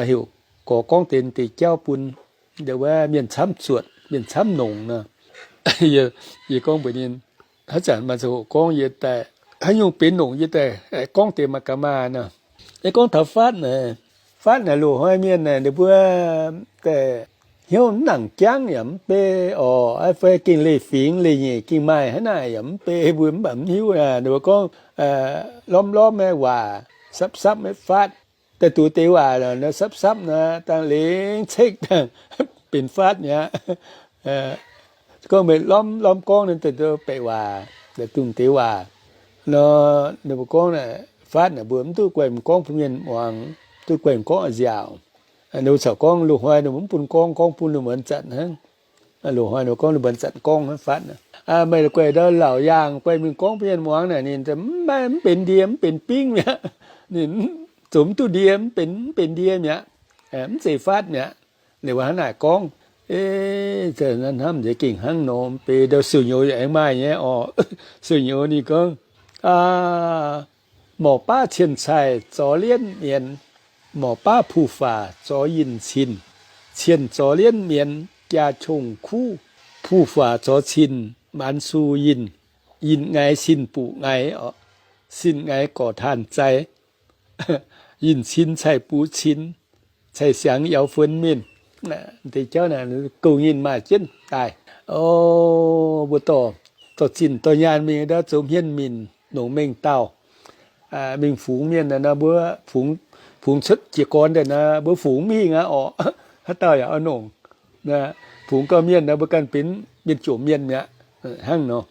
heuc gorx gorngv deix deix jauv bun ndau wuov mienh camv zuotc, mienh camv nongc nor. Yie gorngv mbuox ninh, haaix zanc maaih ziangh hoc gorngv yie daaih, haaix nyungc benx nongc yie daaih gorngv deix maaih ga'maah nor. Yie gorngv taux faatv naaic, faatv naaic loz-hnoi mienh naaic ninh mbuo daaih hnyouv mv nangc jangv yaac mv bei oc. Fai gengh leih fingx leih nyeic gengh maaih hnangv naaic yaac mv bei, mbuo mv baac mv hiuv. Ninh mbuo gorngv lormv lormv nyei waac, sapv sapv nyei faatv. Daaih duqv deix waac nor, sapv sapv nor, dangh lengc cekv dangh benx faatv mi'aqv. Gorngv meih lormv lormv gorngv naaiv deix baeqc waac, daaih dungh deix waac nor, ninh mbuo gorngv naaic faatv naaic mbuo mv duqv guaih mingh gorngv bun mienh muangx, duqv guaih mingh gorngv a'nziaauc. Ninh mbuo corc gorngv loz-hnoi ninh mbuo mv bun gorngv, gorngv bun lungh muonz zanc hnangv. Loz-hnoi ninh mbuo gorngv lungh muonz zanc gorngv hnangv faatv. Meih guaih ndau laauc yaangh guaih mingh gorngv bun mienh muangx naaic ninh mv benx ndie mv benx bingv mi'aqv. Ninh zoux mv duqv ndie mv benx, mv benx ndie mi'aqv. Mv zeiz faatv mi'aqv. Ninh mbuo hnangv naaic gorngv. Hnamv nzengc gengh hnangv nor, mv bei ndau siou-nyouz yaac aengx maaih nyei oc. Siou-nyouz ninh gorngv, morc baav cien-caaiv zorx lienv mienz, morc baav puh faac zorx yinh cin. Cien zorx lienv mienz, jaa qongh kuv, puh faac zorx cin, maanz su yinh. Yinh ngaix sin buqc ngaix oc. Sin ngaix gorqv taanh zai. Yinh cin caih buv cin, caih siangx yaux fuonx mingh. Deix jauv naaic gouv nyinh maaih jienv daaih. O, mbuo dorh, dorh zinh dorh nyaanh mingh ndau zoux hmien minc nongc mengh dauh. Mingh fungx mienh naaic nor, mbuo fungx cuotv jiez gorn daaih naaic, mbuo fungx mingh aqv orqc. Haaix dauh yaac oix nongc. Fungx gauh mienh naaic, mbuo ganh benx mienh jomc mienh mi'aqv. Hnangv nor,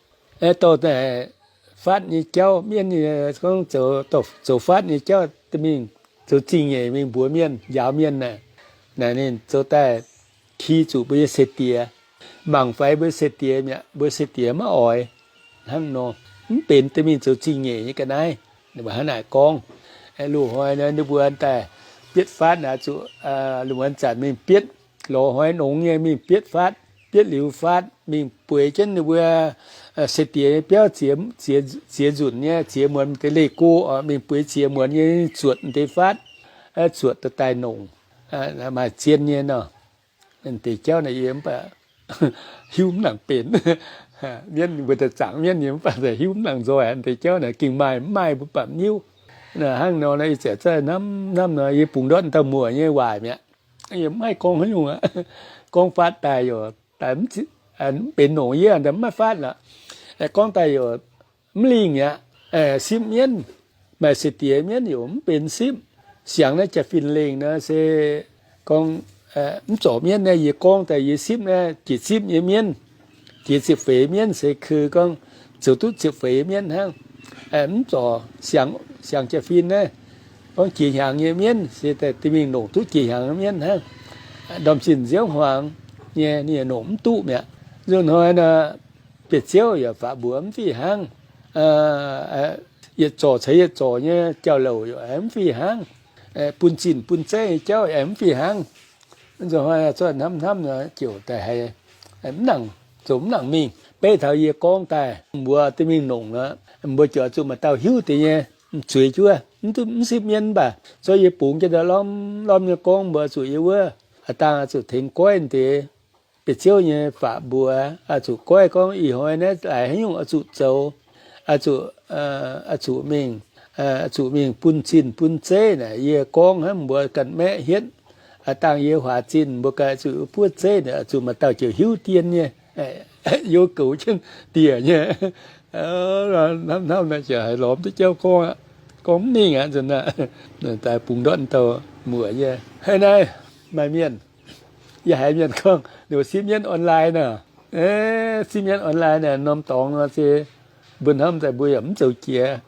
dorh naaic faatv nyei jauv, mienv nyei gorngv zoux faatv nyei jauv mingh, zoux zingh nyeic mingh mbuox mienh, njaaux mienh naaic, naaic ninh zoux daaih ki zuqc mbuo nyei seix diex. Mangc faix mbuo seix diex mi'aqv, mbuo seix diex maiv oix. Hnangv nor, mv benx deix mingh zoux zingh nyeic nyei ga'naaiv. Ninh mbuo hnangv naaic gorngv. Loz-hnoi nor ninh mbuo daaih bietv faatv naaic zuqc lungh muonz zanc mingh bietv, lorz hnoi nongx nyei mingh bietv faatv, bietv liuz faatv mingh bueix jienv ninh mbuo seix diex nyei biauv, ziex nzunc nyei ziex muonz deix leih go, mingh bueix ziex muonz nyei zuotc deix faatv, zuotc daaih daaih nongc. Maaih zien nyei nor. Deix jauv naaic yie mv baac hiuv mv nangc benx. Mienv mbuo daaih zaangc mienv nyei mv baac hiuv mv nangc nzoih. Deix jauv naaic gengh maaih, mv maaih mbuo baac mv hiuv. Hnangv nor, ih zanc hnamv hnamv nor, yie bungx ndortv dauh muoc nyei waac mi'aqv. Yie mv haih gorngv haaix nyungc aqv. Gorngv faatv daaih youc daaih mv benx nongc yie, mv maaih faatv lorqc. Gorngv daaih youc mv lingh mi'aqv. Sipv mienv, maaih seix diex mienv youc mv benx sipv. Siangx naaiv jaa-fin lengh nor se gorngv mv zorc mienv naaiv, yie gorngv daaih yie sipv naaiv jiex zipv nyei mienv, jiex ziepc feix mienv se keu gorngv zoux duqv ziepc feix mienv hnangv. Mv zorc siangx jaa-fin naaiv, gorngv jiex hnyangx nyei mienv se daaih mingh nongc duqv jiex hnyangx mienv hnangv. Ndorm-zinh nziouv hmuangx nyei ninh yaac nongc mv duqv mi'aqv. Nzunc hnoi nor, biauv-ziouv yaac faatv mbuox mv fih hnangv. Yietc zorc caux yietc zorc nyei jauv-louc yaac mv fih hnangv. Bun zinh bun zeiv nyei jauv yaac mv fih hnangv. Nzunc hnoi cuotv hnamv hnamv nor, ziouc daaih haiz mv nangc, zoux mv nangc mingh. Beiv taux yie gorngv daaih mbuo deix mingh nongc nor, mbuo ziouc zuqc maaih dauh hiuv deix nyei, zueiz juov, mv sipv mienv mv baac, so yie bungx jienv ndau lormh lormh nyei gorngv mbuox zuqc yie wuov, aa dangh zuqc tengx goiv deix. Biauv-ziouv nyei faatv mbuox zuqc goiv gorngv ih hnoi naaiv laaix haaix nyungc oix zuqc zoux. oix zuqc, oix zuqc mingh, oix zuqc mingh bun zinh bun zeiv naaic. Yie gorngv hnangv mbuo ganh maeqv hietv, dangh yie huaax zinh mbuo ganh zuqc buov zeiv naaic, oix zuqc maaih dauh ziouc hiuv dien nyei, youv goux jienv diec nyei. Hnamv hnamv naaic ziouc haiz lorz duqv jauv gorngv aqv. Gorngv mv mingh aqv nzunc aqv. Daaih bungx ndortv dauh muoc nyei. Haaix naaiv maaih mienh, yie haiz mienh gorngv ninh sipv mienv online nor. Sipv mienv online naaic norm dorngx nor se mbuo hnamv daaih mbuo yaac mv zoux jiex,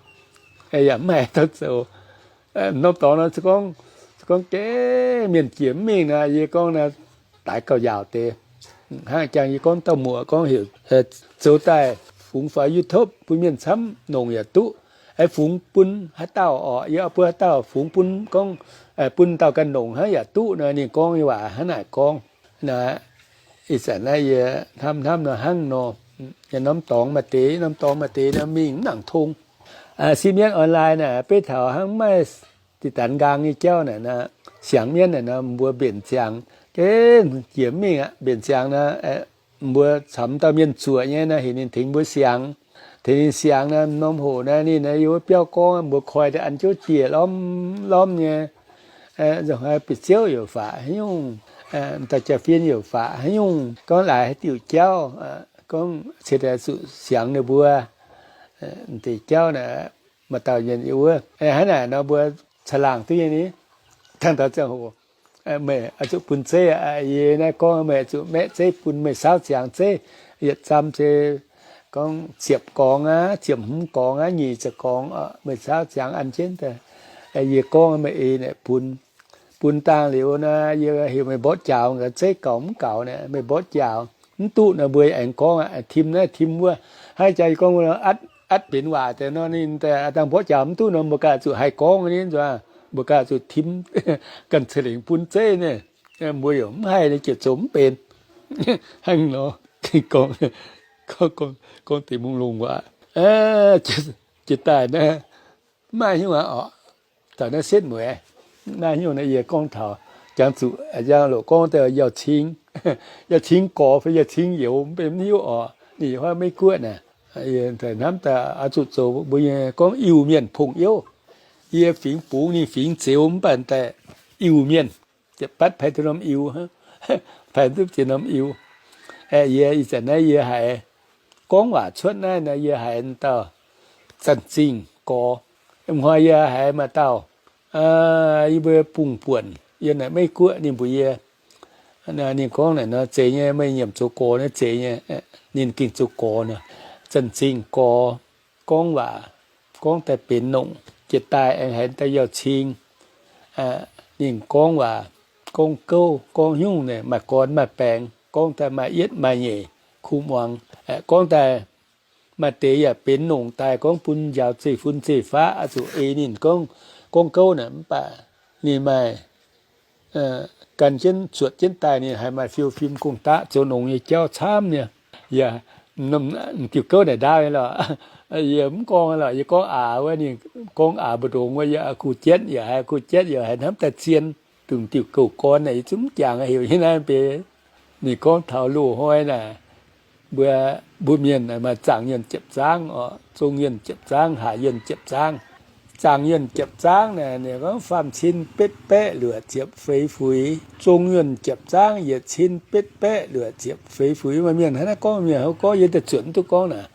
yaac mv haiz dauh zoux. Norm dorngx nor se gorngv, se gorngv gengh mienh jiex mv mingh nor, yie gorngv naaic, daaix gauh yaauc deix. Hnangv jangx yie gorngv dauh muoc gorngv heuc zoux daaih fungx faaux YouTube bun mienh camv nongc yaac duqv. Aengx fungx bun haaix dauh orqc, yie oix bun haaix dauh fungx bun gorngv, bun dauh ganh nongc hnangv yaac duqv nor. Ninh gorngv nyei waac hnangv naaic gorngv. Naaic, ih zanc naaiv yie hnamv hnamv nor hnangv nor, norm dorngx maaih deix, norm dorngx maaih deix nor mingh mv nangc tong. Sipv mienv online naaic beiv taux hnangv maaih diqc danx nqaang nyei jauv naaic, siangx mienv naaic nor mbuo mbenc ziangx, gengh jiex mv mingh aqv. Mbenc ziangx nor, mbuo camv dauh mienh zuoqc nyei nor, heuc ninh tengx mbuo siangx. Tengx ninh siangx nor, norm hoc naaiv ninh naaiv yiem wuov biauv gorngv, mbuo koi daaih an jienv dieh lormh lormh nyei. Nzunc haaix bieqc ziouv youc faqv haaix nyungc, dauh jaa-fien youc faqv haaix nyungc, gorngv laaix haaix diuc jauv, gorngv cingx daaih zuqc siangx ninh mbuo. Deix jauv naaic, maaih dauh mienh yiem wuov, hnangv naaic nor mbuo caangh laangh duqv nyei ni. Tangh taux ziangh hoc, meih oix zuqc bun zeiv aqv. Yie naaiv gorngv meih oix zuqc maeqv zeiv bun, meih saauv ziangx zeiv, yietc zam se gorngv ziepc gorngv aqv, ziepc hmz gorngv aqv, nyic ziepc gorngv, meih saauv ziangx an jienv daaih. Yie gorngv meih ei naaic bun. Bun dangh liuz naaic, yie heuc meih mborqv jaaux, zeiv gaux mv gaux naaic, meih mborqv jaaux. Mv duqv naaic mbuo aengx gorngv tim naaiv tim wuov. Hnangv jaax yie gorngv, atv, atv benx waac deix nor, ninh daaih dangh mborqv jaaux mv duqv nor, mbuo ganh zuqc haih gorngv ni nzuonx, mbuo ganh zuqc tim ganh ceix lengc bun zeiv naaic. Mbuo yaac mv haih, ninh ziouc zoux mv benx. Hnangv nor, gorngv, gorngv deix mungh lungh waac. Jiex daaih naaiv, mv maaih haaix nyungc aqv orqc. Taux naaiv setv mueiz, mv maaih haaix nyungc naaiv yie gorngv taux, jangx zuqc a'jang loc gorngv daaih Yauh Cing, Yauh Cing gorx fai Yauh Cing youz mv benx mv hiuv orqc. Ninh yaac huaav Meiv Guoqv naaic. Hnamv daaih oix zuqc zoux mbuo nyei gorngv Iu-Mienh pong-youv. Yie fingx bungx ninh fingx zeux mv baac daaih Iu-Mienh, ziepc batv pai duqv norm Iu, pai duqv ziex norm Iu. Aeqv, yie ih zanc naaiv yie haiz gorngv waac cuotv naaiv nor, yie haiz dauh Zanc Zingh gorx. Ih hnoi yie haiz maaih dauh, yie mbuo bungx buonc yiem naaic Meiv Guoqv, ninh mbuox yie, ninh gorngv naaic nor, zeiz nyei, meih nyiemc zoux gorx naaiv zeiz nyei. Ninh gengh zoux gorx nor. Zanc Zingh gorx gorngv waac, gorngv daaih benx nongc. Jiex daaih aengx haiz dauh Yauh Cing, ninh gorngv waac, gorngv gouv, gorngv nyungc naaic, maaih gorn maaih baengx, gorngv daaih maaih yietv maaih nyeic kuv muangx. Gorngv daaih maaih deix yaac benx nongc daaih gorngv bun njaaux zeiv-fun zeiv-faqv, oix zuqc ei ninh gorngv, gorngv gouv naaic. Mv baac ninh maaih gan jienv zuotc jienv daaih, ninh haiz maaih fiou fim gong-daqv zoux nongx nyei jauv camv nyei. Yaac diuh gouv naaic ndaauv nyei lorqc. Yie mv gorngv lorqc, yie gorngv aax wuov, ninh gorngv aax mbu'ndongx wuov, yie aax kuh jienv, yaac haiz kuh jienv, yaac haiz hnamv daaih zien. Dongh diuh gouv gorn naaic yie zungv mv jangx, heuc nyei naaiv mbuo. Ninh gorngv taux loz-hnoi naaic, mbuo, mbuo mienh maaih zaangc yuonh jiepc zaangv orqc, zong yuonh jiepc zaangv, haac yuonh jiepc zaangv. Zaangc yuonh jiepc zaangv naaic, ninh gorngv faam cin betv baeqv luoqc ziepc feix fuix, zong yuonh jiepc zaangv yietc cin betv baeqv luoqc ziepc feix fuix. Maaih mienh hnangv naaiv gorngv, mienh hnangv gorngv, yie daaih zuotc mv duqv gorngv naaic.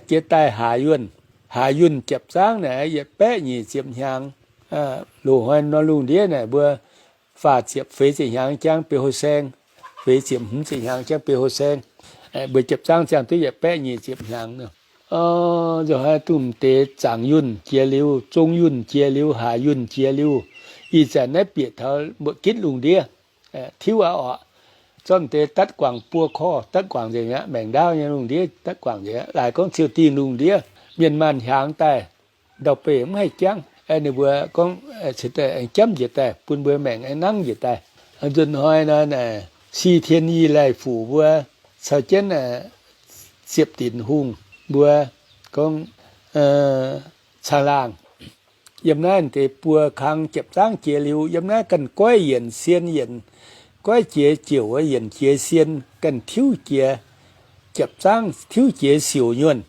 Jiex daaih haac yuonh, haac yuonh jiepc zaangv naaic yietc baeqv nyic ziepc hnyangx. Loz-hnoi nor lungh ndiev naaic mbuo faah ziepc feix ziepc hnyangx jangv beu hou saeng, feix ziepc hmz ziepc hnyangx jangv beu hou saeng. Mbuo jiepc zaangv ziangh duqv yietc baeqv nyic ziepc hnyangx nor. Nzunc haaix dongh deix zaangc yunh jiex liuz, zong yunh jiex liuz, haac yunh jiex liuz, ih zanc naaiv bieqc taux mbuoqc gitv lungh ndiev, tiuv aqv orqc. Zorqv deix datv guangc buo korv, datv guangc nzengc aqv. Maengc ndaauv nyei lungh ndiev datv guangc nzengc aqv. Laaix gorngv Ciou Dingh lungh ndiev, mienh maanh hiaangx daaih, ndau-beih mv haih jangv. Ninh mbuo gorngv cingx daaih aengx jamv njiec daaih, bun mbuo maengc aengx nangv njiec daaih. Nzunc hnoi nor naaic, Si Tien Yie Laih Fuc mbuo caux jienv Ziepc Dinc Hungh mbuo gorngv caangh laangh. Yiem naaiv deix buo kang jiepc zaangv jiex liuz, yiem naaiv ganh goiv yienc sien yienc, goiv jiex jiouc yienc jiex sien ganh tiuv jiex. Jiepc zaangv tiuv jiex siouc nyuonh.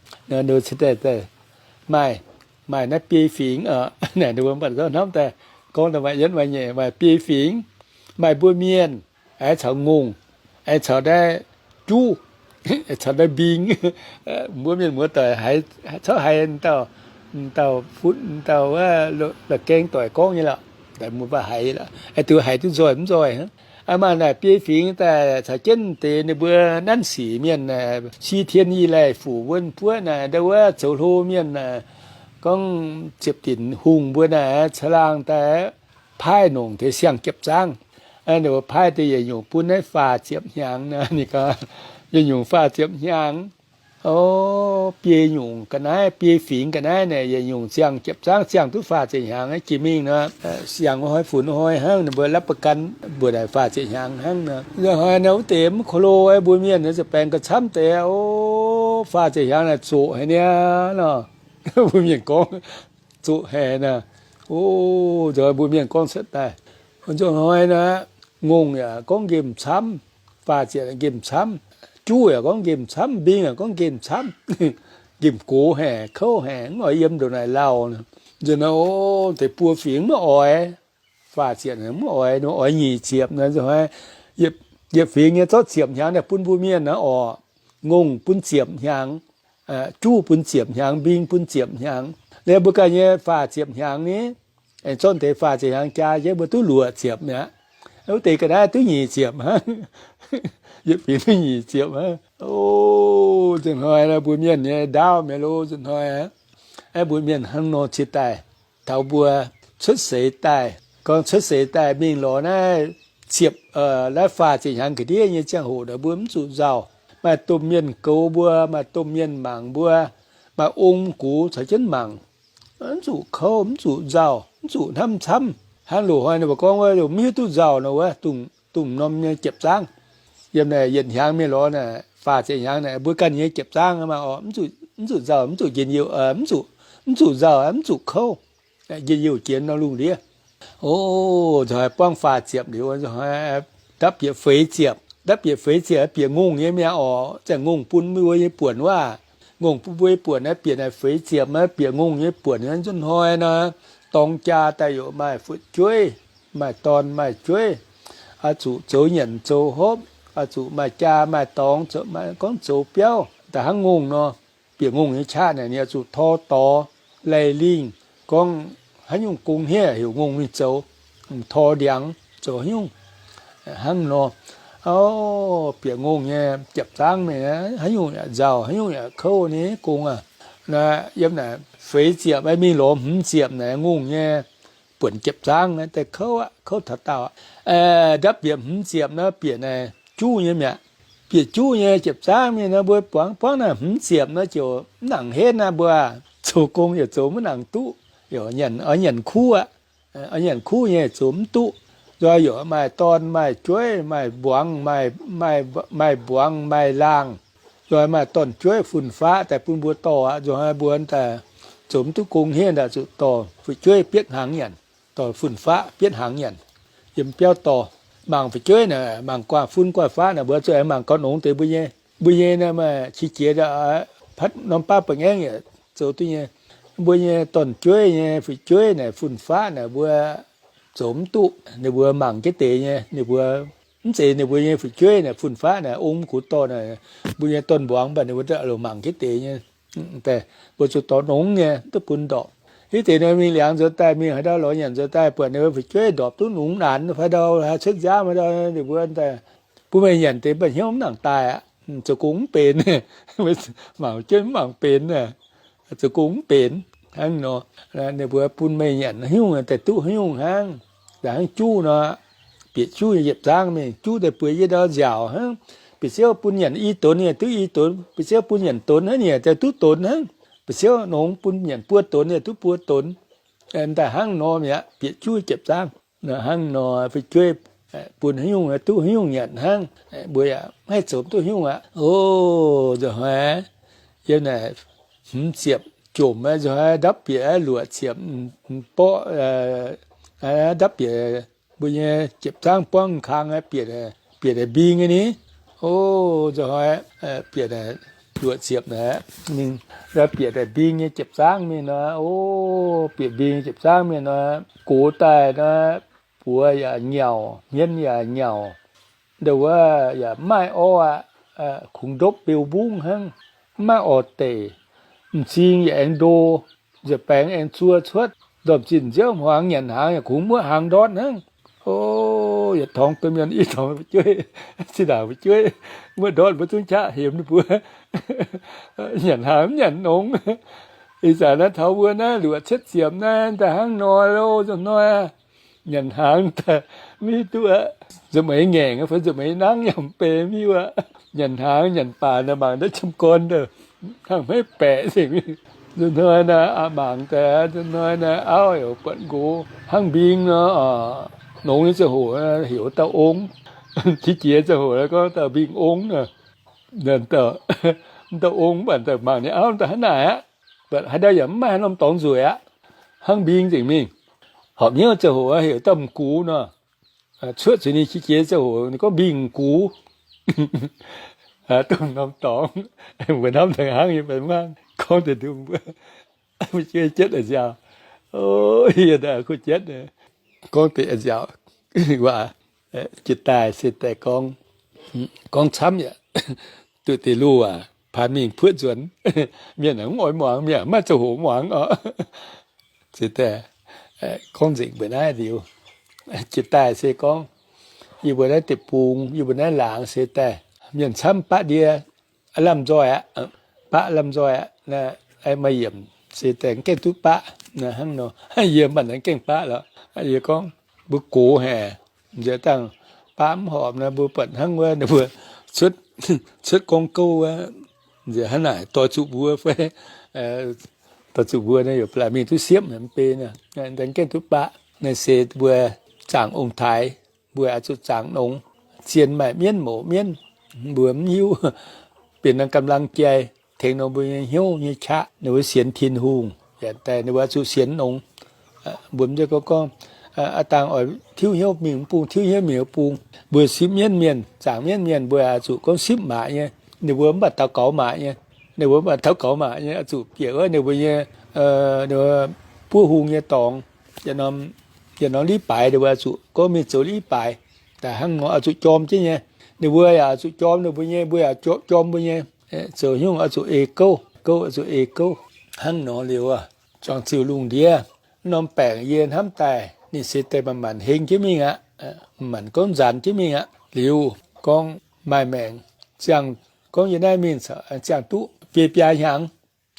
Maaih, maaih naaiv biei fingx, naaic ninh mbuo mv baac hnamv daaih gorngv daaih maaih yietv maaih nyeic, maaih biei fingx, maaih mbuo mienh, aengx caux ngongh, aengx caux naaiv juv, caux naaiv mbing. Mbuo mienh muoz-doic haiz, corc haiz dauh, dauh, dauh la'gaeng doic gorngv nyei lorqc. Mbuo mv baac haiz, aengx duqv haiz duqv nzoih mv nzoih. Maaih naaic biei fingx daaih caux jienv deix ninh mbuo nanv sic mienh, si tien i laih fuc wuonv buoqv naaic, ndau wuov zoux hlo mienh, gorngv ziepc dinc hungh mbuo naaic caangh laangh daaih paaiv nongc deix siang-jiepc zaangv. Ninh mbuo paaiv deix yietc nyungc bun naaiv faah ziepc hnyangx naaic, ninh gorngv yietc nyungc faah ziepc hnyangx. O, biei nyungc ga'naaiv, biei fingx ga'naaiv naaic yietc nyungc ziangh jiepc zaangv, ziangh duqv faah ziepc hnyangx jiex mingh nor, siang wuov hnoi funx wuov hnoi hnangv, ninh mbuo รับประกัน mbuox naaic faah ziepc hnyangx hnangv nor. Ih hnoi naaiv wuov deix mv ko lo, mbuo mienh naaiv za'baengh ga'camv deix, o, faah ziepc hnyangx naaic zoqc haic niaa nor. Mbuo mienh gorngv zoqc haic naaic. O, nzunc mbuo mienh gorngv cuotv daaih, nzunc hnoi naaic, ngongh yaac gorngv nqemh camv, faah ziepc nqemh camv, juv yaac gorngv nqemh camv, mbing yaac gorngv nqemh camv. Nqemh gox haic, kouv haic, mv oix yiem ndongc naaic lauh. Nzunc naaiv, o, deix buo fingx mv oix, faah ziepc mv oix, oix nyic ziepc nor, nzunc hnoi, yietc fingx nyei zorqv ziepc hnyangx naaic bun mbuo mienh naaiv orqc. Ngongh bun ziepc hnyangx, juv bun ziepc hnyangx, mbing bun ziepc hnyangx. Liuz mbuo ganh nyei faah ziepc hnyangx ni, aengx zorqv deix faah ziepc hnyangx jaa jienv mbuo duqv luoqc ziepc mi'aqv. Wuov deix ga'naaiv duqv nyic ziepc hnangv. Yietc fingx duqv nyic ziepc hnangv. O, nzunc hnoi mbuo mienh nyei ndaauv mi'aqv lo, nzunc hnoi. Aeqv, mbuo mienh hnangv nor ciex daaih, taux mbuo cuotv seix daaih, gorngv cuotv seix daaih mingh lorz naaiv ziepc, naaiv faah ziepc hnyangx ga'ndiev nyei ziangh hoc naaic mbuo mv zuqc nzauh. Maaih domh mienh goux mbuo, maaih domh mienh mangc mbuo, maaih ong gux caux jienv mangc. Mv zuqc kouv, mv zuqc nzauh, mv zuqc hnamv camv. Hnangv loz-hnoi ninh mbuo gorngv wuov, mv hiuv duqv nzauh nor wuov, dongh norm nyei jiepc zaangv. Yiem naaic yietc hnyangx mingh lorz naaic faah ziepc hnyangx naaic mbuo ganh nyei jiepc zaangv maah oc. Mv zuqc nzauh, mv zuqc njien-youh, mv zuqc nzauh, mv zuqc kouv. Njien-youh jiex norm lungh ndiev. O, nzunc hnoi buangv faah ziepc liuz, nzunc hnoi ndapv bieqc feix ziepc. Ndapv bieqc feix ziepc bieqc ngongh nyei mi'aqv oc. Zanc ngongh bun mbuo nyei buonc wuov. Ngongh bun mbuo nyei buonc naaiv bieqc naaic feix ziepc, naaiv bieqc ngongh nyei buonc. Nzunc hnoi nor, dorngx jaa daaih yaac maaih fu'jueiv, maaih dorn maaih jueiv, oix zuqc zoux nyanc zoux hopv, oix zuqc maaih jaa maaih dorngx, gorngv zoux biauv daaih hnangv ngongh nor. Bieqc ngongh nyei qaqv naaic ninh oix zuqc tor dorx, lai-lingh, gorngv haaix nyungc gong hniev heuc ngongh mingh zoux, tor ndiangx zoux haaix nyungc hnangv nor. O, bieqc ngongh nyei jiepc zaangv mingh, haaix nyungc yaac nzauh, haaix nyungc yaac kouv nyei gong aqv. Naaiv yiem naaic feix ziepc mingh lorz hmz ziepc naaic ngongh nyei buonc jiepc zaangv naaiv daaih kouv aqv, kouv taux daauh aqv. Ndapv bieqc hmz ziepc naaiv bieqc naaic juv nyei mi'aqv. Bieqc juv nyei jiepc zaangv mingh naaiv mbuo buangv buangv naaic hmz ziepc naaiv ziouc mv nangc henv naaiv mbuo zoux gong yaac zoux mv nangc duqv, nyanc, oix nyanc kuv aqv. Oix nyanc kuv nyei zoux mv duqv. Nzunc hnoi yaac maaih dorn maaih jueiv, maaih mbuangz, maaih mbuangz maaih laangh. Nzunc hnoi maaih dorn-jueiv fun-faqv daaih bun mbuo dorh aqv. Nzunc hnoi mbuo daaih zoux mv duqv gong hniev daaih zuqc dorh fu'jueiv bietv hnaangx nyanc, dorh fun-faqv bietv hnaangx nyanc. Yiem biauv dorh, mangc fu'jueiv naaic, mangc guaax fun guaax faqv naaic, mbuo zuqc aengx mangc gauh nongx deix mbuo nyei. Mbuo nyei naaiv maaih qiex jiez, patv norm baav ba'ngaengv yaac zoux duqv nyei. Mbuo nyei dorn-jueiv nyei fu'jueiv naaic, fun-faqv naaic, mbuo zoux mv duqv. Ninh mbuo mangc jienv deix nyei, ninh mbuo mv zeiz ninh mbuo nyei fu'jueiv naaic, fun-faqv naaic, ong mv gux dorh naaic, mbuo nyei dorn-mbuangz mv baac ninh mbuo longc mangc jienv deix nyei. Mbuo zuqc dorh nongx nyei, mv duqv bun ndorpc. Hitv deix nor mingh liangx nzuonx daaih, mingh haaix ndau lorz nyanc nzuonx daaih, buatc ninh mbuo fu'jueiv ndorpc duqv nungx naanx fai ndau, haaix cuotv nziaamv fai ndau, ninh mbuo daaih bun meih nyanc deix, mv baac hnyouv mv nangc daaih aqv. Zoux gong mv benx. Mangc fu'jueiv mv mangc benx aqv. Zoux gong mv benx hnangv nor. Ninh mbuo bun meih nyanc haaix nyungc daaih duqv haaix nyungc hnangv. Daaih hnangv juv nor, bieqc juv nyei jiepc zaangv mingh, juv daaih bueix yie ndau nziaauc hnangv. Bieqc ziouv bun nyanc i donx, yie duqv i donx. Bieqc ziouv bun nyanc donx hnangv, yie daaih duqv donx hnangv. Bieqc ziouv nongx bun nyanc buo donx, yie duqv buo donx. Daaih hnangv nor mi'aqv, bieqc juv jiepc zaangv. Hnangv nor fu'jueiv bun haaix nyungc duqv haaix nyungc nyanc hnangv. Mbuo yaac maiv haih zoux duqv haaix nyungc aqv. O, nzunc hnoi yiem naaic hmz ziepc jomc, nzunc hnoi ndapv bieqc luoqc ziepc, mborqv ndapv bieqc mbuo nyei jiepc zaangv buangv kang, bieqc mbing nyei ni. O, nzunc hnoi bieqc luoqc ziepc naaic, ninh bieqc daaih mbing nyei jiepc zaangv mingh nor, o, bieqc mbing nyei jiepc zaangv mingh nor, gox daaih nor, buoz yaac nyauc, hmien yaac nyauc, ndau wuov yaac mv maaih orv aqv, kungx ndopv beu mbungv hnangv, mv maaih orv deic. M'zing yaac aengx ndo, nza'baengx aengx zuov cuotv, ndorm zinh nziouv hmuangx nyanc hnaangx yaac kungx muoqv hnaangx ndortv hnangv. O, yietc torngx domh mienh, i torngx fu'jueiv, zinh ndaangc fu'jueiv muoqv ndortv mbuo zungv qaqv hemx ninh mbuo nyanc hnaangx mv nyanc nongx. Ih zanc naaiv taux mbuo naaiv luoqc cietv ziepc naaiv daaih hnangv nor lo, nzunc hnoi nyanc hnaangx daaih mv hiuv duqv aqv. Nza'hmien ngaengc fai nza'hmien nangv yaac mv benx mv hiuv aqv. Nyanc hnaangx nyanc baac naaic mangc naaiv qam gorn hnangv maiv baeqc nzengc. Nzunc hnoi naaiv aqc mangc daaih, nzunc hnoi naaiv auv yaac buatc nqox hnangv mbing nor, nongx nyei ziangh hoc heuc dauh ong, qiex jiez ziangh hoc gorngv dauh mbing ong nor. Dauh ong mv baac dauh mangc ninh auv daaih hnangv naaic aqv, mv baac haaix dauh yaac mv maaih haaix norm dorngx nzueic aqv, hnangv mbing nzengc mingh. Horpc hnyouv ziangh hoc heuc dauh m'gux nor, cuotv zuqc ninh qiex jiez ziangh hoc ninh gorngv mbing m'gux. Dongh norm dorngx, mbuo hnamv daaih hnangv nyei, mv hnangv gorngv deix nduqc mbuo, mbuo jienv a'nziaauc, yie daaih kuv jienv gorngv deix a'nziaauc waac. Jiex daaih se daaih gorngv, gorngv camv yaac duqv deix luoqc aac, paan mingh puoqv nzuonx, mienh mv oix muangx, mienh maiv ziangh hoc muangx oc. Se daaih gorngv nzengc mbuo naaiv liuz, jiex daaih se gorngv yie mbuo naaiv deic-bung, yie mbuo naaiv laangz se daaih mienh camv baqv ndie, lamh nzoih aqv, baqv lamh nzoih aqv. Maaih yiemc se daaih mv gaengh duqv baqv hnangv nor. Yie mv baac mv gaengh baqv lorqc. Yie gorngv mbuo gox haic, nziex dangh baqv mv horpc nor, mbuo buatc hnangv wuov ninh mbuo cuotv gorngv gouv wuov, nziex hnangv naaic doix zuqc mbuo fai, doix zuqc mbuo naaiv yaac mingh duqv siepv haic mv bei, mv gaengh duqv baqv. Naaiv se mbuo zaangc ong-taaix, mbuo oix zuqc zaangc nongx. Zien maaih mienv mouz mienv, mbuo mv hiuv, benx norm กำลังใจ tengx nor mbuo nyei hnyouv nyei qaqv ninh mbuo sienx Tin-Hungh. Yaac daaih ninh mbuo oix zuqc sienx nongx. Mbuo mv zeiz gorngv, gorngv aav dangh oix tiuv hnyouv mingh mv bung, tiuv hnyouv mingh mv bung. Mbuo sipv mienv mienh, zaangc mienv mienh, mbuo oix zuqc gorngv sipv maac nyei. Ninh mbuo mv baac daux gaux maac nyei. Ninh mbuo mv baac daux gaux maac nyei, oix zuqc bieqc wuov ninh mbuo nyei buov hung nyei dorngx, yietc norm liv baaix ninh mbuo oix zuqc gorngv mingh zoux liv baaix. Daaih hnangv nor oix zuqc jorm jienv nyei. Ninh mbuo yaac oix zuqc jorm ninh mbuo nyei, mbuo yaac jorm mbuo nyei. Zoux hnyouv oix zuqc ei gouv, gouv oix zuqc ei gouv. Hnangv nor liuz, zuangx ziuh lungh ndiev, norm baengc yie hnamv daaih ninh se daaih manc-manc heng jienv mingh aqv, manc-manc gorngv nzaanx jienv mingh aqv. Liuz gorngv maaih maengc ziangh, gorngv yie naaiv mingh ziangh duqv biei biaa hnyangx,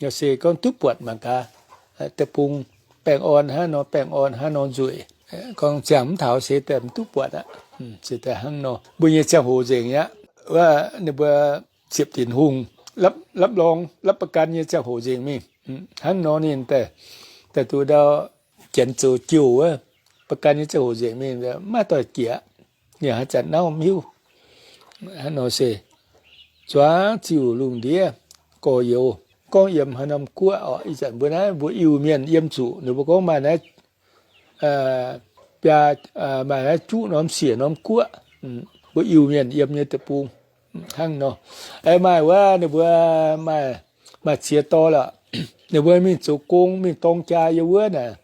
yaac se gorngv duqv buatc mangc gaax, deic-bung baengh orn hnangv nor, baengh orn hnangv nor nzueic. Gorngv ziangh mv taux se daaih mv duqv buatc aqv. Se daaih hnangv nor, mbuo nyei ziangh hoc nzengc aqv. Wuov ninh mbuo ziepc dinc hungh รับรอง รับประกัน nyei ziangh hoc nzengc mingh. Hnangv nor ninh daaih, daaih duqv ndau janx zoux jouh wuov, ประกัน nyei ziangh hoc nzengc mingh, mv maaih doix jiex. Ninh haaix zanc nauv mv hiuv. Hnangv nor se zuangx ziuh lungh ndiev gorx-youz gorngv yiem haaix norm guoqv oc. Ih zanc mbuo naaiv mbuo Iu-Mienh yiem zuqc ninh mbuo gorngv maaih naaiv biaa, maaih naaiv juqv norm siec norm guoqv, mbuo Iu-Mienh yiem nyei deic-bung hnangv nor. Maaih wuov ninh mbuo maaih, maaih ziex dorh lorqc. Ninh mbuo mingh zoux gong mingh dorng jaa yiem wuov naaic,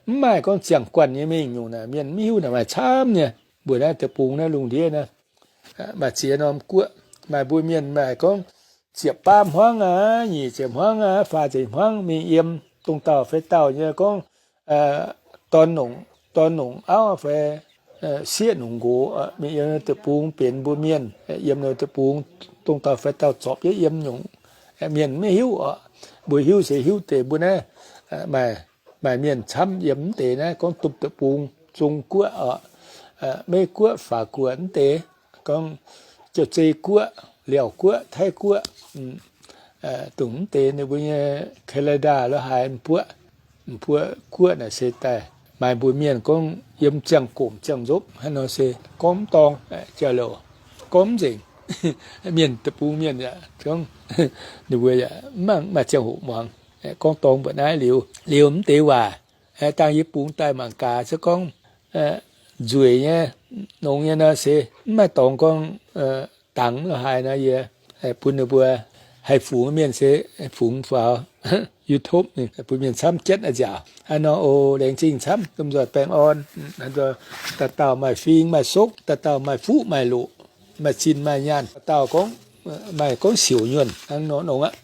mv maaih gorngv ziangh guanh nyei mingh nyungc naaic, mienh mv hiuv naaic maaih camv nyei. Mbuo naaiv deic-bung naaiv lungh ndiev naaiv maaih ziex norm guoqv, maaih mbuo mienh maaih gorngv ziepc baav hmuangv aqv, nyic ziepc hmuangv aqv, faah ziepc hmuangv mingh yiem dongh dauh fai dauh nyei gorngv dorn longc, dorn longc auv fai sieqv longc nqox mingh yiem deic-bung benx mbuo mienh, yiem deic-bung dongh dauh fai dauh zorpc jienv yiem nyungc, mienh maiv hiuv oc. Mbuo hiuv se hiuv deix mbuo naaiv maaih, maaih mienh camv yiem mv deix naaiv gorngv domh deic-bung, Zong Guoqv oc, Meiv Guoqv, Faac Guoqv mv deix, gorngv Jauv-Zei Guoqv, Liauh Guoqv, Taiv Guoqv, dongh mv deix ninh mbuo nyei Canada lorqc haaix mbuoqv, mbuoqv guoqv naaic se daaih maaih mbuo mienh gorngv yiem ziangh gomc ziangh nzopv hnangv nor se gorngv mv dorngx, jauv-louc gorngv mv nzengc. Mienh deic-bung mienh yaac gorngv ninh mbuo yaac mv maaih ziangh hoc muangx, gorngv dorngx mbuoqc naaiv liuz, liuz mv deix waac, dangh yie bungx daaih mangc gaax se gorngv nzueic nyei, nongx nyei nor se mv maaih dorngx gorngv dangx lo haaix nor, yie bun ninh mbuo haih fungx mienh se fungx faaux YouTube, bun mienh camv jienv nziaauc. Hnangv nor oc, laengz zingh camv, lomh nzoih baengh orn. Dauh dauh maaih fing maaih sokv, dauh dauh maaih fuqv maaih loqc, maaih zinh maaih nyaanh, dauh dauh gorngv, maaih gorngv siouc nyuonh hnangv nor nongx aqv.